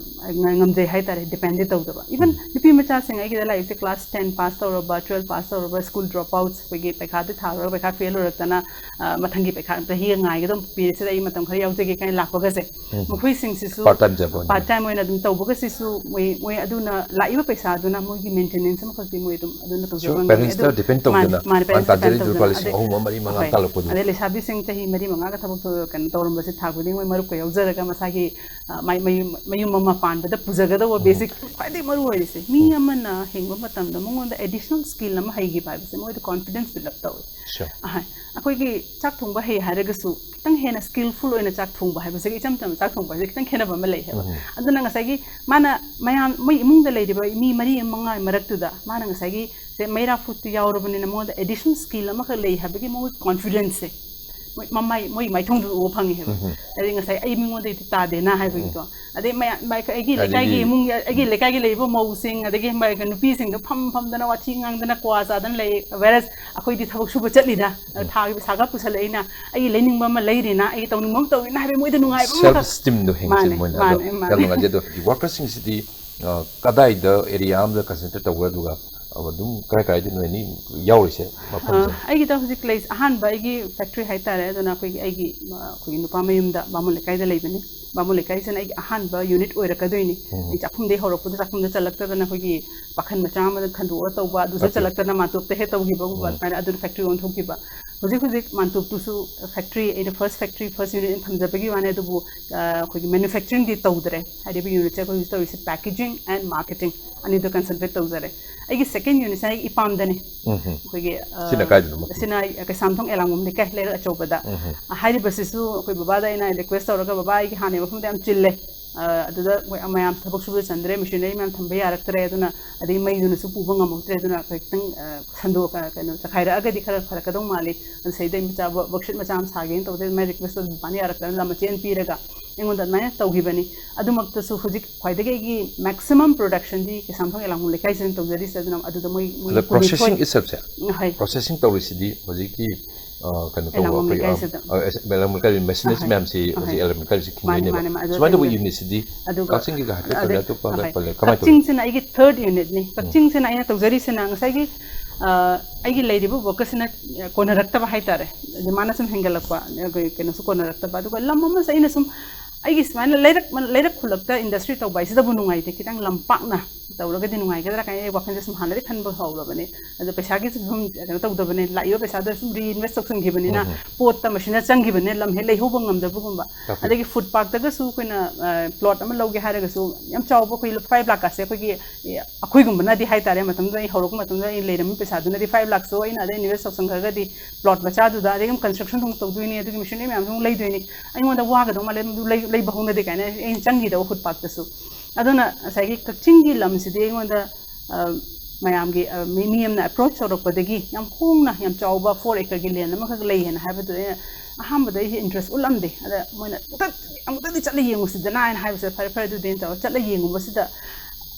ꯉ-, ꯉꯝꯖꯩ ꯍꯥꯏꯇꯥꯔꯦ, ꯗꯤꯄꯦꯟꯗꯦꯠ ꯇꯧꯗꯕ꯫ ꯏꯚꯟ ꯎꯝ꯫ ꯅꯨꯄꯤ ꯃꯆꯥꯁꯤꯡ ꯑꯩꯒꯤꯗ ꯂꯥꯛꯏꯁꯦ ꯀ꯭ꯂꯥꯁ ꯇꯦꯟ ꯄꯥꯁ ꯇꯧꯔꯕ, ꯇꯨꯋꯦꯜꯐ ꯄꯥꯁ ꯇꯧꯔꯕ, ꯁ꯭ꯀꯨꯜ ꯗ꯭ꯔꯣꯞ ꯑꯥꯎꯠꯁ, ꯑꯩꯈꯣꯏꯒꯤ ꯄꯩꯈꯥꯗꯤ ꯊꯥꯔꯨꯔꯒ ꯄꯩꯈꯥ ꯐꯦꯜ ꯑꯣꯏꯔꯛꯇꯅ, ꯑ, ꯃꯊꯪꯒꯤ ꯄꯩꯈꯥ ꯆꯍꯤ ꯉꯥꯏꯒꯗꯧꯕ ꯄꯤꯔꯤꯌꯠꯁꯤꯗ ꯑꯩ ꯃꯇꯝ ꯈꯔ ꯌꯥꯎꯖꯒꯦ ꯀꯥꯏꯅ ꯂꯥꯛꯄꯒꯁꯦ, ꯎꯝ꯫ ꯃꯈꯣꯏꯁꯤꯡꯁꯤꯁꯨ part time job ꯑꯣꯏꯅ꯫ Part time ꯑꯣꯏꯅ ꯑꯗꯨꯝ ꯇꯧꯕꯒꯁꯤꯁꯨ ꯃꯣꯏ, ꯃꯣꯏ ꯑꯗꯨꯅ ꯂꯥꯛꯏꯕ ꯄꯩꯁꯥꯗꯨꯅ ꯃꯣꯏꯒꯤ ꯃꯦꯟꯇꯦꯅꯦꯟꯁ ꯑꯃꯈꯛꯇꯤ ꯃꯣꯏ ꯑꯗꯨꯝ ꯑꯗꯨꯅ ꯇꯧꯖꯕ ꯉꯝꯃꯤ꯫ Parents ꯇ ꯑꯗꯨ depend ꯇꯧꯗꯅ, ꯃꯥꯅꯦ, ꯃꯥꯅꯦ, parents ꯇ ꯃꯥꯅ ꯇꯥꯟꯖꯔꯤꯕ depend ꯂꯨꯄꯥ ꯇꯧꯗꯅ꯫ ꯂꯤꯁꯤꯡ ꯑꯗꯩ, ꯑꯍꯨꯝ ꯑꯃ, ꯃꯔꯤ, ꯃꯉꯥ ꯍꯣꯏ꯫ ꯇꯥꯜꯂꯛꯄꯗꯨ꯫ ꯑꯗꯩ ꯂꯩꯁꯥꯕꯤꯁꯤꯡ ꯆꯍꯤ ꯃꯔꯤ ꯃꯉꯥꯒ ꯊꯕꯛ ꯇꯧ-, ꯀꯩꯅꯣ ꯇꯧꯔꯝꯕꯁꯦ ꯊꯥ ꯈꯨꯗꯤꯡ ꯃꯣꯏ ꯃꯔꯨꯞꯀ ꯌꯥꯎꯖꯔꯒ ꯃꯁꯥꯒꯤ, ꯑ, ꯃꯥꯏ, ꯃꯌꯨꯝ, ꯃꯌꯨꯝ ꯑꯃ ꯄꯥꯟꯕꯗ ꯄꯨꯖꯒꯗꯧꯕ ꯕꯦꯁꯤꯛ ꯈ꯭ꯋꯥꯏꯗꯒꯤ ꯃꯔꯨ ꯑꯣꯏꯔꯤꯁꯦ, ꯃꯤ ꯑꯃꯅ ꯍꯤꯡꯕ ꯃꯇꯝꯗ ꯃꯉꯣꯟꯗ ꯑꯦꯗꯤꯁꯅꯦꯜ ꯁ꯭ꯀꯤꯜ ꯑꯃ ꯍꯩꯈꯤꯕ ꯍꯥꯏꯕꯁꯦ ꯃꯣꯏꯗ ꯀꯣꯟꯐꯤꯗꯦꯟꯁ ꯕꯤꯜ ꯑꯞ ꯇꯧꯋꯤ꯫ Sure. ꯑꯍꯥꯏ, ꯑꯩꯈꯣꯏꯒꯤ ꯆꯥꯛ ꯊꯣꯡꯕ ꯍꯩ ꯍꯥꯏꯔꯒꯁꯨ ꯈꯤꯇꯪ ꯍꯦꯟꯅ ꯁ꯭ꯀꯤꯜꯐꯨꯜ ꯑꯣꯏꯅ ꯆꯥꯛ ꯊꯣꯡꯕ ꯍꯥꯏꯕꯁꯤꯒ ꯏꯆꯝ ꯆꯝꯅ ꯆꯥꯛ ꯊꯣꯡꯕ ꯍꯥꯏꯕꯁꯦ ꯈꯤꯇꯪ ꯈꯦꯠꯅꯕ ꯑꯃ ꯂꯩ ꯍꯥꯏꯕ꯫ ꯑꯗꯨꯅ ꯉꯁꯥꯏꯒꯤ ꯃꯥꯅ ꯃꯌꯥꯝ ꯃꯣꯏ ꯏꯃꯨꯡꯗ ꯂꯩꯔꯤꯕ ꯃꯤ ꯃꯔꯤ ꯃꯉꯥ ꯃꯔꯛꯇꯨꯗ ꯃꯥꯅ ꯉꯁꯥꯏꯒꯤ ꯁꯦ ꯃꯩꯔꯥ ꯐꯨꯗꯇꯨ ꯌꯥꯎꯔꯕꯅꯤꯅ ꯃꯉꯣꯟꯗ ꯑꯦꯗꯤꯁꯅꯦꯜ ꯁ꯭ꯀꯤꯜ ꯑꯃꯈꯛ ꯂꯩ ꯍꯥꯏꯕꯒꯤ ꯃꯣꯏ ꯀꯣꯟꯐꯤꯗꯦꯟꯁꯁꯦ ꯃꯣꯏ ꯃꯃꯥꯏ ꯃꯣꯏ ꯃꯥꯏꯊꯣꯡꯗꯨꯗ ꯎꯕ ꯐꯪꯉꯤ ꯍꯥꯏꯕ꯫ ꯑꯗꯩ ꯉꯁꯥꯏ ꯑꯩ ꯃꯤꯉꯣꯟꯗꯩꯗꯤ ꯇꯥꯗꯦꯅ ꯍꯥꯏꯕꯒꯤꯀꯣ꯫ ꯑꯗꯩ ꯃꯌꯥꯝ ꯑꯩꯒꯤ ꯑꯗꯒꯤ ꯂꯩꯀꯥꯏꯒꯤ ꯏꯃꯨꯡ ꯑꯩꯒꯤ ꯂꯩꯀꯥꯏꯒꯤ ꯂꯩꯔꯤꯕ ꯃꯧꯁꯤꯡ ꯑꯗꯒꯤ ꯃ- ꯅꯨꯄꯤꯁꯤꯡꯗꯣ ꯐꯝ ꯐꯝꯗꯅ ꯋꯥꯊꯤ ꯉꯥꯡꯗꯅ ꯀ꯭ꯋꯥ ꯆꯥꯗꯅ ꯂꯩ꯫ ꯋꯦꯔꯁ ꯑꯩꯈꯣꯏꯗꯤ ꯊꯕꯛ ꯁꯨꯕ ꯆꯠꯂꯤꯗ꯫ ꯊꯥꯒꯤ ꯄꯩꯁꯥꯒ ꯄꯨꯁꯜꯂꯛꯏꯅ ꯑꯩꯒꯤ ꯂꯩꯅꯤꯡꯕ ꯑꯃ ꯂꯩꯔꯤꯅ ꯑꯩꯒꯤ ꯇꯧꯅꯤꯡꯕ ꯑꯃ ꯇꯧꯔꯤꯅ ꯍꯥꯏꯕꯒꯤ ꯃꯣꯏꯗ ꯅꯨꯡꯉꯥꯏꯕ ꯁꯦꯜꯐ ꯑꯃꯈꯛ꯫ ꯏꯁꯇꯤꯝꯗꯣ ꯍꯦꯟꯒꯠꯆꯩ ꯃꯥꯅꯦ, ꯃꯣꯏꯅ꯫ ꯃꯥꯅꯦ, ꯑꯗꯣ ꯃꯥꯅꯦ꯫ ꯌꯥꯝ ꯅꯨꯡꯉꯥꯏꯖꯩ꯫ ꯑꯗꯣ ꯍꯧꯖꯤꯛꯀꯤ ꯋꯥꯔꯀꯔꯁꯤꯡꯁꯤꯗꯤ ꯑ, ꯀꯗꯥꯏꯗ ꯑꯦꯔꯤꯌꯥ ꯑꯃꯗ ꯀꯟꯁꯦꯟꯇ꯭ꯔꯦꯠ ꯇꯧꯕ꯭ꯔꯥ, ꯑꯗꯨꯒ ꯑꯗꯨꯝ ꯀꯔꯥꯏ ꯀꯔꯥꯏꯗꯅꯣ ꯑꯦꯅꯤ ꯌꯥꯎꯔꯤꯁꯦ ꯃꯐꯝꯁꯦ? ꯑ, ꯑꯩꯒꯤꯗ ꯍꯧꯖꯤꯛ ꯂꯩ ꯑꯍꯥꯟꯕ ꯑꯩꯒꯤ ꯐꯦꯛꯇ꯭ꯔꯤ ꯍꯥꯏꯇꯥꯔꯦ꯫ ꯑꯗꯨꯅ ꯑꯩꯈꯣꯏꯒꯤ ꯑꯩꯒꯤ ꯑ, ꯑꯩꯈꯣꯏꯒꯤ ꯅꯨꯄꯥ ꯃꯌꯨꯝꯗ ꯕꯥꯃꯣꯟ ꯂꯩꯀꯥꯏꯗ ꯂꯩꯕꯅꯤ꯫ ꯕꯥꯃꯣꯟ ꯂꯩꯀꯥꯏꯁꯤꯅ ꯑꯩꯒꯤ ꯑꯍꯥꯟꯕ ꯌꯨꯅꯤꯠ ꯑꯣꯏꯔꯛꯀꯗꯣꯏꯅꯤ꯫ ꯑꯩ ꯆꯥꯛꯈꯨꯝꯗꯒꯤ ꯍꯧꯔꯛꯄꯗ ꯆꯥꯛꯈꯨꯝꯗ ꯆꯠꯂꯛꯇꯗꯅ ꯑꯩꯈꯣꯏꯒꯤ ꯄꯥꯈꯟ ꯃꯆꯥ ꯑꯃꯗ ꯈꯟꯗꯣꯛꯑ ꯇꯧꯕ ꯑꯗꯨꯁꯨ Okay. ꯆꯠꯂꯛꯇꯅ ꯃꯥꯟꯇꯣꯞꯇ ꯍꯦꯛ ꯇꯧꯈꯤꯕꯒꯨꯝꯕ ꯑꯗꯨꯃꯥꯏꯅ ꯑꯗꯨꯅ ꯐꯦꯛꯇ꯭ꯔꯤ ꯑꯣꯟꯊꯣꯛꯈꯤꯕ꯫ ꯍꯧꯖꯤꯛ ꯍꯧꯖꯤꯛ ꯃꯥꯟꯇꯣꯞꯇꯨꯁꯨ ꯐꯦꯛꯇ꯭ꯔꯤ ꯑꯩꯅ ꯐꯥꯔꯁ ꯐꯦꯛꯇ꯭ꯔꯤ ꯐꯥꯔꯁ ꯌꯨꯅꯤꯠ ꯑꯩꯅ ꯊꯝꯖꯕꯒꯤ ꯋꯥꯅꯤ꯫ ꯑꯗꯨꯕꯨ ꯑ, ꯑꯩꯈꯣꯏꯒꯤ ꯃꯦꯅꯨꯐꯦꯛꯆꯔꯤꯡꯗꯤ ꯇꯧꯗ꯭ꯔꯦ꯫ ꯍꯥꯏꯔꯤꯕ ꯌꯨꯅꯤꯠꯁꯦ ꯑꯩꯈꯣꯏ ꯍꯧꯖꯤꯛ ꯇꯧꯔꯤꯁꯦ ꯄꯦꯀꯦꯖꯤꯡ ꯑꯦꯟ ꯃꯥꯔꯀꯦꯇꯤꯡ ꯑꯅꯤꯗꯣ ꯀꯟꯁꯦꯟꯇ꯭ꯔꯦꯠ ꯇꯧꯖꯔꯦ꯫ ꯑꯩꯒꯤ ꯁꯦꯀꯦꯟ ꯌꯨꯅꯤꯠꯁꯦ ꯑꯩꯒꯤ ꯏꯄꯥꯝꯗꯅꯤ꯫ ꯑꯩꯈꯣꯏꯒꯤ ꯑ, ꯁꯤꯅ ꯀꯥꯏꯗꯅꯣ ꯃꯐꯝ? ꯁꯤꯅ ꯀꯩꯁꯥꯝꯊꯣꯡ ꯑꯦꯂꯥꯡꯕꯝ ꯂꯩꯀꯥꯏ ꯂꯩꯔꯛ ꯑꯆꯧꯕꯗ꯫ ꯍꯥꯏꯔꯤꯕꯁꯤꯁꯨ ꯑꯩꯈꯣꯏ ꯕꯕꯥꯗ ꯑꯩꯅ ꯔꯤꯀ꯭ꯋꯦꯁ ꯇꯧꯔꯒ, "ꯕꯕꯥ, ꯑꯩꯒꯤ ꯍꯥꯟꯅꯒꯤ ꯃꯐꯝꯗ ꯌꯥꯝ ꯆꯤꯜꯂꯦ, ꯑ, ꯑꯗꯨꯗ ꯑꯩꯈꯣꯏ ꯃꯌꯥꯝ ꯊꯕꯛ ꯁꯨꯕ ꯆꯟꯗ꯭ꯔꯦ, ꯃꯦꯆꯤꯅꯔꯤ ꯃꯌꯥꯝ ꯊꯝꯕ ꯌꯥꯔꯛꯇ꯭ꯔꯦ, ꯑꯗꯨꯅ ꯑꯗꯩ ꯃꯩꯗꯨꯅꯁꯨ ꯄꯨꯕ ꯉꯝꯃꯛꯇ꯭ꯔꯦ, ꯑꯗꯨꯅ ꯑꯩꯈꯣꯏ ꯈꯤꯇꯪ ꯑ, ꯁꯟꯗꯣꯛ ꯑ, ꯀꯩꯅꯣ ꯆꯈꯥꯏꯔꯛꯑꯒꯗꯤ ꯈꯔ ꯐꯔꯛꯀꯗꯧ ꯃꯥꯜꯂꯤ꯫ ꯑꯗꯨ ꯁꯤꯗꯩꯗ ꯑꯩ ꯃꯆꯥ ꯋ- ꯋꯔꯛꯁꯤꯠ ꯃꯆꯥ ꯑꯃ ꯁꯥꯒꯦꯅ ꯇꯧꯕꯗ ꯑꯗꯨꯃꯥꯏꯅ ꯔꯤꯀ꯭ꯋꯦꯁ ꯇꯧꯗꯅ ꯃꯄꯥꯟ ꯌꯥꯔꯛꯇꯅ ꯂꯝ ꯃꯆꯦꯠ ꯑꯃ ꯄꯤꯔꯒ ꯑꯩꯉꯣꯟꯗ ꯑꯗꯨꯃꯥꯏꯅ ꯇꯧꯈꯤꯕꯅꯤ꯫ ꯑꯗꯨꯃꯛꯇꯁꯨ ꯍꯧꯖꯤꯛ ꯈ꯭ꯋꯥꯏꯗꯒꯤ ꯑꯩꯒꯤ ꯃꯦꯛꯁꯤꯃꯝ ꯄ꯭ꯔꯣꯗꯛꯁꯟꯗꯤ ꯀꯩꯁꯥꯝꯊꯣꯡ ꯑꯦꯂꯥꯡꯕꯝ ꯂꯩꯀꯥꯏꯁꯤꯗ ꯇꯧꯖꯔꯤꯁꯦ꯫ ꯑꯗꯨꯅ ꯑꯗꯨꯗ ꯃꯣꯏ ꯃꯣꯏ ꯑꯗ ꯄ꯭ꯔꯣꯁꯦꯁꯤꯡ ꯀꯨꯟꯅꯤꯊꯣꯏ ꯏꯁꯇꯦꯞꯁꯦ, ꯍꯣꯏ꯫ ꯄ꯭ꯔꯣꯁꯦꯁꯤꯡ ꯇꯧꯔꯤꯁꯤꯗꯤ ꯍꯧꯖꯤꯛꯀꯤ ꯑ, ꯀꯩꯅꯣ ꯇꯧꯕ ꯑꯦꯂꯥꯡꯕꯝ ꯑꯩꯈꯣꯏ, ꯑ, ꯂꯩꯀꯥꯏꯁꯤꯗ꯫ ꯑ, ꯑꯦꯂꯥꯡꯕꯝ ꯂꯩꯀꯥꯏꯒꯤ ꯃꯦꯁꯤꯅꯔꯤꯁ ꯑꯍꯣꯏ꯫ ꯃꯌꯥꯝꯁꯤ ꯍꯧꯖꯤꯛ ꯑꯍꯣꯏ꯫ ꯑꯦꯂꯥꯡꯕꯝ ꯂꯩꯀꯥꯏꯁꯤ ꯃꯥꯅꯦ, ꯈꯤꯡꯗꯣꯏꯅꯦꯕ꯫ ꯃꯥꯅꯦ, ꯃꯥꯅꯦ꯫ ꯑꯗꯨ ꯁꯨꯃꯥꯏꯅ ꯇꯧꯕ ꯑꯗꯨ ꯌꯨꯅꯤꯠꯁꯤꯗꯤ ꯑꯗꯨꯒ ꯀꯛꯆꯤꯡꯒꯤꯒ ꯍꯥꯏꯐꯦꯠ ꯑꯗꯩ ꯄꯜꯂꯦ, ꯑꯇꯣꯞꯄ ꯑꯍꯣꯏ꯫ ꯄꯜꯂꯦ, ꯀꯃꯥꯏꯅ ꯇꯧꯋꯤ? ꯀꯛꯆꯤꯡꯁꯤꯅ ꯑꯩꯒꯤ ꯊꯥꯔꯠ ꯌꯨꯅꯤꯠꯅꯤ꯫ ꯀꯛꯆꯤꯡꯁꯤꯅ ꯑꯩꯅ ꯇꯧꯖꯔꯤꯁꯤꯅ ꯉꯁꯥꯏꯒꯤ ꯑ, ꯑꯩꯒꯤ ꯂꯩꯔꯤꯕ ꯋꯔꯀꯔꯁꯤꯅ ꯀꯣꯟꯅꯔꯛꯇꯕ ꯍꯥꯏꯇꯥꯔꯦ꯫ ꯑꯗꯩ ꯃꯥꯅ ꯁꯨꯝ ꯍꯦꯟꯒꯠꯂꯛꯄ, ꯑꯩꯈꯣꯏ ꯀꯩꯅꯣꯁꯨ ꯀꯣꯟꯅꯔꯛꯇꯕ꯫ ꯑꯗꯨꯒ ꯂꯝ ꯑꯃꯁꯦ ꯑꯩꯅ ꯁꯨꯝ ꯑꯩꯒꯤ ꯁꯨꯃꯥꯏꯅ ꯂꯩꯔꯛ ꯂꯩꯔꯛ ꯈꯨꯜꯂꯛꯇ ꯏꯟꯗꯁꯇ꯭ꯔꯤ ꯇꯧꯕ ꯍꯥꯏꯁꯤꯗꯕꯨ ꯅꯨꯡꯉꯥꯏꯇꯦ, ꯈꯤꯇꯪ ꯂꯝꯄꯥꯛꯅ ꯇꯧꯔꯒꯗꯤ ꯅꯨꯡꯉꯥꯏꯒꯗ꯭ꯔꯥ ꯀꯥꯏꯅ ꯑꯩ ꯋꯥꯈꯜꯁꯦ ꯁꯨꯝ ꯍꯥꯟꯅꯗꯤ ꯈꯟꯕ ꯍꯧꯔꯕꯅꯦ꯫ ꯑꯗꯣ ꯄꯩꯁꯥꯒꯤꯁꯨ ꯁꯨꯝ ꯀꯩꯅꯣ ꯇꯧꯗꯕꯅꯦ, ꯂꯥꯛꯏꯕ ꯄꯩꯁꯥꯗꯣ ꯁꯨꯝ ꯔꯤꯏꯟꯚꯦꯁ ꯇꯧꯁꯟꯈꯤꯕꯅꯤꯅ ꯄꯣꯠꯇ ꯃꯁꯤꯅ ꯆꯪꯈꯤꯕꯅꯤꯅ ꯂꯝ ꯍꯦꯛ ꯂꯩꯍꯧꯕ ꯉꯝꯗꯕꯒꯨꯝꯕ꯫ ꯑꯗꯒꯤ ꯐꯨꯠ ꯄꯥꯛꯇꯒꯁꯨ ꯑꯩꯈꯣꯏꯅ ꯄ꯭ꯂꯣꯠ ꯑꯃ ꯂꯧꯒꯦ ꯍꯥꯏꯔꯒꯁꯨ ꯌꯥꯝ ꯆꯥꯎꯕ ꯑꯩꯈꯣꯏ ꯐꯥꯏꯚ ꯂꯥꯛꯀꯁꯦ ꯑꯩꯈꯣꯏꯒꯤ ꯑꯩꯈꯣꯏꯒꯨꯝꯕꯅꯗꯤ ꯍꯥꯏꯇꯥꯔꯦ, ꯃꯇꯝꯗꯨꯗ ꯑꯩ ꯍꯧꯔꯛꯄ ꯃꯇꯝꯗ ꯑꯩ ꯂꯩꯔꯝꯃꯤ ꯄꯩꯁꯥꯗꯨꯅꯗꯤ ꯐꯥꯏꯚ ꯂꯥꯛꯁꯨ ꯑꯩꯅ ꯑꯗꯩ ꯏꯟꯚꯦꯁ ꯇꯧꯁꯟꯈ꯭ꯔꯒꯗꯤ ꯄ꯭ꯂꯣꯠ ꯃꯆꯥꯗꯨꯗ ꯑꯗꯩ ꯑꯗꯨꯝ ꯀꯟꯁꯇ꯭ꯔꯛꯁꯟ ꯑꯃꯨꯛ ꯇꯧꯗꯣꯏꯅꯤ, ꯑꯗꯨꯒꯤ ꯃꯦꯆꯤꯅꯔꯤ ꯃꯌꯥꯝꯁꯨ ꯑꯃꯨꯛ ꯂꯩꯗꯣꯏꯅꯤ, ꯑꯩꯉꯣꯟꯗ ꯋꯥꯒꯗꯧ ꯃꯥꯜꯂꯦ꯫ ꯑꯗꯨ ꯂꯩ- ꯂꯩꯕ ꯍꯧꯅꯗꯦ ꯀꯥꯏꯅ ꯑꯩꯅ ꯆꯪꯈꯤꯗꯕ ꯐꯨꯠ ꯄꯥꯛꯇꯁꯨ꯫ ꯑꯗꯨꯅ ꯉꯁꯥꯏꯒꯤ ꯀꯛꯆꯤꯡꯒꯤ ꯂꯝꯁꯤꯗꯤ ꯑꯩꯉꯣꯟꯗ ꯑ, ꯃꯌꯥꯝꯒꯤ ꯑ, ꯃꯤ ꯃꯤ ꯑꯃꯅ ꯑꯦꯄ꯭ꯔꯣꯆ ꯇꯧꯔꯛꯄꯗꯒꯤ ꯌꯥꯝ ꯍꯣꯡꯅ ꯌꯥꯝ ꯆꯥꯎꯕ ꯐꯣꯔ ꯑꯦꯀꯔꯒꯤ ꯂꯦꯟ ꯑꯃꯈꯛ ꯂꯩꯌꯦꯅ ꯍꯥꯏꯕꯗꯨꯗ ꯑꯩꯅ ꯑꯍꯥꯟꯕꯗ ꯑꯩꯁꯦ ꯏꯟꯇꯔꯦꯁ ꯎꯠꯂꯝꯗꯦ꯫ ꯑꯗ ꯃꯣꯏꯅ ꯑꯃꯨꯛꯇ ꯑꯃꯨꯛꯇꯗꯤ ꯆꯠꯂ ꯌꯦꯡꯉꯨꯁꯤꯗꯅ ꯍꯥꯏꯅ ꯍꯥꯏꯕꯁꯤꯗ ꯐꯔꯦ ꯐꯔꯦ ꯑꯗꯨꯗꯤ ꯇꯧꯔ ꯆꯠꯂ ꯌꯦꯡꯉꯨꯕꯁꯤꯗ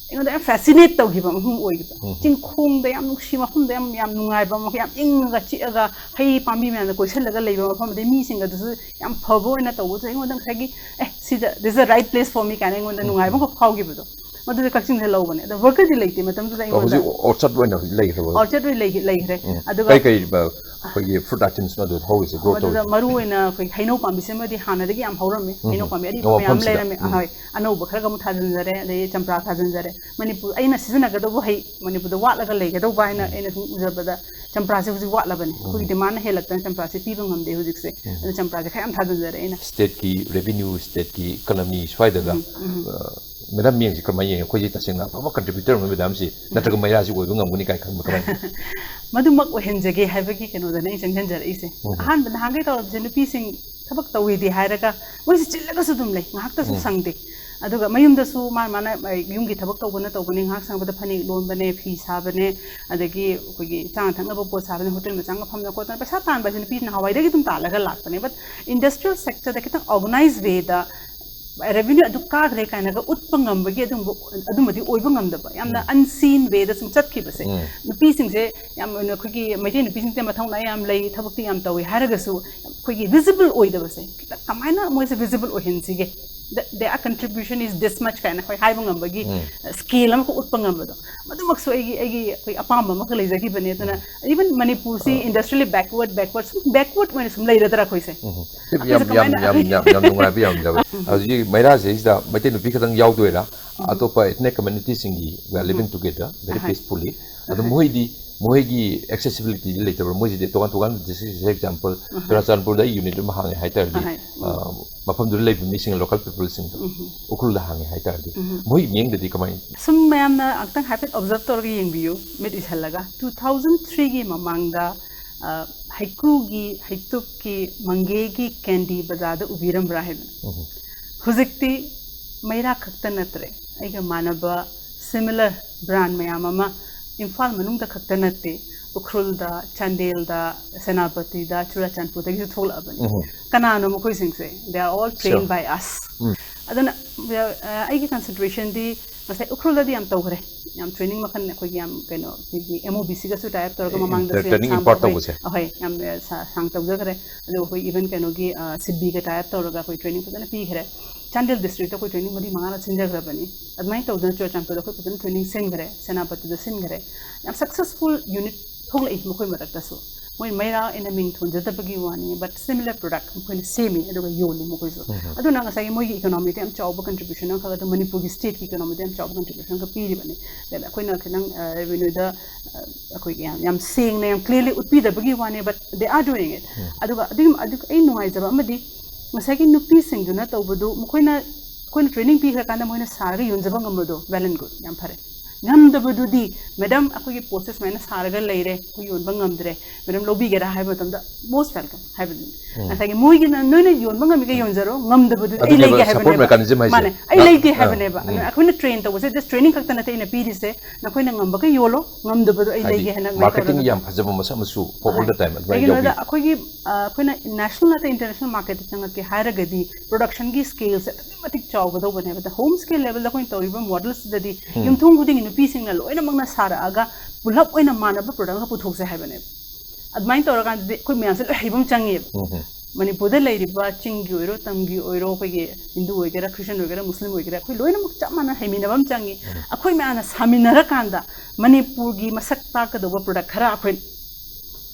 ꯑꯩꯉꯣꯟꯗ ꯌꯥꯝ ꯐꯦꯁꯤꯅꯦꯠ ꯇꯧꯈꯤꯕ ꯃꯐꯝ ꯑꯣꯏꯈꯤꯕ꯫ ꯆꯤꯡꯈꯣꯡꯗ ꯌꯥꯝ ꯅꯨꯡꯁꯤ, ꯃꯐꯝꯗ ꯌꯥꯝ ꯌꯥꯝ ꯅꯨꯡꯉꯥꯏꯕ, ꯌꯥꯝ ꯏꯪꯉꯒ ꯆꯤꯛꯑꯒ ꯍꯩ ꯄꯥꯝꯕꯤ ꯃꯌꯥꯝꯅ ꯀꯣꯏꯁꯤꯜꯂꯒ ꯂꯩꯕ ꯃꯐꯝ, ꯑꯗꯩ ꯃꯤꯁꯤꯡ ꯑꯗꯨꯁꯨ ꯌꯥꯝ ꯐꯕ ꯑꯣꯏꯅ ꯇꯧꯕꯗꯨ ꯑꯩꯉꯣꯟꯗ ꯉꯁꯥꯏꯒꯤ ꯑꯦ ꯁꯤꯗ this is the right place for me ꯀꯥꯏꯅ ꯑꯩꯉꯣꯟꯗ ꯅꯨꯡꯉꯥꯏꯕ ꯑꯃꯈꯛ ꯐꯥꯎꯈꯤꯕꯗꯣ, ꯃꯗꯨꯗ ꯀꯛꯆꯤꯡꯗ ꯂꯧꯕꯅꯦ꯫ ꯑꯗꯣ ꯋꯥꯔꯀꯔꯗꯤ ꯂꯩꯇꯦ ꯃꯇꯝꯗꯨꯗ ꯑꯩꯉꯣꯟꯗ꯫ ꯍꯧꯖꯤꯛ ꯑꯣꯔꯆꯥꯔꯗ ꯑꯣꯏꯅ ꯍꯧꯖꯤꯛ ꯂꯩꯈ꯭ꯔꯕ? ꯑꯣꯔꯆꯥꯔꯗ ꯑꯣꯏꯅ ꯂꯩꯈ꯭ꯔꯦ꯫ ꯎꯝ꯫ ꯑꯗꯨꯒ ꯀꯩ ꯀꯩ ꯕ- ꯑꯩꯈꯣꯏꯒꯤ ꯐ꯭ꯔꯨꯠ ꯑꯥꯏꯇꯦꯝꯁ ꯑꯗꯨ ꯍꯧꯔꯤꯁꯦ, ꯒ꯭ꯔꯣ ꯃꯗꯨꯗ ꯇꯧꯔꯤꯁꯦ? ꯃꯔꯨ ꯑꯣꯏꯅ ꯑꯩꯈꯣꯏ ꯍꯩꯅꯧ ꯄꯥꯝꯕꯤꯁꯤꯃꯗꯤ ꯍꯥꯟꯅꯗꯒꯤ ꯌꯥꯝ ꯍꯧꯔꯝꯃꯤ꯫ ꯍꯩꯅꯧ ꯄꯥꯝꯕꯤ ꯑꯔꯤꯕ ꯑꯣ, ꯃꯌꯥꯝ ꯃꯐꯝꯁꯤꯗ꯫ ꯂꯩꯔꯝꯃꯤ꯫ ꯎꯝ꯫ ꯍꯣꯏ, ꯑꯅꯧꯕ ꯈꯔꯒ ꯑꯃꯨꯛ ꯊꯥꯖꯤꯟꯖꯔꯦ, ꯑꯗꯩ ꯆꯝꯄ꯭ꯔꯥ ꯊꯥꯖꯤꯟꯖꯔꯦ꯫ ꯃꯅꯤꯄꯨꯔ ꯑꯩꯅ ꯁꯤꯖꯤꯟꯅꯒꯗꯧꯕ ꯍꯩ ꯃꯅꯤꯄꯨꯔꯗ ꯋꯥꯠꯂꯒ ꯂꯩꯒꯗꯧꯕ ꯍꯥꯏꯅ ꯑꯩꯅ ꯁꯨꯝ ꯎꯖꯕꯗ ꯆꯝꯄ꯭ꯔꯥꯁꯦ ꯍꯧꯖꯤꯛ ꯋꯥꯠꯂꯕꯅꯦ꯫ ꯑꯩꯈꯣꯏꯒꯤ ꯗꯤꯃꯥꯟꯅ ꯍꯦꯜꯂꯛꯇꯅ ꯆꯝꯄ꯭ꯔꯥꯁꯦ ꯄꯤꯕ ꯉꯝꯗꯦ ꯍꯧꯖꯤꯛꯁꯦ꯫ ꯑꯗꯨꯅ ꯆꯝꯄ꯭ꯔꯥꯁꯦ ꯈꯔ ꯌꯥꯝ ꯊꯥꯖꯤꯟꯖꯔꯦ ꯑꯩꯅ꯫ ꯁ꯭ꯇꯦꯠꯀꯤ ꯔꯦꯚꯤꯅ꯭ꯌꯨ, ꯁ꯭ꯇꯦꯠꯀꯤ ꯏꯀꯣꯅꯣꯃꯤ ꯁ꯭ꯋꯥꯏꯗꯒ, ꯑ, ꯃꯦꯗꯥꯝ ꯃꯤꯠꯌꯦꯡꯁꯤ ꯀꯔꯝꯍꯥꯏꯅ ꯌꯦꯡꯉꯤ? ꯑꯩꯈꯣꯏꯁꯤ ꯇꯁꯦꯡꯅ ꯑꯐꯕ ꯀꯟꯇ꯭ꯔꯤꯕ꯭ꯌꯨꯇꯔ ꯑꯃ ꯃꯦꯗꯥꯝꯁꯤ ꯅꯠꯇ꯭ꯔꯒ ꯃꯩꯔꯥꯁꯤ ꯑꯣꯏꯕ ꯉꯝꯒꯅꯤ ꯀꯥꯏꯅ ꯈꯟꯕ ꯀꯃꯥꯏꯅ? ꯃꯗꯨꯃꯛ ꯑꯣꯏꯍꯟꯖꯒꯦ ꯍꯥꯏꯕꯒꯤ ꯀꯩꯅꯣꯗꯅ ꯑꯩ ꯆꯪꯁꯤꯟꯖꯔꯛꯏꯁꯦ꯫ ꯑꯍꯥꯟꯕ ꯅꯍꯥꯟꯈꯩ ꯇꯧꯔꯕꯁꯦ ꯅꯨꯄꯤꯁꯤꯡ ꯊꯕꯛ ꯇꯧꯋꯤꯗꯤ ꯍꯥꯏꯔꯒ ꯃꯣꯏꯁꯤ ꯆꯤꯜꯂꯒꯁꯨ ꯑꯗꯨꯝ ꯂꯩ, ꯉꯥꯏꯍꯥꯛꯇꯁꯨ ꯁꯪꯗꯦ꯫ ꯑꯗꯨꯒ ꯃꯌꯨꯝꯗꯁꯨ ꯃꯥ ꯃꯥꯅ ꯌꯨꯝꯒꯤ ꯊꯕꯛ ꯇꯧꯕꯅ ꯇꯧꯕꯅꯤ, ꯉꯥꯏꯍꯥꯛ ꯁꯪꯕꯗ ꯐꯅꯦꯛ ꯂꯣꯟꯕꯅꯦ, ꯐꯤ ꯁꯥꯕꯅꯦ, ꯑꯗꯒꯤ ꯑꯩꯈꯣꯏꯒꯤ ꯆꯥꯅ ꯊꯛꯅꯕ ꯄꯣꯠ ꯁꯥꯕꯅꯦ, ꯍꯣꯇꯦꯜ ꯃꯆꯥ ꯑꯃ ꯐꯝꯗꯅ ꯈꯣꯠꯇꯅ ꯄꯩꯁꯥ ꯇꯥꯟꯕ ꯍꯥꯏꯁꯦ ꯅꯨꯄꯤꯁꯤꯡ ꯅꯍꯥꯟꯋꯥꯏꯗꯒꯤ ꯑꯗꯨꯝ ꯇꯥꯜꯂꯒ ꯂꯥꯛꯄꯅꯦ꯫ But industrial sector ꯗ ꯈꯤꯇꯪ ꯑꯣꯔꯒꯅꯥꯏꯖ ꯋꯦꯗ ꯔꯦꯚꯤꯅ꯭ꯌꯨ ꯑꯗꯨ ꯀꯥꯈ꯭ꯔꯦ ꯀꯥꯏꯅꯒ ꯎꯠꯄ ꯉꯝꯕꯒꯤ ꯑꯗꯨꯝꯕ ꯑꯗꯨꯝꯕꯗꯤ ꯑꯣꯏꯕ ꯉꯝꯗꯕ, ꯌꯥꯝꯅ ꯑꯟꯁꯤꯟ ꯋꯦꯗ ꯁꯨꯝ ꯆꯠꯈꯤꯕꯁꯦ꯫ ꯅꯨꯄꯤꯁꯤꯡꯁꯦ ꯌꯥꯝ ꯑꯣꯏꯅ ꯑꯩꯈꯣꯏꯒꯤ ꯃꯩꯇꯩ ꯅꯨꯄꯤꯁꯤꯡꯁꯦ ꯃꯊꯧꯅꯥ ꯌꯥꯝ ꯂꯩ, ꯊꯕꯛꯇꯤ ꯌꯥꯝ ꯇꯧꯋꯤ ꯍꯥꯏꯔꯒꯁꯨ ꯑꯩꯈꯣꯏꯒꯤ ꯚꯤꯖꯤꯕꯜ ꯑꯣꯏꯗꯕꯁꯦ ꯈꯤꯇꯪ ꯀꯃꯥꯏꯅ ꯃꯣꯏꯁꯦ visible ꯑꯣꯏꯍꯟꯁꯤꯒꯦ? the, their contribution is this much ꯀꯥꯏꯅ ꯑꯩꯈꯣꯏ ꯍꯥꯏꯕ ꯉꯝꯕꯒꯤ ꯁ꯭ꯀꯦꯜ ꯑꯃꯈꯛ ꯎꯠꯄ ꯉꯝꯕꯗꯣ, ꯃꯗꯨꯃꯛꯁꯨ ꯑꯩꯒꯤ ꯑꯩꯒꯤ ꯑꯩꯈꯣꯏ ꯑꯄꯥꯝꯕ ꯑꯃꯈꯛ ꯂꯩꯖꯈꯤꯕꯅꯦ꯫ ꯑꯗꯨꯅ even ꯃꯅꯤꯄꯨꯔꯁꯤ industrially backward backward ꯁꯨꯝ backward ꯑꯣꯏꯅ ꯁꯨꯝ ꯂꯩꯔꯗ꯭ꯔꯥ ꯑꯩꯈꯣꯏꯁꯦ? ꯌꯥꯝ ꯌꯥꯝ ꯌꯥꯝ ꯌꯥꯝ ꯌꯥꯝ ꯅꯨꯡꯉꯥꯏꯕ ꯌꯥꯝ ꯌꯥꯎꯋꯦ꯫ ꯍꯧꯖꯤꯛ ꯃꯩꯔꯥꯁꯤꯗꯩꯁꯤꯗ ꯃꯩꯇꯩ ꯅꯨꯄꯤ ꯈꯛꯇꯪ ꯌꯥꯎꯗꯣꯏꯔꯥ? ꯑꯇꯣꯞꯄ ethnic community ꯁꯤꯡꯒꯤ we are living together very peacefully꯫ ꯑꯗꯣ ꯃꯣꯏꯗꯤ ꯃꯣꯏꯒꯤ accessibility ꯗꯤ ꯂꯩꯇꯕ꯭ꯔꯥ? ꯃꯣꯏꯁꯤꯗꯤ ꯇꯣꯉꯥꯟ ꯇꯣꯉꯥꯟꯕ district, example ꯆꯨꯔꯥꯆꯥꯟꯄꯨꯔꯗ unit ꯑꯃ ꯍꯥꯡꯉꯦ ꯍꯥꯏꯇꯥꯔꯗꯤ, ꯃꯐꯝꯗꯨꯗ ꯂꯩꯕ ꯃꯤꯁꯤꯡ, local people ꯁꯤꯡꯗꯣ ꯎꯈ꯭ꯔꯨꯜꯗ ꯍꯥꯡꯉꯦ ꯍꯥꯏꯇꯥꯔꯗꯤ, ꯃꯣꯏ ꯃꯤꯠꯌꯦꯡꯗꯗꯤ ꯀꯃꯥꯏꯅ? ꯁꯨꯝ ꯃꯌꯥꯝꯅ ꯑꯃꯨꯛꯇꯪ ꯍꯥꯏꯐꯦꯠ observe ꯇꯧꯔꯒ ꯌꯦꯡꯕꯤꯌꯨ, ꯃꯤꯠ ꯎꯏꯁꯜꯂꯒ꯫ Two thousand three ꯒꯤ ꯃꯃꯥꯡꯗ ꯑ, ꯍꯩꯀ꯭ꯔꯨꯒꯤ, ꯍꯩꯇꯨꯞꯀꯤ, ꯃꯪꯒꯦꯒꯤ candy ꯕꯖꯥꯔꯗ ꯎꯕꯤꯔꯝꯕ꯭ꯔꯥ ꯍꯥꯏꯕꯅꯤ꯫ ꯍꯧꯖꯤꯛꯇꯤ ꯃꯩꯔꯥ ꯈꯛꯇ ꯅꯠꯇ꯭ꯔꯦ, ꯑꯩꯒ ꯃꯥꯟꯅꯕ similar brand ꯃꯌꯥꯝ ꯑꯃ ꯏꯝꯐꯥꯜ ꯃꯅꯨꯡꯗ ꯈꯛꯇ ꯅꯠꯇꯦ, ꯎꯈ꯭ꯔꯨꯜꯗ, ꯆꯥꯟꯗꯦꯜꯗ, ꯁꯦꯅꯥꯄꯇꯤꯗ, ꯆꯨꯔꯥꯆꯥꯟꯄꯨꯔꯗꯒꯤꯁꯨ ꯊꯣꯛꯂꯛꯑꯕꯅꯤ꯫ ꯀꯅꯥꯅꯣ ꯃꯈꯣꯏꯁꯤꯡꯁꯦ? They are all trained by us꯫ ꯑꯗꯨꯅ ꯑ, ꯑꯩꯒꯤ consideration ꯗꯤ ꯉꯁꯥꯏ ꯎꯈ꯭ꯔꯨꯜꯗꯗꯤ ꯌꯥꯝ ꯇꯧꯈ꯭ꯔꯦ꯫ ꯌꯥꯝ training ꯃꯈꯜ ꯑꯩꯈꯣꯏꯒꯤ ꯌꯥꯝ ꯀꯩꯅꯣ, ꯑꯩꯈꯣꯏꯒꯤ MOBC ꯒꯁꯨ tie up ꯇꯧꯔꯒ ꯃꯃꯥꯡꯗꯁꯨ ꯌꯥꯝ training ꯁꯥꯡꯕ impart ꯑꯩꯈꯣꯏ, ꯇꯧꯕꯁꯦ꯫ ꯑꯍꯣꯏ, ꯌꯥꯝ ꯑ, ꯁꯥ-, ꯁꯥꯡ ꯇꯧꯖꯈ꯭ꯔꯦ꯫ ꯑꯗꯨꯒ ꯑꯩꯈꯣꯏ even ꯀꯩꯅꯣꯒꯤ ꯑ, ꯁꯤꯗꯕꯤꯒ tie up ꯇꯧꯔꯒ ꯑꯩꯈꯣꯏ training ꯐꯖꯅ ꯄꯤꯈ꯭ꯔꯦ꯫ ꯆꯥꯟꯗꯦꯜ district ꯇ ꯑꯩꯈꯣꯏ training ꯃꯔꯤ ꯃꯉꯥꯔꯛ ꯁꯤꯟꯖꯈ꯭ꯔꯕꯅꯤ꯫ ꯑꯗꯨꯃꯥꯏꯅ ꯇꯧꯗꯅ ꯆꯨꯔꯥꯆꯥꯟꯄꯨꯔꯗ ꯑꯩꯈꯣꯏ ꯐꯖꯅ training ꯁꯤꯟꯈ꯭ꯔꯦ, ꯁꯦꯅꯥꯄꯇꯤꯗ ꯁꯤꯟꯈ꯭ꯔꯦ꯫ ꯌꯥꯝ successful unit ꯊꯣꯛꯂꯛꯏ ꯃꯈꯣꯏ ꯃꯔꯛꯇꯁꯨ꯫ ꯃꯣꯏ ꯃꯩꯔꯥ ꯑꯩꯅ ꯃꯤꯡ ꯊꯣꯟꯖꯗꯕꯒꯤ ꯋꯥꯅꯤ, but similar product ꯃꯈꯣꯏꯅ ꯁꯦꯝꯃꯤ ꯑꯗꯨꯒ ꯌꯣꯜꯂꯤ ꯃꯈꯣꯏꯁꯨ꯫ ꯑꯗꯨꯅ ꯉꯁꯥꯏꯒꯤ ꯃꯣꯏꯒꯤ economy ꯗ ꯌꯥꯝ ꯆꯥꯎꯕ contribution ꯑꯃꯈꯛ, ꯑꯗꯨ ꯃꯅꯤꯄꯨꯔꯒꯤ state ꯀꯤ economy ꯗ ꯌꯥꯝ ꯆꯥꯎꯕ contribution ꯑꯃꯈꯛ ꯄꯤꯔꯤꯕꯅꯤ꯫ ꯑꯗ ꯑꯩꯈꯣꯏꯅ ꯈꯤꯇꯪ ꯑ, revenue ꯗ ꯑ, ꯑꯩꯈꯣꯏꯒꯤ ꯌꯥꯝ, ꯌꯥꯝ ꯁꯦꯡꯅ, ꯌꯥꯝ clearly ꯎꯠꯄꯤꯗꯕꯒꯤ ꯋꯥꯅꯤ, but they are doing it꯫ ꯑꯗꯨꯒ ꯑꯗꯨꯒꯤ ꯑꯗꯨꯒ ꯑꯩ ꯅꯨꯡꯉꯥꯏꯖꯕ ꯑꯃꯗꯤ ꯉꯁꯥꯏꯒꯤ ꯅꯨꯄꯤꯁꯤꯡꯗꯨꯅ ꯇꯧꯕꯗꯨ, ꯃꯈꯣꯏꯅ, ꯑꯩꯈꯣꯏꯅ training ꯄꯤꯈ꯭ꯔꯀꯥꯟꯗ ꯃꯣꯏꯅ ꯁꯥꯔꯒ ꯌꯣꯟꯖꯕ ꯉꯝꯕꯗꯣ, well and good, ꯌꯥꯝ ꯐꯔꯦ꯫ ꯉꯝꯗꯕꯗꯨꯗꯤ, "Madam, ꯑꯩꯈꯣꯏꯒꯤ ꯄꯣꯠꯁꯦ ꯁꯨꯃꯥꯏꯅ ꯁꯥꯔꯒ ꯂꯩꯔꯦ, ꯑꯩꯈꯣꯏ ꯌꯣꯟꯕ ꯉꯝꯗ꯭ꯔꯦ, madam ꯂꯧꯕꯤꯒꯦꯔꯥ?" ꯍꯥꯏꯕ ꯃꯇꯝꯗ most welcome ꯍꯥꯏꯕꯗꯨꯅꯤ꯫ ꯉꯁꯥꯏꯒꯤ ꯃꯣꯏꯒꯤꯅ, "ꯅꯣꯏꯅ ꯌꯣꯟꯕ ꯉꯝꯃꯤꯒ ꯌꯣꯟꯖꯔꯣ, ꯉꯝꯗꯕꯗꯨꯗꯤ ꯑꯩ ꯑꯗꯨꯅꯦꯕ ꯂꯩꯒꯦ" support ꯍꯥꯏꯕꯅꯦꯕ꯫ mechanism ꯍꯥꯏꯁꯦ꯫ ꯃꯥꯅꯦ, ꯑꯩ ꯑꯥ, ꯂꯩꯒꯦ ꯑꯥ, ꯍꯥꯏꯕꯅꯦꯕ꯫ ꯑꯗꯨꯅ ꯑꯩꯈꯣꯏꯅ train ꯇꯧꯕꯁꯦ just training ꯈꯛꯇ ꯅꯠꯇꯦ ꯑꯩꯅ ꯄꯤꯔꯤꯁꯦ, "ꯅꯈꯣꯏꯅ ꯉꯝꯕꯒ ꯌꯣꯜꯂꯣ, ꯉꯝꯗꯕꯗꯣ ꯑꯩ ꯍꯥꯏꯗꯤ ꯂꯩꯒꯦ" ꯍꯥꯏꯅ ꯑꯗꯨꯃꯥꯏꯅ marketing ꯒꯤ ꯇꯧꯔꯒ ꯌꯥꯝ ꯐꯖꯕ ꯃꯁꯛ ꯑꯃꯁꯨ for all the time ꯑꯗꯨꯃꯥꯏꯅ ꯀꯩꯒꯤꯅꯣꯗ ꯌꯥꯎꯕꯤꯕ꯭ꯔꯥ? ꯑꯩꯈꯣꯏꯒꯤ ꯑ, ꯑꯩꯈꯣꯏꯅ national ꯅꯠꯇ꯭ꯔꯒ international market ꯇ ꯆꯪꯉꯛꯀꯦ ꯍꯥꯏꯔꯒꯗꯤ production ꯒꯤ scale ꯁꯦ ꯑꯗꯨꯛꯀꯤ ꯃꯇꯤꯛ ꯆꯥꯎꯒꯗꯧꯕꯅꯦꯕ꯫ ꯑꯗ home scale level ꯗ ꯑꯩꯈꯣꯏꯅ ꯇꯧꯔꯤꯕ model ꯁꯤꯗꯗꯤ ꯌꯨꯝꯊꯣꯡ ꯈꯨꯗꯤꯡꯒꯤ ꯅꯨꯄꯤꯁꯤꯡꯅ ꯂꯣꯏꯅꯃꯛꯅ ꯁꯥꯔꯛꯑꯒ ꯄꯨꯂꯞ ꯑꯣꯏꯅ ꯃꯥꯟꯅꯕ product ꯑꯃ ꯄꯨꯊꯣꯛꯁꯦ ꯍꯥꯏꯕꯅꯦꯕ꯫ ꯑꯗꯨꯃꯥꯏꯅ ꯇꯧꯔꯀꯥꯟꯗꯗꯤ ꯑꯩꯈꯣꯏ ꯃꯌꯥꯝꯁꯦ ꯂꯣꯏ ꯍꯩꯕ ꯑꯃ ꯆꯪꯉꯦꯕ꯫ ꯃꯅꯤꯄꯨꯔꯗ ꯂꯩꯔꯤꯕ ꯆꯤꯡꯒꯤ ꯑꯣꯏꯔꯣ, ꯇꯝꯒꯤ ꯑꯣꯏꯔꯣ, ꯑꯩꯈꯣꯏꯒꯤ ꯍꯤꯟꯗꯨ ꯑꯣꯏꯒꯦꯔꯥ, ꯈ꯭ꯔꯤꯁꯇꯤꯌꯟ ꯑꯣꯏꯒꯦꯔꯥ, ꯃꯨꯁꯂꯤꯝ ꯑꯣꯏꯒꯦꯔꯥ, ꯑꯩꯈꯣꯏ ꯂꯣꯏꯅꯃꯛ ꯆꯞ ꯃꯥꯟꯅ ꯍꯩꯃꯤꯟꯅꯕ ꯑꯃ ꯆꯪꯉꯤ꯫ ꯑꯩꯈꯣꯏ ꯃꯌꯥꯝꯅ ꯁꯥꯃꯤꯟꯅꯔꯀꯥꯟꯗ ꯃꯅꯤꯄꯨꯔꯒꯤ ꯃꯁꯛ ꯇꯥꯛꯀꯗꯧꯕ ꯄ꯭ꯔꯗꯛ ꯈꯔ ꯑꯩꯈꯣꯏ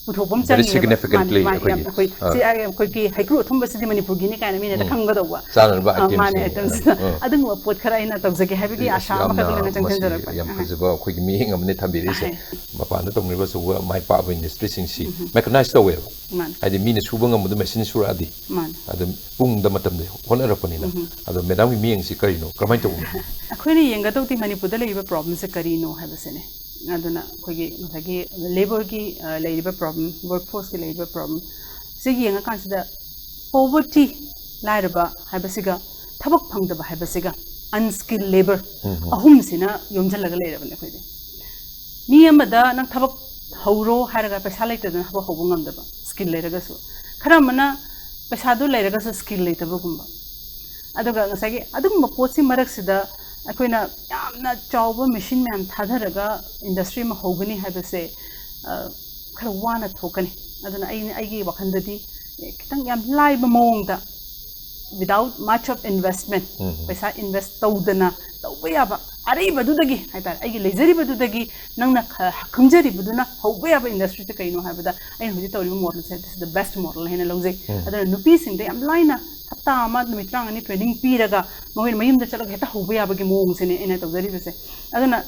ꯄꯨꯊꯣꯛꯄ ꯑꯃ Very ꯆꯪꯉꯦꯕ꯫ significantly ꯃꯥꯅꯦ, ꯃꯥꯅꯦ, ꯑꯩꯈꯣꯏꯒꯤ, ꯌꯥꯝ ꯑꯩꯈꯣꯏ ꯑꯥ꯫ ꯁꯤ ꯑꯩꯈꯣꯏꯒꯤ ꯍꯩꯀ꯭ꯔꯨ ꯑꯊꯨꯝꯕꯁꯤꯗꯤ ꯃꯅꯤꯄꯨꯔꯒꯤꯅꯤ ꯀꯥꯏꯅ ꯃꯤꯅ ꯍꯦꯛꯇ ꯈꯪꯒꯗꯧꯕ꯫ ꯆꯥꯅꯅꯕ ꯑꯥ, ꯃꯥꯅꯦ, items-ꯅꯤ꯫ items-ꯅ꯫ ꯑꯥ꯫ ꯑꯗꯨꯒꯨꯝꯕ ꯄꯣꯠ ꯈꯔ ꯑꯩꯅ ꯇꯧꯖꯒꯦ ꯍꯥꯏꯕꯒꯤ ꯑꯁꯥ ꯌꯥꯝꯅ ꯑꯃꯈꯛ ꯂꯣꯏꯅ ꯃꯁꯤ ꯆꯪꯁꯤꯟꯖꯔꯛꯄꯅꯦ꯫ ꯌꯥꯝ ꯑꯥ꯫ ꯐꯖꯕ ꯑꯩꯈꯣꯏꯒꯤ ꯃꯤꯠꯌꯦꯡ ꯑꯃꯅꯤ ꯊꯝꯕꯤꯔꯛꯏꯁꯦ꯫ ꯑꯍꯦ꯫ ꯃꯄꯥꯟꯗ ꯇꯧꯅꯔꯤꯕ ꯑꯆꯧꯕ ꯃꯥꯏ ꯄꯥꯛꯑꯕ industry-ꯁꯤꯡꯁꯤ mechanize ꯇꯧꯋꯦꯕ꯫ ꯃꯥꯅꯦ꯫ ꯍꯥꯏꯗꯤ ꯃꯤꯅ ꯁꯨꯕ ꯉꯝꯕꯗꯣ machine ꯁꯨꯔꯛꯑꯗꯤ ꯃꯥꯅꯦ꯫ ꯑꯗꯨꯝ ꯄꯨꯡꯗ ꯃꯇꯝꯗ ꯍꯣꯠꯅꯔꯛꯄꯅꯤꯅ꯫ ꯑꯗꯣ madam-ꯒꯤ ꯃꯤꯠꯌꯦꯡꯁꯤ ꯀꯔꯤꯅꯣ, ꯀꯔꯝꯍꯥꯏꯅ ꯇꯧꯕꯅꯣ? ꯑꯩꯈꯣꯏꯅ ꯌꯦꯡꯒꯗꯧꯗꯤ ꯃꯅꯤꯄꯨꯔꯗ ꯂꯩꯔꯤꯕ problem-ꯁꯦ ꯀꯔꯤꯅꯣ ꯍꯥꯏꯕꯁꯤꯅꯦ꯫ ꯑꯗꯨꯅ ꯑꯩꯈꯣꯏꯒꯤ ꯉꯁꯥꯏꯒꯤ labour-ꯒꯤ, ꯑ, ꯂꯩꯔꯤꯕ problem, workforce-ꯀꯤ ꯂꯩꯔꯤꯕ problem-ꯁꯤ ꯌꯦꯡꯉꯀꯥꯟꯁꯤꯗ poverty, ꯂꯥꯏꯔꯕ ꯍꯥꯏꯕꯁꯤꯒ, ꯊꯕꯛ ꯐꯪꯗꯕ ꯍꯥꯏꯕꯁꯤꯒ, unskilled labour, ꯑꯍꯨꯝꯁꯤꯅ ꯌꯣꯝꯁꯤꯜꯂꯒ ꯂꯩꯔꯕꯅꯦ ꯑꯩꯈꯣꯏꯗꯤ꯫ ꯃꯤ ꯑꯃꯗ ꯅꯪ ꯊꯕꯛ ꯍꯧꯔꯣ ꯍꯥꯏꯔꯒ ꯄꯩꯁꯥ ꯂꯩꯇꯗꯅ ꯊꯕꯛ ꯍꯧꯕ ꯉꯝꯗꯕ, skill ꯂꯩꯔꯒꯁꯨ꯫ ꯈꯔ ꯑꯃꯅ ꯄꯩꯁꯥꯗꯣ ꯂꯩꯔꯒꯁꯨ skill ꯂꯩꯇꯕꯒꯨꯝꯕ꯫ ꯑꯗꯨꯒ ꯉꯁꯥꯏꯒꯤ ꯑꯗꯨꯒꯨꯝꯕ ꯄꯣꯠꯁꯤ ꯃꯔꯛꯁꯤꯗ ꯑꯩꯈꯣꯏꯅ ꯌꯥꯝꯅ ꯆꯥꯎꯕ machine ꯃꯌꯥꯝ ꯊꯥꯗꯔꯒ industry ꯑꯃ ꯍꯧꯒꯅꯤ ꯍꯥꯏꯕꯁꯦ, ꯑ, ꯈꯔ ꯋꯥꯅ ꯊꯣꯛꯀꯅꯤ꯫ ꯑꯗꯨꯅ ꯑꯩꯅ, ꯑꯩꯒꯤ ꯋꯥꯈꯜꯗꯗꯤ ꯈꯤꯇꯪ ꯌꯥꯝ ꯂꯥꯏꯕ ꯃꯑꯣꯡꯗ, without much of investment, ꯄꯩꯁꯥ invest ꯇꯧꯗꯅ ꯇꯧꯕ ꯌꯥꯕ ꯑꯔꯩꯕꯗꯨꯗꯒꯤ ꯍꯥꯏꯇꯥꯔꯦ, ꯑꯩꯒꯤ ꯂꯩꯖꯔꯤꯕꯗꯨꯗꯒꯤ ꯅꯪꯅ ꯈ-, ꯈꯪꯖꯔꯤꯕꯗꯨꯅ ꯍꯧꯕ ꯌꯥꯕ industry-ꯁꯦ ꯀꯩꯅꯣ ꯍꯥꯏꯕꯗ, ꯑꯩꯅ ꯍꯧꯖꯤꯛ ꯇꯧꯔꯤꯕ model-ꯁꯦ, this is the best model ꯍꯥꯏꯅ ꯂꯧꯖꯩ꯫ ꯑꯗꯨꯅ ꯅꯨꯄꯤꯁꯤꯡꯗ ꯌꯥꯝ ꯂꯥꯏꯅ ꯍꯞꯇꯥ ꯑꯃ, ꯅꯨꯃꯤꯠ ꯇꯔꯥꯃꯉꯥꯅꯤ training ꯄꯤꯔꯒ ꯃꯈꯣꯏꯅ ꯃꯌꯨꯝꯗ ꯆꯠꯂꯒ ꯍꯦꯛꯇ ꯍꯧꯕ ꯌꯥꯕꯒꯤ ꯃꯑꯣꯡꯁꯤꯅꯦ ꯑꯩꯅ ꯇꯧꯖꯔꯤꯕꯁꯦ꯫ ꯑꯗꯨꯅ,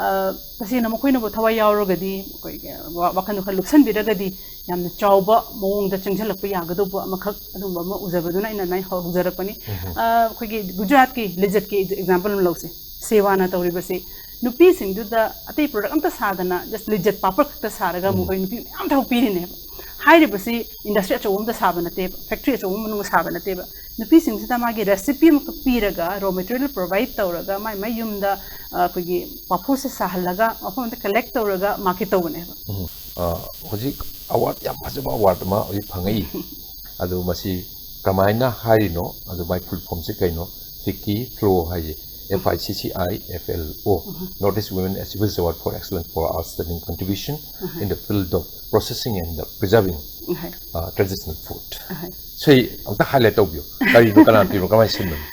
ꯑ, ꯇꯁꯦꯡꯅ ꯃꯈꯣꯏꯅꯕꯨ ꯊꯋꯥꯏ ꯌꯥꯎꯔꯒꯗꯤ, ꯑꯩꯈꯣꯏꯒꯤ ꯋꯥ-, ꯋꯥꯈꯜꯗꯣ ꯈꯔ ꯂꯨꯞꯁꯟꯕꯤꯔꯒꯗꯤ, ꯌꯥꯝꯅ ꯆꯥꯎꯕ ꯃꯑꯣꯡꯗ ꯆꯪꯁꯤꯜꯂꯛꯄ ꯌꯥꯒꯗꯧꯕ ꯑꯃꯈꯛ ꯑꯗꯨꯝꯕ ꯑꯃ ꯎꯖꯕꯗꯨꯅ ꯑꯩꯅ ꯑꯗꯨꯃꯥꯏꯅ ꯍꯧ-, ꯍꯧꯖꯔꯛꯄꯅꯤ꯫ ꯑ, ꯑꯩꯈꯣꯏꯒꯤ ꯒꯨꯖꯔꯥꯠꯀꯤ ꯂꯤꯖꯠꯀꯤ example ꯑꯃ ꯂꯧꯁꯦ꯫ ꯁꯦꯋꯥꯅ ꯇꯧꯔꯤꯕꯁꯤ ꯅꯨꯄꯤꯁꯤꯡꯗꯨꯗ ꯑꯇꯩ product ꯑꯝꯇ ꯁꯥꯗꯅ just ꯂꯤꯖꯠ ꯄꯥꯄꯔ ꯈꯛꯇ ꯁꯥꯔꯒ ꯃꯈꯣꯏ ꯅꯨꯄꯤ ꯃꯌꯥꯝ ꯊꯕꯛ ꯄꯤꯔꯤꯅꯦꯕ꯫ ꯍꯥꯏꯔꯤꯕꯁꯤ industry ꯑꯆꯧꯕ ꯑꯝꯇ ꯁꯥꯕ ꯅꯠꯇꯦꯕ, factory ꯑꯆꯧꯕ ꯃꯅꯨꯡꯗ ꯁꯥꯕ ꯅꯠꯇꯦꯕ꯫ ꯅꯨꯄꯤꯁꯤꯡꯁꯤꯗ ꯃꯥꯒꯤ recipe ꯑꯃꯈꯛ ꯄꯤꯔꯒ, raw material provide ꯇꯧꯔꯒ, ꯃꯥꯏ ꯃꯥꯏ ꯌꯨꯝꯗ, ꯑ, ꯑꯩꯈꯣꯏꯒꯤ ꯄꯥꯐꯣꯔꯁꯦ ꯁꯥꯍꯜꯂꯒ, ꯃꯐꯝ ꯑꯃꯗ collect ꯇꯧꯔꯒ market ꯇꯧꯕꯅꯦꯕ꯫ ꯎꯝ꯫ ꯑ, ꯍꯧꯖꯤꯛ award, ꯌꯥꯝ ꯐꯖꯕ award ꯑꯃ ꯍꯧꯖꯤꯛ ꯐꯪꯉꯛꯏ꯫ ꯑꯗꯨ ꯃꯁꯤ ꯀꯃꯥꯏꯅ ꯍꯥꯏꯔꯤꯅꯣ? ꯑꯗꯨ ꯃꯥꯏ full form-ꯁꯤ ꯀꯩꯅꯣ? ꯐꯤꯛꯀꯤ ꯐ꯭ꯂꯣ ꯍꯥꯏꯁꯦ, F I C C I F L O, North East Women Achievers Award for Excellence for Outstanding Contribution in the Field of Processing and the Preserving. Traditional food. ꯁꯤ ꯑꯝꯇ ꯍꯥꯏꯂꯥꯏꯠ ꯇꯧꯕꯤꯌꯨ, ꯀꯔꯤꯅꯣ, ꯀꯅꯥ ꯄꯤꯕꯅꯣ, ꯀꯃꯥꯏꯅ ꯁꯤꯟꯕꯅꯣ?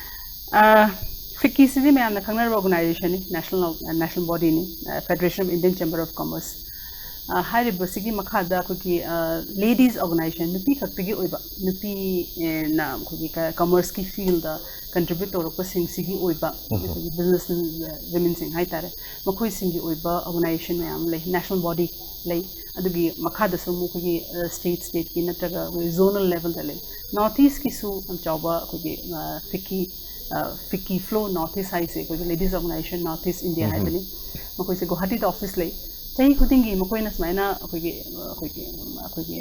ꯐꯤꯛꯀꯤꯁꯤꯗꯤ ꯃꯌꯥꯝꯅ ꯈꯪꯅꯔꯕ ꯑꯣꯔꯒꯅꯥꯏꯖꯦꯁꯟꯅꯤ, ꯅꯦꯁꯅꯦꯜ ꯅꯦꯁꯅꯦꯜ ꯕꯣꯗꯤꯅꯤ, Federation of Indian Chamber of Commerce꯫ ꯍꯥꯏꯔꯤꯕꯁꯤꯒꯤ ꯃꯈꯥꯗ ꯑꯩꯈꯣꯏꯒꯤ ꯂꯦꯗꯤꯁ ꯑꯣꯔꯒꯅꯥꯏꯖꯦꯁꯟ, ꯅꯨꯄꯤ ꯈꯛꯇꯒꯤ ꯑꯣꯏꯕ, ꯅꯨꯄꯤꯅ ꯑꯩꯈꯣꯏꯒꯤ ꯀꯃꯔꯁꯀꯤ ꯐꯤꯜꯗ ꯀꯟꯇ꯭ꯔꯤꯕ꯭ꯌꯨꯠ ꯇꯧꯔꯛꯄꯁꯤꯡꯁꯤꯒꯤ ꯑꯣꯏꯕ ꯑꯩꯈꯣꯏꯒꯤ ꯕꯤꯖꯤꯅꯦꯁ ꯋꯤꯃꯦꯟꯁꯤꯡ ꯍꯥꯏꯇꯥꯔꯦ, ꯃꯈꯣꯏꯁꯤꯡꯒꯤ ꯑꯣꯏꯕ ꯑꯣꯔꯒꯅꯥꯏꯖꯦꯁꯟ ꯃꯌꯥꯝ ꯑꯃ ꯂꯩ, ꯅꯦꯁꯅꯦꯜ ꯕꯣꯗꯤ ꯂꯩ꯫ ꯑꯗꯨꯒꯤ ꯃꯈꯥꯗꯁꯨ ꯑꯃꯨꯛ ꯑꯩꯈꯣꯏꯒꯤ ꯁ꯭ꯇꯦꯠ ꯁ꯭ꯇꯦꯠꯀꯤ ꯅꯠꯇ꯭ꯔꯒ ꯑꯩꯈꯣꯏ ꯖꯣꯅꯦꯜ ꯂꯦꯕꯦꯜꯗ ꯂꯩ꯫ ꯅꯣꯔꯠ ꯏꯁꯀꯤꯁꯨ ꯌꯥꯝ ꯆꯥꯎꯕ ꯑꯩꯈꯣꯏꯒꯤ ꯐꯤꯛꯀꯤ ꯐꯤꯛꯀꯤ ꯐ꯭ꯂꯣ ꯅꯣꯔꯠ ꯏꯁ ꯍꯥꯏꯁꯦ ꯑꯩꯈꯣꯏꯒꯤ ladies organisation north east India ꯍꯥꯏꯕꯅꯤ꯫ ꯃꯈꯣꯏꯁꯦ ꯒꯨꯋꯥꯍꯥꯇꯤꯗ ꯑꯣꯐꯤꯁ ꯂꯩ꯫ ꯆꯍꯤ ꯈꯨꯗꯤꯡꯒꯤ ꯃꯈꯣꯏꯅ ꯁꯨꯃꯥꯏꯅ ꯑꯩꯈꯣꯏꯒꯤ ꯑꯩꯈꯣꯏꯒꯤ ꯑꯩꯈꯣꯏꯒꯤ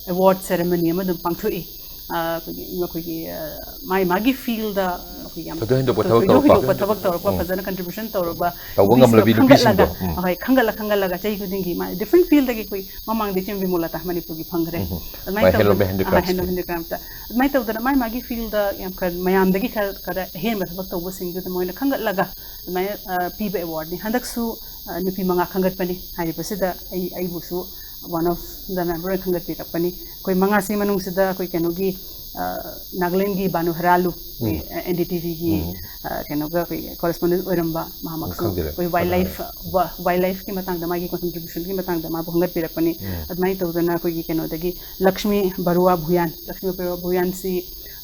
ꯑꯦꯋꯥꯔꯗ ꯁꯦꯔꯦꯃꯅꯤ ꯑꯃ ꯑꯗꯨꯝ ꯄꯥꯡꯊꯣꯛꯏ꯫ ꯑꯩꯈꯣꯏꯒꯤ ꯃꯈꯣꯏꯒꯤ ꯃꯥꯏ ꯃꯥꯒꯤ ꯐꯤꯜꯗ ꯑꯩꯈꯣꯏ ꯌꯥꯝ ꯊꯣꯏꯗꯣꯛ ꯍꯦꯟꯗꯣꯛꯄ ꯊꯕꯛ ꯊꯣꯏꯗꯣꯛ ꯇꯧꯔꯛꯄ꯫ ꯍꯦꯟꯗꯣꯛꯄ ꯊꯕꯛ ꯇꯧꯔꯛꯄ, ꯎꯝ꯫ ꯐꯖꯅ ꯀꯟꯇ꯭ꯔꯤꯕ꯭ꯌꯨꯁꯟ ꯇꯧꯔꯕ ꯇꯧꯕ ꯅꯨꯄꯤꯁꯤꯡꯗꯣ ꯉꯝꯂꯕꯤ ꯅꯨꯄꯤꯁꯤꯡꯗꯣ꯫ ꯈꯟꯒꯠꯂꯒ, ꯎꯝ꯫ ꯍꯣꯏ, ꯈꯟꯒꯠꯂ ꯈꯟꯒꯠꯂꯒ ꯆꯍꯤ ꯈꯨꯗꯤꯡꯒꯤ ꯃꯥ ꯗꯤꯐ꯭ꯔꯦꯟ ꯐꯤꯜꯗꯒꯤ ꯑꯩꯈꯣꯏ ꯃꯃꯥꯡꯗ ꯏꯆꯦꯝꯕꯤ ꯃꯣꯂꯥꯇꯥ ꯃꯅꯤꯄꯨꯔꯒꯤ ꯐꯪꯈ꯭ꯔꯦ꯫ ꯎꯝ꯫ ꯑꯗꯨꯃꯥꯏꯅ ꯃꯥꯏ handloom ꯇꯧꯗꯅ and handicrafts handloom handicraft ꯑꯗꯨꯃꯥꯏꯅ ꯇꯧꯗꯅ ꯃꯥꯏ ꯃꯥꯒꯤ ꯐꯤꯜꯗ ꯌꯥꯝ ꯈꯔ ꯃꯌꯥꯝꯗꯒꯤ ꯈꯔ ꯈꯔ ꯑꯍꯦꯟꯕ ꯊꯕꯛ ꯇꯧꯕꯁꯤꯡꯗꯨꯗ ꯃꯣꯏꯅ ꯈꯟꯒꯠꯂꯒ ꯑꯗꯨꯃꯥꯏꯅ ꯑ, ꯄꯤꯕ ꯑꯦꯋꯥꯔꯗꯅꯤ꯫ ꯍꯟꯗꯛꯁꯨ ꯑ, ꯅꯨꯄꯤ ꯃꯉꯥ ꯈꯟꯒꯠꯄꯅꯤ꯫ ꯍꯥꯏꯔꯤꯕꯁꯤꯗ ꯑꯩ ꯑꯩꯕꯨꯁꯨ one of the member ꯑꯣꯏꯅ ꯈꯟꯒꯠꯄꯤꯔꯛꯄꯅꯤ꯫ ꯑꯩꯈꯣꯏ ꯃꯉꯥꯁꯤ ꯃꯅꯨꯡꯁꯤꯗ ꯑꯩꯈꯣꯏ ꯀꯩꯅꯣꯒꯤ ꯑ, ꯅꯥꯒꯥꯂꯦꯟꯒꯤ ꯕꯥꯅꯨ ꯍꯔꯥꯂꯨ, ꯑꯩꯈꯣꯏ ꯑꯦꯟ ꯗꯤ ꯇꯤ ꯚꯤꯒꯤ ꯀꯩꯅꯣꯒ ꯑꯩꯈꯣꯏ ꯀꯣꯔꯦꯁꯄꯣꯟꯗꯦꯟ ꯑꯣꯏꯔꯝꯕ, ꯃꯍꯥꯛꯃꯛꯁꯨ ꯈꯪꯖꯔꯦ꯫ ꯑꯩꯈꯣꯏ ꯋꯥꯏꯜ ꯂꯥꯏꯐ ꯋꯥꯏꯜ ꯂꯥꯏꯐꯀꯤ ꯃꯇꯥꯡꯗ ꯃꯥꯒꯤ ꯀꯟꯇ꯭ꯔꯤꯕ꯭ꯌꯨꯁꯟꯒꯤ ꯃꯇꯥꯡꯗ ꯃꯥꯕꯨ ꯈꯟꯒꯠꯄꯤꯔꯛꯄꯅꯤ꯫ ꯑꯗꯨꯃꯥꯏꯅ ꯇꯧꯗꯅ ꯑꯩꯈꯣꯏꯒꯤ ꯀꯩꯅꯣꯗꯒꯤ ꯂꯛꯁꯃꯤ ꯕꯔꯨꯋꯥ ꯚꯨꯌꯥꯟ, ꯂꯛꯁꯃꯤ ꯕꯔꯨꯋꯥ ꯚꯨꯌꯥꯟꯁꯤ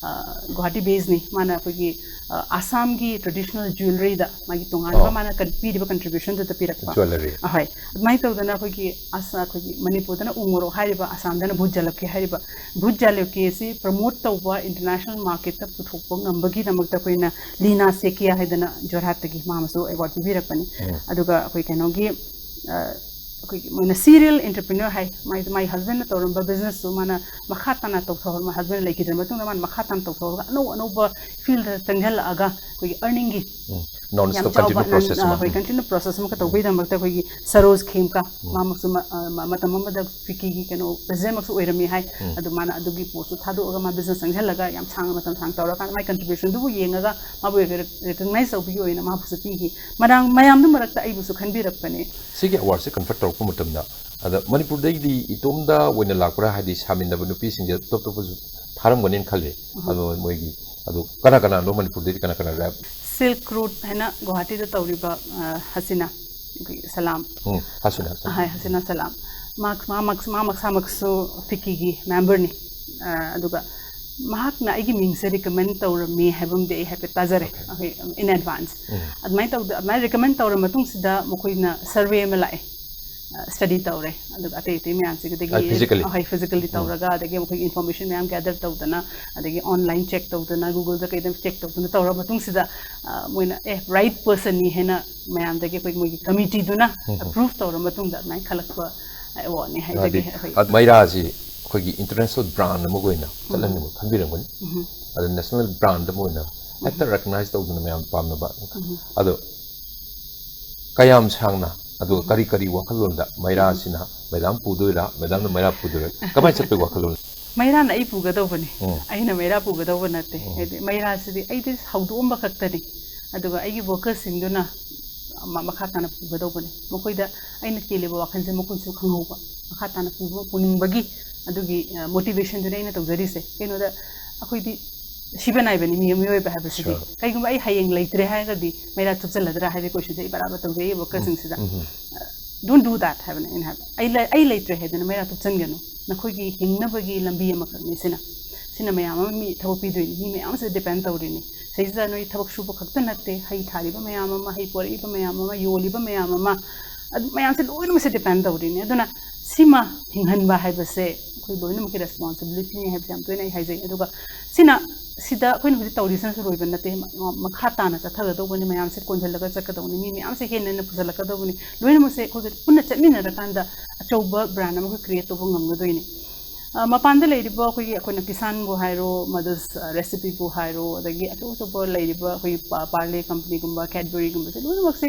ꯑ, ꯒꯨꯋꯥꯍꯥꯇꯤ ꯕꯦꯁꯅꯤ꯫ ꯃꯥꯅ ꯑꯩꯈꯣꯏꯒꯤ ꯑ, ꯑꯁꯥꯝꯒꯤ ꯇ꯭ꯔꯦꯗꯤꯁꯅꯦꯜ ꯖ꯭ꯋꯦꯂꯔꯤꯗ ꯃꯥꯒꯤ ꯇꯣꯉꯥꯟꯕ ꯑꯣ꯫ ꯃꯥꯅ ꯀꯟ- ꯄꯤꯔꯤꯕ ꯀꯟꯇ꯭ꯔꯤꯕ꯭ꯌꯨꯁꯟꯗꯨꯗ ꯄꯤꯔꯛꯄ꯫ ꯖ꯭ꯋꯦꯂꯔꯤ꯫ ꯑꯍꯣꯏ꯫ ꯑꯗꯨꯃꯥꯏꯅ ꯇꯧꯗꯅ ꯑꯩꯈꯣꯏꯒꯤ ꯑꯁ ꯑꯩꯈꯣꯏꯒꯤ ꯃꯅꯤꯄꯨꯔꯗꯅ ꯎ ꯃꯣꯔꯣꯛ ꯍꯥꯏꯔꯤꯕ, ꯑꯁꯥꯝꯗꯅ ꯚꯨꯠ ꯖꯂꯞꯀꯤ ꯍꯥꯏꯔꯤꯕ, ꯚꯨꯠ ꯖꯂꯞꯀꯤ ꯑꯁꯤ ꯄ꯭ꯔꯃꯣꯠ ꯇꯧꯕ, ꯏꯟꯇꯔꯅꯦꯁꯅꯦꯜ ꯃꯥꯔꯀꯦꯠꯇ ꯄꯨꯊꯣꯛꯄ ꯉꯝꯕꯒꯤꯗꯃꯛꯇ ꯑꯩꯈꯣꯏꯅ ꯂꯤꯅꯥ ꯁꯦꯀꯤꯌꯥ ꯍꯥꯏꯗꯅ ꯖꯣꯔꯍꯥꯠꯇꯒꯤ ꯃꯥ ꯑꯃꯁꯨ ꯑꯦꯋꯥꯔꯗ ꯄꯤꯕꯤꯔꯛꯄꯅꯤ꯫ ꯑꯗꯨꯒ ꯑꯩꯈꯣꯏ ꯀꯩꯅꯣꯒꯤ ꯑ, ꯑꯩꯈꯣꯏꯒꯤ ꯃꯣꯏꯅ ꯁꯤꯔꯤꯌꯦꯜ ꯑꯦꯟꯇꯔꯄ꯭ꯔꯤꯅꯔ ꯍꯥꯏ, ꯃꯥꯏ ꯃꯥꯏ ꯍꯁꯕꯦꯟꯅ ꯇꯧꯔꯝꯕ ꯕꯤꯖꯤꯅꯦꯁꯇꯨ ꯃꯥꯅ ꯃꯈꯥ ꯇꯥꯅ ꯇꯧꯊꯍꯧꯔ, ꯍꯁꯕꯦꯟ ꯂꯩꯈꯤꯗ꯭ꯔ ꯃꯇꯨꯡꯗ ꯃꯥꯅ ꯃꯈꯥ ꯇꯥꯅ ꯇꯧꯊꯍꯧꯔꯒ ꯑꯅꯧ ꯑꯅꯧꯕ ꯐꯤꯜꯗ ꯆꯪꯁꯤꯜꯂꯛꯑꯒ ꯑꯩꯈꯣꯏꯒꯤ ꯑꯔꯅꯤꯡꯒꯤ ꯅꯣꯟ ꯌꯥꯝ ꯁ꯭ꯇꯣꯞ ꯆꯥꯎꯕ ꯀꯟꯇꯤꯅ꯭ꯌꯨ ꯄ꯭ꯔꯣꯁꯦꯁ ꯑꯃ꯫ ꯍꯣꯏ, ꯀꯟꯇꯤꯅ꯭ꯌꯨ ꯄ꯭ꯔꯣꯁꯦꯁ ꯑꯃ ꯇꯧꯕꯒꯤꯗꯃꯛꯇ ꯑꯩꯈꯣꯏꯒꯤ ꯁꯔꯣꯖ ꯈꯦꯝꯀꯥ, ꯃꯥꯃꯛꯁꯨ ꯃ-, ꯑ, ꯃ-, ꯃꯇꯝ ꯑꯃꯗ ꯐꯤꯛꯀꯤꯒꯤ ꯀꯩꯅꯣ ꯄ꯭ꯔꯦꯁꯤꯗꯦꯟꯃꯛꯁꯨ ꯑꯣꯏꯔꯝꯃꯤ ꯍꯥꯏ꯫ ꯑꯗꯨ ꯃꯥꯅ ꯑꯗꯨꯒꯤ ꯄꯣꯁꯇꯨ ꯊꯥꯗꯣꯛꯑꯒ ꯃꯥ ꯕꯤꯖꯤꯅꯦꯁ ꯆꯪꯁꯤꯜꯂꯒ ꯌꯥꯝ ꯁꯥꯡꯅ ꯃꯇꯝ ꯁꯥꯡꯅ ꯇꯧꯔꯀꯥꯟꯗ ꯃꯥꯏ ꯀꯟꯇ꯭ꯔꯤꯕ꯭ꯌꯨꯁꯟꯗꯨꯕꯨ ꯌꯦꯡꯉꯒ ꯃꯥꯕꯨ ꯔꯦꯀꯒꯅꯥꯏꯁ ꯇꯧꯕꯒꯤ ꯑꯣꯏꯅ ꯃꯥꯕꯨꯁꯨ ꯄꯤꯈꯤ꯫ ꯃꯔꯥꯡ ꯃꯌꯥꯝꯗꯨ ꯃꯔꯛꯇ ꯑꯩꯕꯨꯁꯨ ꯈꯟꯕꯤꯔꯛꯄꯅꯦ꯫ ꯁꯤꯒꯤ ꯑꯦꯋꯥꯔꯗꯁꯦ ꯀꯟꯐꯔ ꯇꯧꯔꯛꯄ ꯃꯇꯝꯗ ꯑꯗ ꯃꯅꯤꯄꯨꯔꯗꯩꯗꯤ ꯏꯇꯣꯝꯗ ꯑꯣꯏꯅ ꯂꯥꯛꯄ꯭ꯔꯥ? ꯍꯥꯏꯗꯤ ꯁꯥꯃꯤꯟꯅꯕ ꯅꯨꯄꯤꯁꯤꯡꯁꯦ ꯑꯇꯣꯞ ꯑꯇꯣꯞꯄꯁꯨ ꯊꯥꯔꯝꯒꯅꯦꯅ ꯈꯜꯂꯤ꯫ ꯑꯗꯣ ꯃꯣꯏꯒꯤ, ꯑꯗꯣ ꯀꯅꯥ ꯀꯅꯥꯅꯣ ꯃꯅꯤꯄꯨꯔꯗꯩꯗꯤ ꯀꯅꯥ ꯀꯅꯥ ꯔꯦꯞ? ꯁꯤꯜꯛ ꯔꯨꯠ ꯍꯥꯏꯅ ꯒꯨꯋꯥꯍꯥꯇꯤꯗ ꯇꯧꯔꯤꯕ ꯑ, ꯍꯁꯤꯅꯥ, ꯑꯩꯈꯣꯏꯒꯤ ꯁꯂꯥꯝ, ꯎꯝ, ꯍꯁꯤꯅꯥ, ꯁꯂꯥꯝ꯫ ꯍꯥꯏ, ꯍꯁꯤꯅꯥ ꯁꯂꯥꯝ, ꯃꯥ ꯃꯥ ꯃꯥ ꯃꯁꯥꯃꯛꯁꯨ ꯐꯤꯀꯤꯒꯤ ꯃꯦꯝꯕꯔꯅꯤ꯫ ꯑ, ꯑꯗꯨꯒ ꯃꯍꯥꯛꯅ ꯑꯩꯒꯤ ꯃꯤꯡꯁꯦ ꯔꯤꯀꯃꯦꯟ ꯇꯧꯔꯝꯃꯤ ꯍꯥꯏꯕ ꯑꯃꯗꯤ ꯑꯩ ꯍꯥꯏꯐꯦꯠ ꯇꯥꯖꯔꯦ, ꯑꯩꯈꯣꯏ, in advance꯫ ꯑꯗꯨꯃꯥꯏꯅ ꯇꯧꯗ ꯑꯗꯨꯃꯥꯏꯅ ꯔꯤꯀꯃꯦꯟ ꯇꯧꯔ ꯃꯇꯨꯡꯁꯤꯗ ꯃꯈꯣꯏꯅ ꯁꯔꯚꯦ ꯑꯃ ꯂꯥꯛꯑꯦ, ꯁ꯭ꯇꯗꯤ ꯇꯧꯔꯦ꯫ ꯑꯗꯨꯒ ꯑꯇꯩ ꯑꯇꯩ ꯃꯌꯥꯝꯁꯤꯗꯒꯤ ꯑ, physically? ꯍꯣꯏ, ꯐꯤꯖꯤꯀꯦꯜꯂꯤ ꯇꯧꯔꯒ, ꯑꯗꯒꯤ ꯑꯩꯈꯣꯏꯒꯤ ꯏꯟꯐꯣꯔꯃꯦꯁꯟ ꯃꯌꯥꯝ ꯒꯦꯗꯔ ꯇꯧꯗꯅ, ꯑꯗꯒꯤ ꯑꯣꯟꯂꯥꯏꯟ ꯆꯦꯛ ꯇꯧꯗꯅ, ꯒꯨꯒꯜꯗ ꯀꯩꯗ ꯆꯦꯛ ꯇꯧꯗꯅ ꯇꯧꯔ ꯃꯇꯨꯡꯁꯤꯗ ꯑ, ꯃꯣꯏꯅ ꯑꯦ ꯔꯥꯏꯠ ꯄꯔꯁꯟꯅꯤ ꯍꯥꯏꯅ ꯃꯌꯥꯝꯗꯒꯤ ꯑꯩꯈꯣꯏ ꯃꯣꯏꯒꯤ ꯀꯃꯤꯇꯤꯗꯨꯅ ꯑꯦꯄ꯭ꯔꯨꯚ ꯇꯧꯔ ꯃꯇꯨꯡꯗ ꯑꯗꯨꯃꯥꯏꯅ ꯈꯜꯂꯛꯄ ꯑꯦꯋꯥꯔꯗꯅꯤ꯫ ꯍꯥꯏꯗꯤ ꯍꯥꯏꯗꯤ, ꯑ, ꯃꯩꯔꯥꯁꯤ ꯑꯩꯈꯣꯏꯒꯤ ꯏꯟꯇꯔꯅꯦꯁꯅꯦꯜ ꯕ꯭ꯔꯥꯟ ꯑꯃꯒ ꯑꯣꯏꯅ ꯆꯠꯍꯟꯅꯤꯡꯕ ꯈꯟꯕꯤꯔꯝꯒꯅꯤ꯫ ꯑꯗ ꯅꯦꯁꯅꯦꯜ ꯕ꯭ꯔꯥꯟ ꯑꯃ ꯑꯣꯏꯅ ꯍꯦꯛꯇ ꯔꯦꯀꯛꯅꯥꯏꯖ ꯇꯧꯗꯅ ꯃꯌꯥꯝ ꯄꯥꯝꯅꯕ꯫ ꯑꯗꯣ ꯀꯌꯥꯝ ꯁꯥꯡꯅ, ꯑꯗꯨꯒ ꯀꯔꯤ ꯀꯔꯤ ꯋꯥꯈꯜꯂꯣꯟꯗ ꯃꯩꯔꯥꯁꯤꯅ ꯃꯦꯗꯥꯝ ꯄꯨꯗꯣꯏꯔꯥ, ꯃꯦꯗꯥꯝꯅ ꯃꯩꯔꯥ ꯄꯨꯗꯣꯏꯔꯥ, ꯀꯃꯥꯏꯅ ꯆꯠꯄꯒꯤ ꯋꯥꯈꯜꯂꯣꯟ? ꯃꯩꯔꯥꯅ ꯑꯩ ꯄꯨꯒꯗꯧꯕꯅꯤ, ꯎꯝ꯫ ꯑꯩꯅ ꯃꯩꯔꯥ ꯄꯨꯒꯗꯧꯕ ꯅꯠꯇꯦ꯫ ꯍꯥꯏꯗꯤ ꯃꯩꯔꯥꯁꯤꯗꯤ ꯑꯩꯗꯤ ꯍꯧꯗꯣꯛꯑꯝꯕ ꯈꯛꯇꯅꯤ, ꯑꯗꯨꯒ ꯑꯩꯒꯤ ꯋꯥꯔꯀꯔꯁꯤꯡꯗꯨꯅ ꯃ- ꯃꯈꯥ ꯇꯥꯅ ꯄꯨꯒꯗꯧꯕꯅꯤ꯫ ꯃꯈꯣꯏꯗ ꯑꯩꯅ ꯆꯦꯜꯂꯤꯕ ꯋꯥꯈꯜꯁꯦ ꯃꯈꯣꯏꯁꯨ ꯈꯪꯍꯧꯕ, ꯃꯈꯥ ꯇꯥꯅ ꯄꯨꯕ ꯄꯨꯅꯤꯡꯕꯒꯤ ꯑꯗꯨꯒꯤ ꯃꯣꯇꯤꯚꯦꯁꯟꯗꯨꯅ ꯑꯩꯅ ꯇꯧꯖꯔꯤꯁꯦ꯫ ꯀꯩꯅꯣꯗ ꯑꯩꯈꯣꯏꯗꯤ ꯁꯤꯕ ꯅꯥꯏꯕꯅꯤ ꯃꯤ ꯃꯤꯑꯣꯏꯕ ꯍꯥꯏꯕꯁꯤꯗꯤ꯫ ꯀꯩꯒꯨꯝꯕ ꯑꯩ ꯍꯌꯦꯡ ꯂꯩꯇ꯭ꯔꯦ ꯍꯥꯏꯔꯒꯗꯤ ꯃꯩꯔꯥ ꯊꯨꯞꯆꯜꯂꯗ꯭ꯔꯥ ꯍꯥꯏꯕꯒꯤ ꯀꯣꯏꯁꯟꯁꯦ ꯑꯩ ꯕꯔꯥꯕꯔ ꯇꯧꯖꯩ ꯋꯥꯔꯀꯔꯁꯤꯡꯁꯤꯗ꯫ Don't do that ꯍꯥꯏꯕꯅꯦ ꯑꯩꯅ ꯍꯥꯏꯕ꯫ ꯑꯩ ꯂꯩ- ꯑꯩ ꯂꯩꯇ꯭ꯔꯦ ꯍꯥꯏꯗꯅ ꯃꯩꯔꯥ ꯊꯨꯞꯆꯟꯒꯅꯨ꯫ ꯅꯈꯣꯏꯒꯤ ꯍꯤꯡꯅꯕꯒꯤ ꯂꯝꯕꯤ ꯑꯃꯈꯛꯅꯤ ꯁꯤꯅ꯫ ꯁꯤꯅ ꯃꯌꯥꯝ ꯑꯃ ꯃꯤ ꯊꯕꯛ ꯄꯤꯗꯣꯏꯅꯤ, ꯃꯤ ꯃꯌꯥꯝ ꯑꯃꯁꯨ ꯗꯤꯄꯦꯟ ꯇꯧꯔꯤꯅꯤ꯫ ꯁꯤꯗꯩꯁꯤꯗ ꯅꯣꯏ ꯊꯕꯛ ꯁꯨꯕ ꯈꯛꯇ ꯅꯠꯇꯦ, ꯍꯩ ꯊꯥꯔꯤꯕ ꯃꯌꯥꯝ ꯑꯃ, ꯍꯩ ꯄꯣꯔꯛꯏꯕ ꯃꯌꯥꯝ ꯑꯃ, ꯌꯣꯜꯂꯤꯕ ꯃꯌꯥꯝ ꯑꯃ, ꯑꯗꯨ ꯃꯌꯥꯝꯁꯦ ꯂꯣꯏꯅꯃꯛꯁꯦ ꯗꯤꯄꯦꯟ ꯇꯧꯔꯤꯅꯤ꯫ ꯑꯗꯨꯅ ꯁꯤꯃ ꯍꯤꯡꯍꯟꯕ ꯍꯥꯏꯕꯁꯦ ꯑꯩꯈꯣꯏ ꯂꯣꯏꯅꯃꯛꯀꯤ ꯔꯦꯁꯄꯣꯟꯁꯤꯕꯤꯂꯤꯇꯤꯅꯤ ꯍꯥꯏꯕꯁꯦ ꯌꯥꯝ ꯇꯣꯏꯅ ꯑꯩ ꯍꯥꯏꯖꯩ꯫ ꯑꯗꯨꯒ ꯁꯤꯅ, ꯁꯤꯗ ꯑꯩꯈꯣꯏꯅ ꯍꯧꯖꯤꯛ ꯇꯧꯔꯤꯁꯤꯅꯁꯨ ꯂꯣꯏꯕ ꯅꯠꯇꯦ, ꯃ- ꯃꯈꯥ ꯇꯥꯅ ꯆꯠꯊꯒꯗꯧꯕꯅꯤ, ꯃꯌꯥꯝꯁꯦ ꯀꯣꯟꯁꯤꯜꯂꯒ ꯆꯠꯀꯗꯧꯕꯅꯤ, ꯃꯤ ꯃꯌꯥꯝꯁꯦ ꯍꯦꯟꯅ ꯍꯦꯟꯅ ꯄꯨꯁꯜꯂꯛꯀꯗꯧꯕꯅꯤ꯫ ꯂꯣꯏꯅꯃꯛꯁꯦ ꯑꯩꯈꯣꯏꯒ ꯄꯨꯟꯅ ꯆꯠꯃꯤꯟꯅꯔꯀꯥꯟꯗ ꯑꯆꯧꯕ ꯕ꯭ꯔꯥꯟ ꯑꯃꯈꯛ ꯀ꯭ꯔꯤꯌꯦꯠ ꯇꯧꯕ ꯉꯝꯒꯗꯣꯏꯅꯤ꯫ ꯑ, ꯃꯄꯥꯟꯗ ꯂꯩꯔꯤꯕ ꯑꯩꯈꯣꯏꯒꯤ, ꯑꯩꯈꯣꯏꯅ ꯀꯤꯁꯥꯟꯕꯨ ꯍꯥꯏꯔꯣ, ꯃꯗꯔꯁ ꯔꯦꯁꯤꯄꯤꯕꯨ ꯍꯥꯏꯔꯣ, ꯑꯗꯒꯤ ꯑꯆꯧ ꯑꯆꯧꯕ ꯂꯩꯔꯤꯕ ꯑꯩꯈꯣꯏꯒꯤ ꯄꯥ- ꯄꯥꯔꯂꯦ ꯀꯝꯄꯅꯤꯒꯨꯝꯕ, ꯀꯦꯗꯕꯔꯤꯒꯨꯝꯕꯁꯦ ꯂꯣꯏꯅꯃꯛꯁꯦ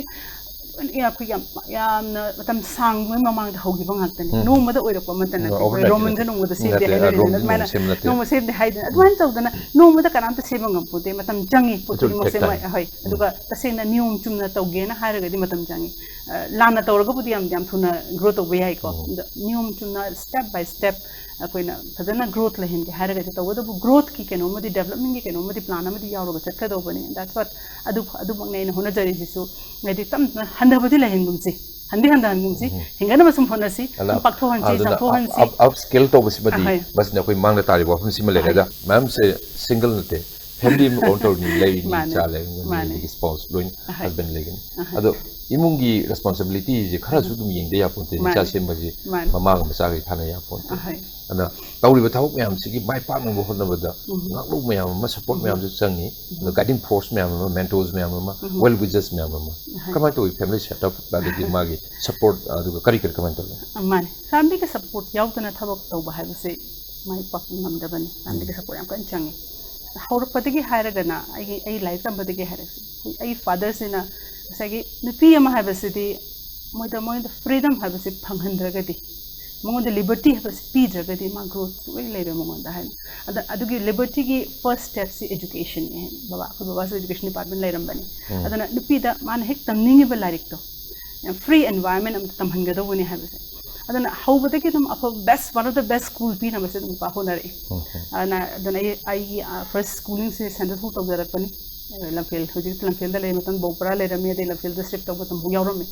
ꯑꯩꯈꯣꯏ ꯌꯥꯝ ꯌꯥꯝꯅ ꯃꯇꯝ ꯁꯥꯡꯕ ꯃꯃꯥꯡꯗ ꯍꯧꯈꯤꯕ ꯉꯥꯛꯇꯅꯤ꯫ ꯅꯣꯡꯃꯗ ꯑꯣꯏꯔꯛꯄ ꯑꯃꯠꯇ ꯅꯠꯇꯦ꯫ ꯑꯩꯈꯣꯏ ꯔꯣꯃꯟꯁꯦ ꯅꯣꯡꯃꯗ ꯁꯦꯝꯗꯦ ꯍꯥꯏꯅꯔꯤꯗꯅ, ꯑꯗꯨꯃꯥꯏꯅ ꯅꯣꯡꯃ ꯁꯦꯝꯗꯦ ꯍꯥꯏꯗꯅ, ꯑꯗꯨꯃꯥꯏꯅ ꯇꯧꯗꯅ ꯅꯣꯡꯃꯗ ꯀꯅꯥꯝꯇ ꯁꯦꯝꯕ ꯉꯝꯄꯣꯠꯇꯦ꯫ ꯃꯇꯝ ꯆꯪꯉꯤ ꯄꯣꯠ ꯈꯨꯗꯤꯡꯃꯛꯁꯦ꯫ ꯍꯣꯏ꯫ ꯑꯗꯨꯒ ꯇꯁꯦꯡꯅ ꯅꯤꯌꯣꯝ ꯆꯨꯝꯅ ꯇꯧꯒꯦꯅ ꯍꯥꯏꯔꯒꯗꯤ ꯃꯇꯝ ꯆꯪꯉꯤ꯫ ꯂꯥꯟꯅ ꯇꯧꯔꯒꯕꯨꯗꯤ ꯌꯥꯝ ꯌꯥꯝ ꯊꯨꯅ ꯒ꯭ꯔꯣ ꯇꯧꯕ ꯌꯥꯏꯀꯣ꯫ ꯑꯗ ꯅꯤꯌꯣꯝ ꯆꯨꯝꯅ step by step ꯑꯩꯈꯣꯏꯅ ꯐꯖꯅ ꯒ꯭ꯔꯣꯠ ꯂꯩꯍꯟꯒꯦ ꯍꯥꯏꯔꯒꯗꯤ, ꯇꯧꯕꯇꯕꯨ ꯒ꯭ꯔꯣꯠꯀꯤ ꯀꯩꯅꯣꯝꯃꯗꯤ, ꯗꯦꯕꯂꯞꯃꯦꯟꯒꯤ ꯀꯩꯅꯣꯝꯃꯗꯤ ꯄ꯭ꯂꯥꯟ ꯑꯃꯗꯤ ꯌꯥꯎꯔꯒ ꯆꯠꯀꯗꯧꯕꯅꯤ꯫ That's what, ꯑꯗꯨ ꯑꯗꯨꯃꯛꯅꯦ ꯑꯩꯅ ꯍꯣꯠꯅꯖꯔꯤꯁꯤꯁꯨ꯫ ꯍꯥꯏꯗꯤ ꯇꯞꯅ ꯍꯟꯊꯕꯗꯤ ꯂꯩꯍꯟꯒꯨꯝꯁꯤ, ꯍꯟꯗꯤ ꯍꯟꯊꯍꯟꯒꯨꯝꯁꯤ꯫ ꯍꯦꯟꯒꯠꯅꯕ ꯁꯨꯝ ꯍꯣꯠꯅꯁꯤ, ꯁꯨꯝ ꯄꯥꯛꯊꯣꯛꯍꯟꯁꯤ, ꯆꯥꯎꯊꯣꯛꯍꯟꯁꯤ꯫ ꯑꯞ ꯁ꯭ꯀꯦꯜ ꯇꯧꯕꯁꯤꯃꯗꯤ, ꯃꯁꯤꯅ ꯑꯩꯈꯣꯏ ꯃꯥꯡꯗ ꯇꯥꯔꯤꯕ ꯋꯥꯐꯝꯁꯤꯃ ꯂꯩꯔꯦ꯫ ꯑꯗ ꯃꯌꯥꯝꯁꯦ ꯁꯤꯡꯒꯜ ꯅꯠꯇꯦ, ꯐꯦꯃꯤꯂꯤ ꯑꯃ ꯑꯣꯟ ꯇꯧꯔꯤꯅꯤ, ꯂꯩꯔꯤꯅꯤ, ꯏꯆꯥ ꯂꯩꯔꯤꯅꯤ, ꯑꯗꯒꯤ ꯁ꯭ꯄꯥꯎꯁ ꯂꯣꯏꯅ, ꯍꯁꯕꯦꯟ ꯂꯩꯒꯅꯤ꯫ ꯑꯗꯣ ꯏꯃꯨꯡꯒꯤ ꯔꯦꯁꯄꯣꯟꯁꯤꯕꯤꯂꯤꯇꯤꯁꯦ ꯈꯔꯁꯨ ꯑꯗꯨꯝ ꯌꯦꯡꯗ ꯌꯥꯄꯣꯟꯇꯦ꯫ ꯏꯆꯥ ꯁꯦꯝꯕꯁꯤ ꯃꯃꯥꯒ ꯃꯆꯥꯒ ꯊꯥꯅ ꯌꯥꯄꯣꯟꯇꯦ꯫ ꯑꯗꯨꯅ ꯇꯧꯔꯤꯕ ꯊꯕꯛ ꯃꯌꯥꯝꯁꯤꯒꯤ ꯃꯥꯏ ꯄꯥꯛꯅꯕ ꯍꯣꯠꯅꯕꯗ ꯉꯥꯛꯂꯧ ꯃꯌꯥꯝ ꯑꯃ, ꯁꯄꯣꯔꯠ ꯃꯌꯥꯝꯁꯨ ꯆꯪꯉꯤ꯫ ꯑꯗꯣ ꯒꯥꯏꯗꯤꯡ ꯐꯣꯔꯁ ꯃꯌꯥꯝ ꯑꯃ, ꯃꯦꯟꯇꯣꯔꯁ ꯃꯌꯥꯝ ꯑꯃ, ꯋꯦꯜ ꯋꯤꯖꯔꯁ ꯃꯌꯥꯝ ꯑꯃ꯫ ꯀꯃꯥꯏꯅ ꯇꯧꯋꯤ ꯐꯦꯃꯤꯂꯤ ꯁꯦꯠ ꯑꯞ, ꯑꯗꯒꯤ ꯃꯥꯒꯤ ꯁꯄꯣꯔꯠ, ꯑꯗꯨꯒ ꯀꯔꯤ ꯀꯔꯤ ꯀꯃꯥꯏꯅ ꯇꯧꯋꯤ? ꯃꯥꯅꯦ, ꯐꯦꯃꯤꯂꯤꯒꯤ ꯁꯄꯣꯔꯠ ꯌꯥꯎꯗꯅ ꯊꯕꯛ ꯇꯧꯕ ꯍꯥꯏꯕꯁꯦ ꯃꯥꯏ ꯄꯥꯛꯄ ꯉꯝꯗꯕꯅꯤ꯫ ꯐꯦꯃꯤꯂꯤꯒꯤ ꯁꯄꯣꯔꯠ ꯌꯥꯝ ꯀꯟꯅ ꯆꯪꯉꯤ꯫ ꯍꯧꯔꯛꯄꯗꯒꯤ ꯍꯥꯏꯔꯒꯅ, ꯑꯩꯒꯤ, ꯑꯩ ꯂꯥꯏꯔꯤꯛ ꯇꯝꯕꯗꯒꯤ ꯍꯥꯏꯔꯁꯤ, ꯑꯩ ꯐꯥꯗꯔꯁꯤꯅ ꯉꯁꯥꯏꯒꯤ ꯅꯨꯄꯤ ꯑꯃ ꯍꯥꯏꯕꯁꯤꯗꯤ ꯃꯣꯏꯗ, ꯃꯣꯏꯗ ꯐ꯭ꯔꯤꯗꯝ ꯍꯥꯏꯕꯁꯤ ꯐꯪꯍꯟꯗ꯭ꯔꯒꯗꯤ, ꯃꯉꯣꯟꯗ ꯂꯤꯕꯔꯇꯤ ꯍꯥꯏꯕꯁꯤ ꯄꯤꯗ꯭ꯔꯒꯗꯤ ꯃꯥ ꯒ꯭ꯔꯣꯠ ꯁꯨꯡꯂꯩ ꯂꯩꯔꯣꯏ ꯃꯉꯣꯟꯗ ꯍꯥꯏꯅ꯫ ꯑꯗ ꯑꯗꯨꯒꯤ ꯂꯤꯕꯔꯇꯤꯒꯤ ꯐꯥꯔꯁ ꯁ꯭ꯇꯦꯞꯁꯤ ꯑꯦꯖꯨꯀꯦꯁꯟꯅꯤ ꯍꯥꯏꯅ꯫ ꯕꯕꯥ, ꯑꯩꯈꯣꯏ ꯕꯕꯥꯁꯨ ꯑꯦꯖꯨꯀꯦꯁꯟ ꯗꯤꯄꯥꯔꯠꯃꯦꯟ ꯂꯩꯔꯝꯕꯅꯤ꯫ ꯑꯗꯨꯅ ꯅꯨꯄꯤꯗ ꯃꯥꯅ ꯍꯦꯛ ꯇꯝꯅꯤꯡꯉꯤꯕ ꯂꯥꯏꯔꯤꯛꯇꯣ ꯌꯥꯝ ꯐ꯭ꯔꯤ ꯑꯦꯟꯚꯥꯏꯔꯟꯃꯦꯟ ꯑꯃꯗ ꯇꯝꯍꯟꯒꯗꯧꯕꯅꯤ ꯍꯥꯏꯕꯁꯦ꯫ ꯑꯗꯨꯅ ꯍꯧꯕꯗꯒꯤ ꯑꯗꯨꯝ ꯑꯐꯕ, ꯕꯦꯁ, one of the best school ꯄꯤꯅꯕꯁꯦ ꯑꯗꯨꯝ ꯄꯥ ꯍꯣꯠꯅꯔꯛꯏ꯫ ꯑꯗꯨꯅ, ꯑꯗꯨꯅ ꯑꯩ, ꯑꯩꯒꯤ ꯐꯥꯔꯁ ꯁ꯭ꯀꯨꯂꯤꯡꯁꯦ ꯁꯦꯟꯇ꯭ꯔꯦꯜ ꯁ꯭ꯀꯨꯜ ꯇꯧꯖꯔꯛꯄꯅꯤ꯫ ꯂꯝꯐꯦꯜ, ꯍꯧꯖꯤꯛ ꯂꯝꯐꯦꯜꯗ ꯂꯩ, ꯃꯇꯝ ꯕꯧꯄꯔꯥ ꯂꯩꯔꯝꯃꯤ, ꯑꯗꯩ ꯂꯝꯐꯦꯜꯗ ꯁꯤꯐ ꯇꯧꯕ ꯃꯇꯝ ꯐꯥꯎ ꯌꯥꯎꯔꯝꯃꯤ꯫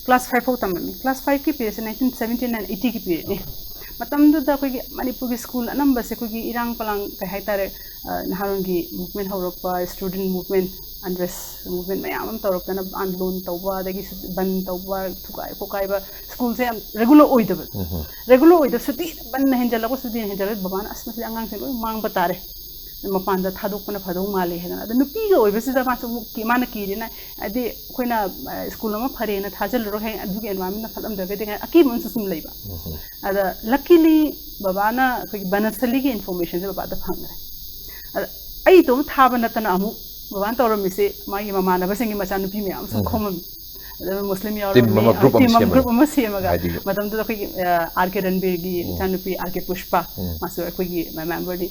ꯀ꯭ꯂꯥꯁ ꯐꯥꯏꯚ ꯐꯥꯎ ꯇꯝꯃꯝꯃꯤ꯫ ꯀ꯭ꯂꯥꯁ ꯐꯥꯏꯚꯀꯤ ꯄꯤꯔꯤꯠꯁꯦ ꯅꯥꯏꯟꯇꯤꯟ ꯁꯕꯦꯟꯇꯤ ꯅꯥꯏꯟ ꯑꯩꯠꯇꯤꯒꯤ ꯄꯤꯔꯤꯠꯅꯤ꯫ ꯃꯇꯝꯗꯨꯗ ꯑꯩꯈꯣꯏꯒꯤ ꯃꯅꯤꯄꯨꯔꯒꯤ ꯁ꯭ꯀꯨꯜ ꯑꯅꯝꯕꯁꯦ ꯑꯩꯈꯣꯏꯒꯤ ꯏꯔꯥꯡ ꯄꯂꯥꯡ, ꯀꯩ ꯍꯥꯏꯇꯥꯔꯦ, ꯑ, ꯅꯍꯥꯔꯣꯜꯒꯤ ꯃꯨꯚꯃꯦꯟ ꯍꯧꯔꯛꯄ, ꯁ꯭ꯇꯨꯗꯦꯟ ꯃꯨꯚꯃꯦꯟ, ꯑꯟꯔꯦꯁ ꯃꯨꯚꯃꯦꯟ ꯃꯌꯥꯝ ꯑꯃ ꯇꯧꯔꯛꯇꯅ, ꯑꯟꯗꯣꯂꯟ ꯇꯧꯕ, ꯑꯗꯒꯤ ꯕꯟ ꯇꯧꯕ, ꯊꯨꯒꯥꯏ ꯈꯣꯀꯥꯏꯕ, ꯁ꯭ꯀꯨꯜꯁꯦ ꯌꯥꯝ ꯔꯦꯒꯨꯂꯔ ꯑꯣꯏꯗꯕ꯫ ꯔꯦꯒꯨꯂꯔ ꯑꯣꯏꯗꯕ, ꯁꯨꯇꯤ ꯕꯟꯅ ꯍꯦꯟꯖꯜꯂꯛꯄ, ꯁꯨꯇꯤꯅ ꯍꯦꯟꯖꯜꯂꯛꯄ, ꯕꯕꯥꯅ, "ꯑꯁ, ꯃꯁꯤꯗꯤ ꯑꯉꯥꯡꯁꯤꯡ ꯂꯣꯏ ꯃꯥꯡꯕ ꯇꯥꯔꯦ, ꯃꯄꯥꯟꯗ ꯊꯥꯗꯣꯛꯄꯅ ꯐꯗꯧ ꯃꯥꯜꯂꯦ" ꯍꯥꯏꯗꯅ꯫ ꯑꯗꯣ ꯅꯨꯄꯤꯒ ꯑꯣꯏꯕꯁꯤꯗ ꯃꯥꯁꯨ ꯑꯃꯨꯛ ꯀꯤ-, ꯃꯥꯅ ꯀꯤꯔꯤꯅ, ꯍꯥꯏꯗꯤ ꯑꯩꯈꯣꯏꯅ, ꯑ, ꯁ꯭ꯀꯨꯜ ꯑꯃ ꯐꯔꯦꯅ ꯊꯥꯖꯤꯜꯂꯔꯣꯏ, ꯍꯌꯦꯡ ꯑꯗꯨꯒꯤ ꯑꯦꯟꯚꯥꯏꯔꯟꯃꯦꯟꯗ ꯐꯠꯂꯝꯗ꯭ꯔꯒꯗꯤ ꯍꯥꯏꯅ ꯑꯀꯤꯕ ꯑꯃꯁꯨ ꯁꯨꯝ ꯂꯩꯕ꯫ ꯑꯗ ꯂꯛꯀꯤꯂꯤ ꯕꯕꯥꯅ ꯑꯩꯈꯣꯏꯒꯤ ꯕꯅꯁꯂꯤꯒꯤ ꯏꯟꯐꯣꯔꯃꯦꯁꯟꯁꯦ ꯕꯕꯥꯗ ꯐꯪꯉꯦ꯫ ꯑꯗ ꯑꯩ ꯏꯇꯣꯝ ꯊꯥꯕ ꯅꯠꯇꯅ ꯑꯃꯨꯛ ꯕꯕꯥꯅ ꯇꯧꯔꯝꯃꯤꯁꯦ ꯃꯥꯒꯤ ꯃꯃꯥꯟꯅꯕꯁꯤꯡꯒꯤ ꯃꯆꯥꯅꯨꯄꯤ ꯃꯌꯥꯝ ꯑꯃꯁꯨ ꯈꯣꯝꯃꯝꯃꯤ꯫ ꯑꯗꯨ ꯃꯨꯁꯂꯤꯝ Team ꯑꯃ, group ꯑꯃ ꯇꯤꯝ ꯑꯃ ꯁꯦꯝꯃꯒ꯫ ꯒ꯭ꯔꯨꯞ ꯑꯃ ꯁꯦꯝꯃꯒ ꯍꯥꯏꯗꯤ ꯃꯇꯝꯗꯨꯗ ꯑꯩꯈꯣꯏꯒꯤ ꯑꯥꯔ ꯀꯦ ꯔꯟꯕꯤꯔꯒꯤ ꯏꯆꯥꯅꯨꯄꯤ ꯑꯥꯔ ꯀꯦ ꯄꯨꯁꯄ, ꯃꯥꯁꯨ ꯑꯩꯈꯣꯏꯒꯤ ꯃꯦꯝꯕꯔꯅꯤ꯫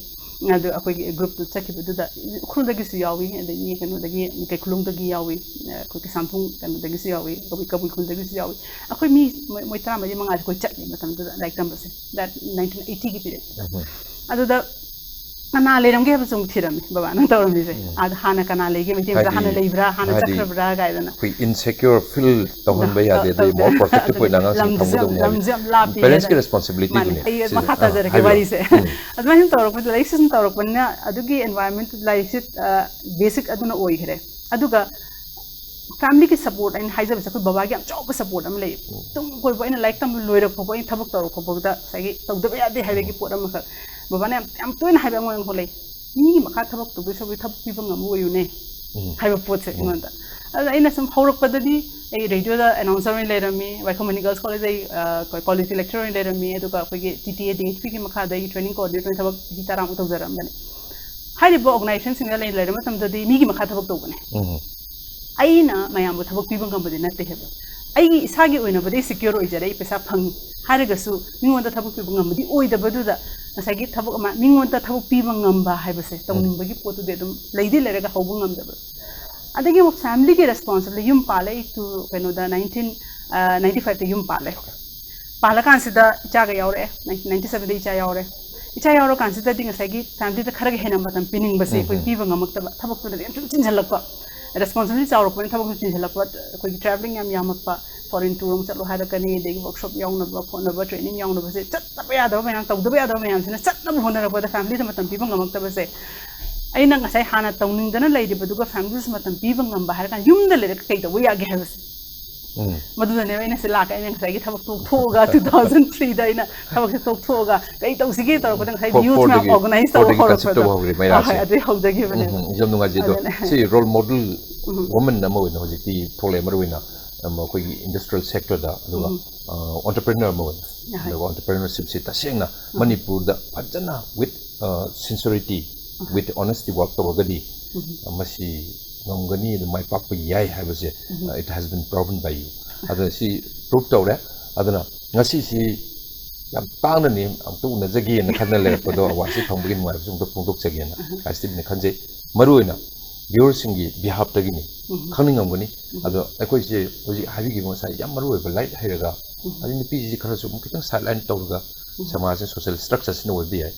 ꯑꯗꯨ ꯑꯩꯈꯣꯏꯒꯤ ꯒ꯭ꯔꯨꯞꯇꯨ ꯆꯠꯈꯤꯕꯗꯨꯗ ꯎꯈ꯭ꯔꯨꯜꯗꯒꯤꯁꯨ ꯌꯥꯎꯏ, ꯑꯗꯒꯤ ꯀꯩꯅꯣꯗꯒꯤ ꯀꯩꯈꯨꯂꯣꯡꯗꯒꯤ ꯌꯥꯎꯏ, ꯑꯩꯈꯣꯏ ꯀꯩꯁꯥꯝꯊꯣꯡ ꯀꯩꯅꯣꯗꯒꯤꯁꯨ ꯌꯥꯎꯏ, ꯀꯕꯨꯏ ꯀꯕꯨꯏ ꯈꯨꯜꯗꯒꯤꯁꯨ ꯌꯥꯎꯏ꯫ ꯑꯩꯈꯣꯏ ꯃꯤ ꯃꯣꯏ ꯃꯣꯏ ꯇꯔꯥꯃꯔꯤ ꯃꯉꯥꯁꯦ ꯑꯩꯈꯣꯏ ꯆꯠꯂꯤ ꯃꯇꯝꯗꯨꯗ ꯂꯥꯏꯔꯤꯛ ꯇꯝꯕꯁꯦ꯫ That nineteen eighty ꯒꯤ period ꯁꯤꯗ꯫ ꯑꯗꯨꯗ ꯀꯅꯥ ꯂꯩꯔꯝꯒꯦ ꯍꯥꯏꯕꯁꯨ ꯑꯃꯨꯛ ꯊꯤꯔꯝꯃꯤ ꯕꯕꯥꯅ ꯇꯧꯔꯝꯃꯤꯁꯦ꯫ ꯑꯗ ꯍꯥꯟꯅ ꯀꯅꯥ ꯂꯩꯒꯦ, ꯃꯩꯇꯩ ꯃꯆꯥ ꯍꯥꯏꯗꯤ- ꯍꯥꯟꯅ ꯂꯩꯕ꯭ꯔꯥ, ꯍꯥꯟꯅ ꯍꯥꯏꯗꯤ- ꯆꯠꯈ꯭ꯔꯕ꯭ꯔꯥ ꯀꯥꯏꯗꯅ꯫ ꯑꯩꯈꯣꯏ insecure feel ꯇꯧꯍꯟꯕ ꯌꯥꯗꯦ, ꯑꯗꯨꯒꯤ more protective ꯑꯣꯏꯅ ꯑꯉꯥꯡꯁꯤꯡ ꯂꯝꯁꯨ ꯌꯥꯝ- ꯊꯝꯒꯗꯧꯕꯅꯤ ꯍꯥꯏꯕ꯫ ꯂꯝꯁꯨ ꯌꯥꯝ ꯂꯥꯞꯄꯤ Parents ꯀꯤ ꯍꯥꯏꯅ꯫ responsibility ꯃꯥꯅꯦ, ꯗꯨꯅꯤ ꯑꯩ ꯁꯤꯁꯦ꯫ ꯃꯈꯥ ꯑꯥ, ꯇꯥꯖꯔꯒꯦ ꯍꯥꯏꯕꯤꯔꯣ꯫ ꯋꯥꯔꯤꯁꯦ꯫ ꯎꯝ. ꯑꯗꯨꯃꯥꯏꯅ ꯁꯨꯝ ꯇꯧꯔꯛꯄꯗ, ꯂꯥꯏꯔꯤꯛꯁꯦ ꯁꯨꯝ ꯇꯧꯔꯛꯄꯅꯤꯅ ꯑꯗꯨꯒꯤ environment ꯂꯥꯏꯔꯤꯛꯁꯦ basic ꯑꯗꯨꯅ ꯑꯣꯏꯈ꯭ꯔꯦ꯫ ꯑꯗꯨꯒ family ꯒꯤ support ꯑꯩꯅ ꯍꯥꯏꯖꯕꯁꯦ ꯑꯩꯈꯣꯏ ꯕꯕꯥꯒꯤ ꯌꯥꯝ ꯆꯥꯎꯕ support ꯑꯃ ꯂꯩꯌꯦ꯫ ꯇꯨꯡ ꯀꯣꯏꯕ ꯑꯩꯅ ꯂꯥꯏꯔꯤꯛ ꯇꯝꯕ ꯂꯣꯏꯔꯛ ꯐꯥꯎꯕ ꯑꯩꯅ ꯊꯕꯛ ꯇꯧꯔꯛ ꯐꯥꯎꯕꯗ ꯉꯁꯥꯏꯒꯤ ꯇꯧꯗꯕ ꯌꯥꯗꯦ ꯍꯥꯏꯕꯒꯤ ꯄꯣꯠ ꯑꯃꯈꯛ ꯕꯕꯥꯅ ꯌꯥꯝ ꯌꯥꯝ ꯇꯣꯏꯅ ꯍꯥꯏꯕ ꯑꯩꯉꯣꯟꯗ ꯍꯣꯜꯂꯛꯏ, "ꯃꯤꯒꯤ ꯃꯈꯥ ꯊꯕꯛ ꯇꯧꯗꯣꯏ ꯁꯔꯨꯛꯇꯤ ꯊꯕꯛ ꯄꯤꯕ ꯉꯝꯕ ꯑꯣꯏꯌꯨꯅꯦ" ꯍꯥꯏꯕ ꯄꯣꯠꯁꯦ ꯑꯩꯉꯣꯟꯗ꯫ ꯑꯗ ꯑꯩꯅ ꯁꯨꯝ ꯍꯧꯔꯛꯄꯗꯗꯤ ꯑꯩ ꯔꯦꯗꯤꯑꯣꯗ announcer ꯑꯣꯏꯅ ꯂꯩꯔꯝꯃꯤ, ꯋꯥꯏꯈꯣꯝ ꯃꯅꯤ ꯒꯔꯜꯁ ꯀꯣꯂꯦꯖꯇ ꯑꯩ ꯀꯣꯂꯦꯖꯀꯤ lecturer ꯑꯣꯏꯅ ꯂꯩꯔꯝꯃꯤ, ꯑꯗꯨꯒ ꯑꯩꯈꯣꯏꯒꯤ T T A D H ꯄꯤꯒꯤ ꯃꯈꯥꯗ ꯑꯩꯒꯤ training coordinator ꯑꯣꯏꯅ ꯊꯕꯛ ꯆꯍꯤ ꯇꯔꯥꯃꯨꯛ ꯇꯧꯖꯔꯝꯕꯅꯤ꯫ ꯍꯥꯏꯔꯤꯕ organization ꯁꯤꯡꯗ ꯂꯩ ꯂꯩꯔ ꯃꯇꯝꯗꯗꯤ ꯃꯤꯒꯤ ꯃꯈꯥ ꯊꯕꯛ ꯇꯧꯕꯅꯦ꯫ ꯑꯩꯅ ꯃꯌꯥꯝꯕꯨ ꯊꯕꯛ ꯄꯤꯕ ꯉꯝꯕꯗꯤ ꯅꯠꯇꯦ ꯍꯥꯏꯕ꯫ ꯑꯩꯒꯤ ꯏꯁꯥꯒꯤ ꯑꯣꯏꯅꯕꯨꯗꯤ ꯑꯩ secure ꯑꯣꯏꯖꯔꯦ, ꯑꯩ ꯄꯩꯁꯥ ꯐꯪꯉꯤ ꯍꯥꯏꯔꯒꯁꯨ ꯃꯤꯉꯣꯟꯗ ꯊꯕꯛ ꯄꯤꯕ ꯉꯝꯕꯗꯤ ꯑꯣꯏꯗꯕꯗꯨꯗ ꯉꯁꯥꯏꯒꯤ ꯊꯕꯛ ꯑꯃ ꯃꯤꯉꯣꯟꯗ ꯊꯕꯛ ꯄꯤꯕ ꯉꯝꯕ ꯍꯥꯏꯕꯁꯦ ꯇꯧꯅꯤꯡꯕꯒꯤ ꯄꯣꯠꯇꯨꯗꯤ ꯑꯗꯨꯝ ꯂꯩꯗꯤ ꯂꯩꯔꯒ ꯍꯧꯕ ꯉꯝꯗꯕ꯫ ꯑꯗꯒꯤ ꯑꯃꯨꯛ family ꯒꯤ responsibility, ꯌꯨꯝ ꯄꯥꯜꯂꯦ ꯑꯩ ꯇꯨ ꯀꯩꯅꯣꯗ nineteen ninety five ꯇ ꯌꯨꯝ ꯄꯥꯜꯂꯦ꯫ ꯄꯥꯜꯂꯀꯥꯟꯁꯤꯗ ꯏꯆꯥꯒ ꯌꯥꯎꯔꯛꯑꯦ, nineteen ninety seven ꯗ ꯏꯆꯥ ꯌꯥꯎꯔꯦ꯫ ꯏꯆꯥ ꯌꯥꯎꯔꯀꯥꯟꯁꯤꯗꯗꯤ ꯉꯁꯥꯏꯒꯤ family ꯗ ꯈꯔꯒ ꯍꯦꯟꯅ ꯃꯇꯝ ꯄꯤꯅꯤꯡꯕꯁꯦ ꯑꯩꯈꯣꯏ ꯄꯤꯕ ꯉꯝꯃꯛꯇꯕ, ꯊꯕꯛꯇꯨꯅ ꯌꯥꯝ ꯁꯨꯝ ꯆꯤꯟꯁꯤꯜꯂꯛꯄ, responsibility ꯆꯥꯎꯔꯛꯄꯅꯤꯅ ꯊꯕꯛꯁꯨ ꯆꯤꯟꯁꯤꯜꯂꯛꯄ, ꯑꯩꯈꯣꯏꯒꯤ travelling ꯌꯥꯝ ꯌꯥꯝꯃꯛꯄ, foreign tour ꯑꯃꯨꯛ ꯆꯠꯂꯣ ꯍꯥꯏꯔꯛꯀꯅꯤ, ꯑꯗꯒꯤ workshop ꯌꯥꯎꯅꯕ ꯈꯣꯠꯅꯕ training ꯌꯥꯎꯅꯕꯁꯦ ꯆꯠꯇꯕ ꯌꯥꯗꯕ ꯃꯌꯥꯝ, ꯇꯧꯗꯕ ꯌꯥꯗꯕ ꯃꯌꯥꯝꯁꯤꯅ ꯆꯠꯅꯕ ꯍꯣꯠꯅꯔꯛꯄꯗ family ꯗ ꯃꯇꯝ ꯄꯤꯕ ꯉꯝꯃꯛꯇꯕꯁꯦ꯫ ꯑꯩꯅ ꯉꯁꯥꯏ ꯍꯥꯟꯅ ꯇꯧꯅꯤꯡꯗꯅ ꯂꯩꯔꯤꯕꯗꯨꯒ family ꯗꯁꯨ ꯃꯇꯝ ꯄꯤꯕ ꯉꯝꯕ ꯍꯥꯏꯔ ꯀꯥꯟꯗ ꯌꯨꯝꯗ ꯂꯩꯔꯒ ꯀꯩ ꯇꯧꯕ ꯌꯥꯒꯦ ꯍꯥꯏꯕꯁꯦ꯫ ꯃꯗꯨꯗꯅꯦꯕ ꯑꯩꯅ ꯁꯤ ꯂꯥꯛꯀꯦ, ꯑꯩꯅ ꯉꯁꯥꯏꯒꯤ ꯊꯕꯛ ꯇꯣꯛꯊꯣꯛꯑꯒ two thousand three ꯗ ꯑꯩꯅ ꯊꯕꯛꯁꯦ ꯇꯣꯛꯊꯣꯛꯑꯒ ꯀꯩ ꯇꯧꯁꯤꯒꯦ ꯇꯧꯔꯛꯄꯗ ꯉꯁꯥꯏ Four- youth four ꯃꯌꯥꯝ ꯗꯒꯤ- organize ꯇꯧꯕ four ꯗꯒꯤ conceive ꯍꯧꯔꯛꯄꯗꯣ꯫ ꯇꯧꯕ ꯍꯧꯈ꯭ꯔꯦ ꯃꯩꯔꯥꯁꯦ꯫ ꯍꯣꯏ, ꯑꯗꯨꯗꯩ ꯍꯧꯖꯈꯤꯕꯅꯦꯕ꯫ ꯎꯝ, ꯌꯥꯝ ꯅꯨꯡꯉꯥꯏꯖꯩ꯫ ꯑꯗꯣ ꯑꯗꯨꯅꯦ꯫ ꯁꯤ role model woman ꯑꯃ ꯑꯣꯏꯅ ꯍꯧꯖꯤꯛꯇꯤ ꯊꯣꯛꯂꯛꯑꯦ, ꯃꯔꯨ ꯑꯣꯏꯅ ꯑꯩꯈꯣꯏꯒꯤ industrial sector ꯗ, ꯑꯗꯨꯒ entrepreneur ꯑꯃ ꯑꯣꯏꯅ꯫ ꯑꯍꯣꯏ꯫ ꯑꯗꯨꯒ entrepreneurship ꯁꯤ ꯇꯁꯦꯡꯅ ꯃꯅꯤꯄꯨꯔꯗ ꯐꯖꯅ with sincerity, with honesty work ꯇꯧꯔꯒꯗꯤ ꯃꯁꯤ ꯉꯝꯒꯅꯤ, ꯑꯗꯨꯝ ꯃꯥꯏ ꯄꯥꯛꯄ ꯌꯥꯏ ꯍꯥꯏꯕꯁꯦ, uh, it has been proven by you. ꯑꯗꯨꯅ ꯁꯤ prove ꯇꯧꯔꯦ꯫ ꯑꯗꯨꯅ ꯉꯁꯤꯁꯤ ꯌꯥꯝ ꯇꯥꯡꯅꯅꯤ ꯑꯃꯨꯛꯇ ꯎꯅꯖꯒꯦꯅ ꯈꯟꯅ ꯂꯩꯔꯛꯄꯗꯣ, awardꯁꯤ ꯐꯪꯕꯒꯤ ꯅꯨꯡꯉꯥꯏꯕꯁꯨ ꯑꯃꯨꯛꯇ ꯐꯣꯡꯗꯣꯛꯆꯒꯦꯅ ꯀꯥꯁꯇꯤꯞꯅ ꯈꯟꯖꯩ꯫ ꯃꯔꯨ ꯑꯣꯏꯅ viewerꯁꯤꯡꯒꯤ behalfꯇꯒꯤꯅꯤ꯫ ꯈꯪꯅꯤꯡꯉꯝꯒꯅꯤ꯫ ꯑꯗꯣ ꯑꯩꯈꯣꯏꯁꯦ ꯍꯧꯖꯤꯛ ꯍꯥꯏꯕꯤꯈꯤꯕ ꯉꯁꯥꯏ ꯌꯥꯝ ꯃꯔꯨ ꯑꯣꯏꯕ ꯂꯥꯏꯠ ꯍꯩꯔꯒ, ꯑꯗꯩ ꯅꯨꯄꯤꯁꯤꯗꯤ ꯈꯔꯁꯨ ꯑꯃꯨꯛ ꯈꯤꯇꯪ sideline ꯇꯧꯔꯒ ꯁꯃꯥꯖꯁꯤꯅ social structureꯁꯤꯅ ꯑꯣꯏꯕ ꯌꯥꯏ꯫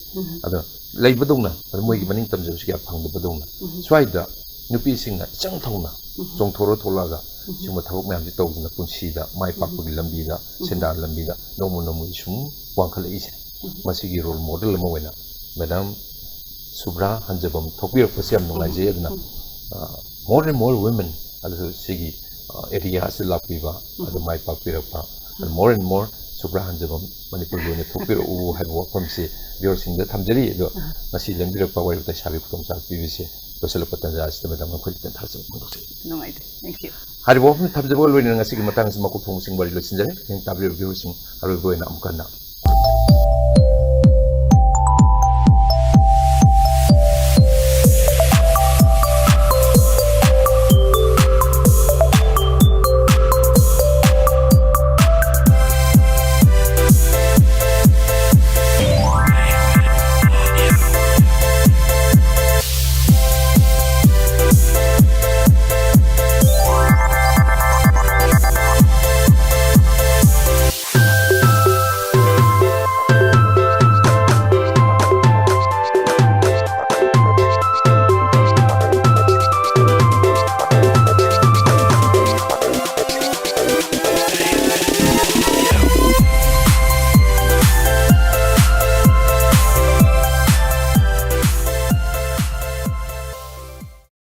ꯑꯗꯣ ꯂꯩꯕꯗꯧꯅ, ꯑꯗꯨ ꯃꯣꯏꯒꯤ ꯃꯅꯤꯡ ꯇꯝꯖꯕꯁꯤ ꯀꯌꯥ ꯐꯪꯗꯕꯗꯧꯅ, ꯁ꯭ꯋꯥꯏꯗ ꯅꯨꯄꯤꯁꯤꯡꯅ ꯏꯆꯪ ꯊꯧꯅ ꯆꯣꯡꯊꯣꯔ ꯊꯣꯛꯂꯛꯑꯒ ꯁꯤꯒꯨꯝꯕ ꯊꯕꯛ ꯃꯌꯥꯝꯁꯤ ꯇꯧꯗꯅ ꯄꯨꯟꯁꯤꯗ ꯃꯥꯏ ꯄꯥꯛꯄꯒꯤ ꯂꯝꯕꯤꯗ, ꯁꯦꯟꯗꯥꯟ ꯂꯝꯕꯤꯗ ꯅꯣꯡꯃ ꯅꯣꯡꯃꯒꯤ ꯁꯨꯝ ꯋꯥꯡꯈꯠꯂꯛꯏꯁꯦ, ꯃꯁꯤꯒꯤ role model ꯑꯃ ꯑꯣꯏꯅ ꯃꯦꯗꯥꯝ ꯁꯨꯕ꯭ꯔꯥ ꯍꯟꯖꯕꯝ ꯊꯣꯛꯄꯤꯔꯛꯄꯁꯦ ꯌꯥꯝ ꯅꯨꯡꯉꯥꯏꯖꯩ꯫ ꯑꯗꯨꯅ, ꯑ, more and more women ꯑꯗꯨꯁꯨ ꯁꯤꯒꯤ, ꯑ, areaꯁꯤ ꯂꯥꯛꯄꯤꯕ, ꯑꯗꯨ ꯃꯥꯏ ꯄꯥꯛꯄꯤꯔꯛꯄ, ꯑꯗꯨ more and more ꯁꯨꯕ꯭ꯔꯥ ꯍꯟꯖꯕꯝ ꯃꯅꯤꯄꯨꯔꯒꯤ ꯑꯣꯏꯅ ꯊꯣꯛꯄꯤꯔꯛꯎ ꯍꯥꯏꯕ ꯋꯥꯐꯝꯁꯤ viewerꯁꯤꯡꯗ ꯊꯝꯖꯔꯤ꯫ ꯑꯗꯣ ꯉꯁꯤ ꯂꯦꯡꯕꯤꯔꯛꯄ ꯋꯥꯔꯤ ꯋꯥꯇꯥꯏ ꯁꯥꯕꯒꯤ ꯈꯨꯗꯣꯡꯆꯥꯕ ꯄꯤꯕꯤꯁꯦ ꯂꯣꯏꯁꯤꯜꯂꯛꯄ ꯇꯥꯟꯖꯥ ꯑꯁꯤꯗ ꯃꯦꯗꯥꯝ ꯑꯩꯈꯣꯏ ꯂꯤꯇꯟ ꯊꯥꯖꯕ ꯐꯣꯡꯗꯣꯛꯆꯔꯤ꯫ ꯅꯨꯡꯉꯥꯏꯖꯩ꯫ Thank you. ꯍꯥꯏꯔꯤꯕ ꯋꯥꯐꯝ ꯊꯝꯖꯕꯒ ꯂꯣꯏꯅꯅ ꯉꯁꯤꯒꯤ ꯃꯇꯥꯡ ꯑꯁꯤ ꯃꯀꯣꯛ ꯊꯣꯡꯕꯁꯤꯡ ꯋꯥꯔꯤ ꯂꯣꯏꯁꯤꯟꯖꯔꯦ꯫ ꯍꯌꯦꯡ ꯇꯥꯕꯤꯔꯤꯕ viewerꯁꯤꯡ ꯑꯔꯣꯏꯕ ꯑꯣꯏꯅ ꯑꯃꯨꯛ ꯍꯟꯅ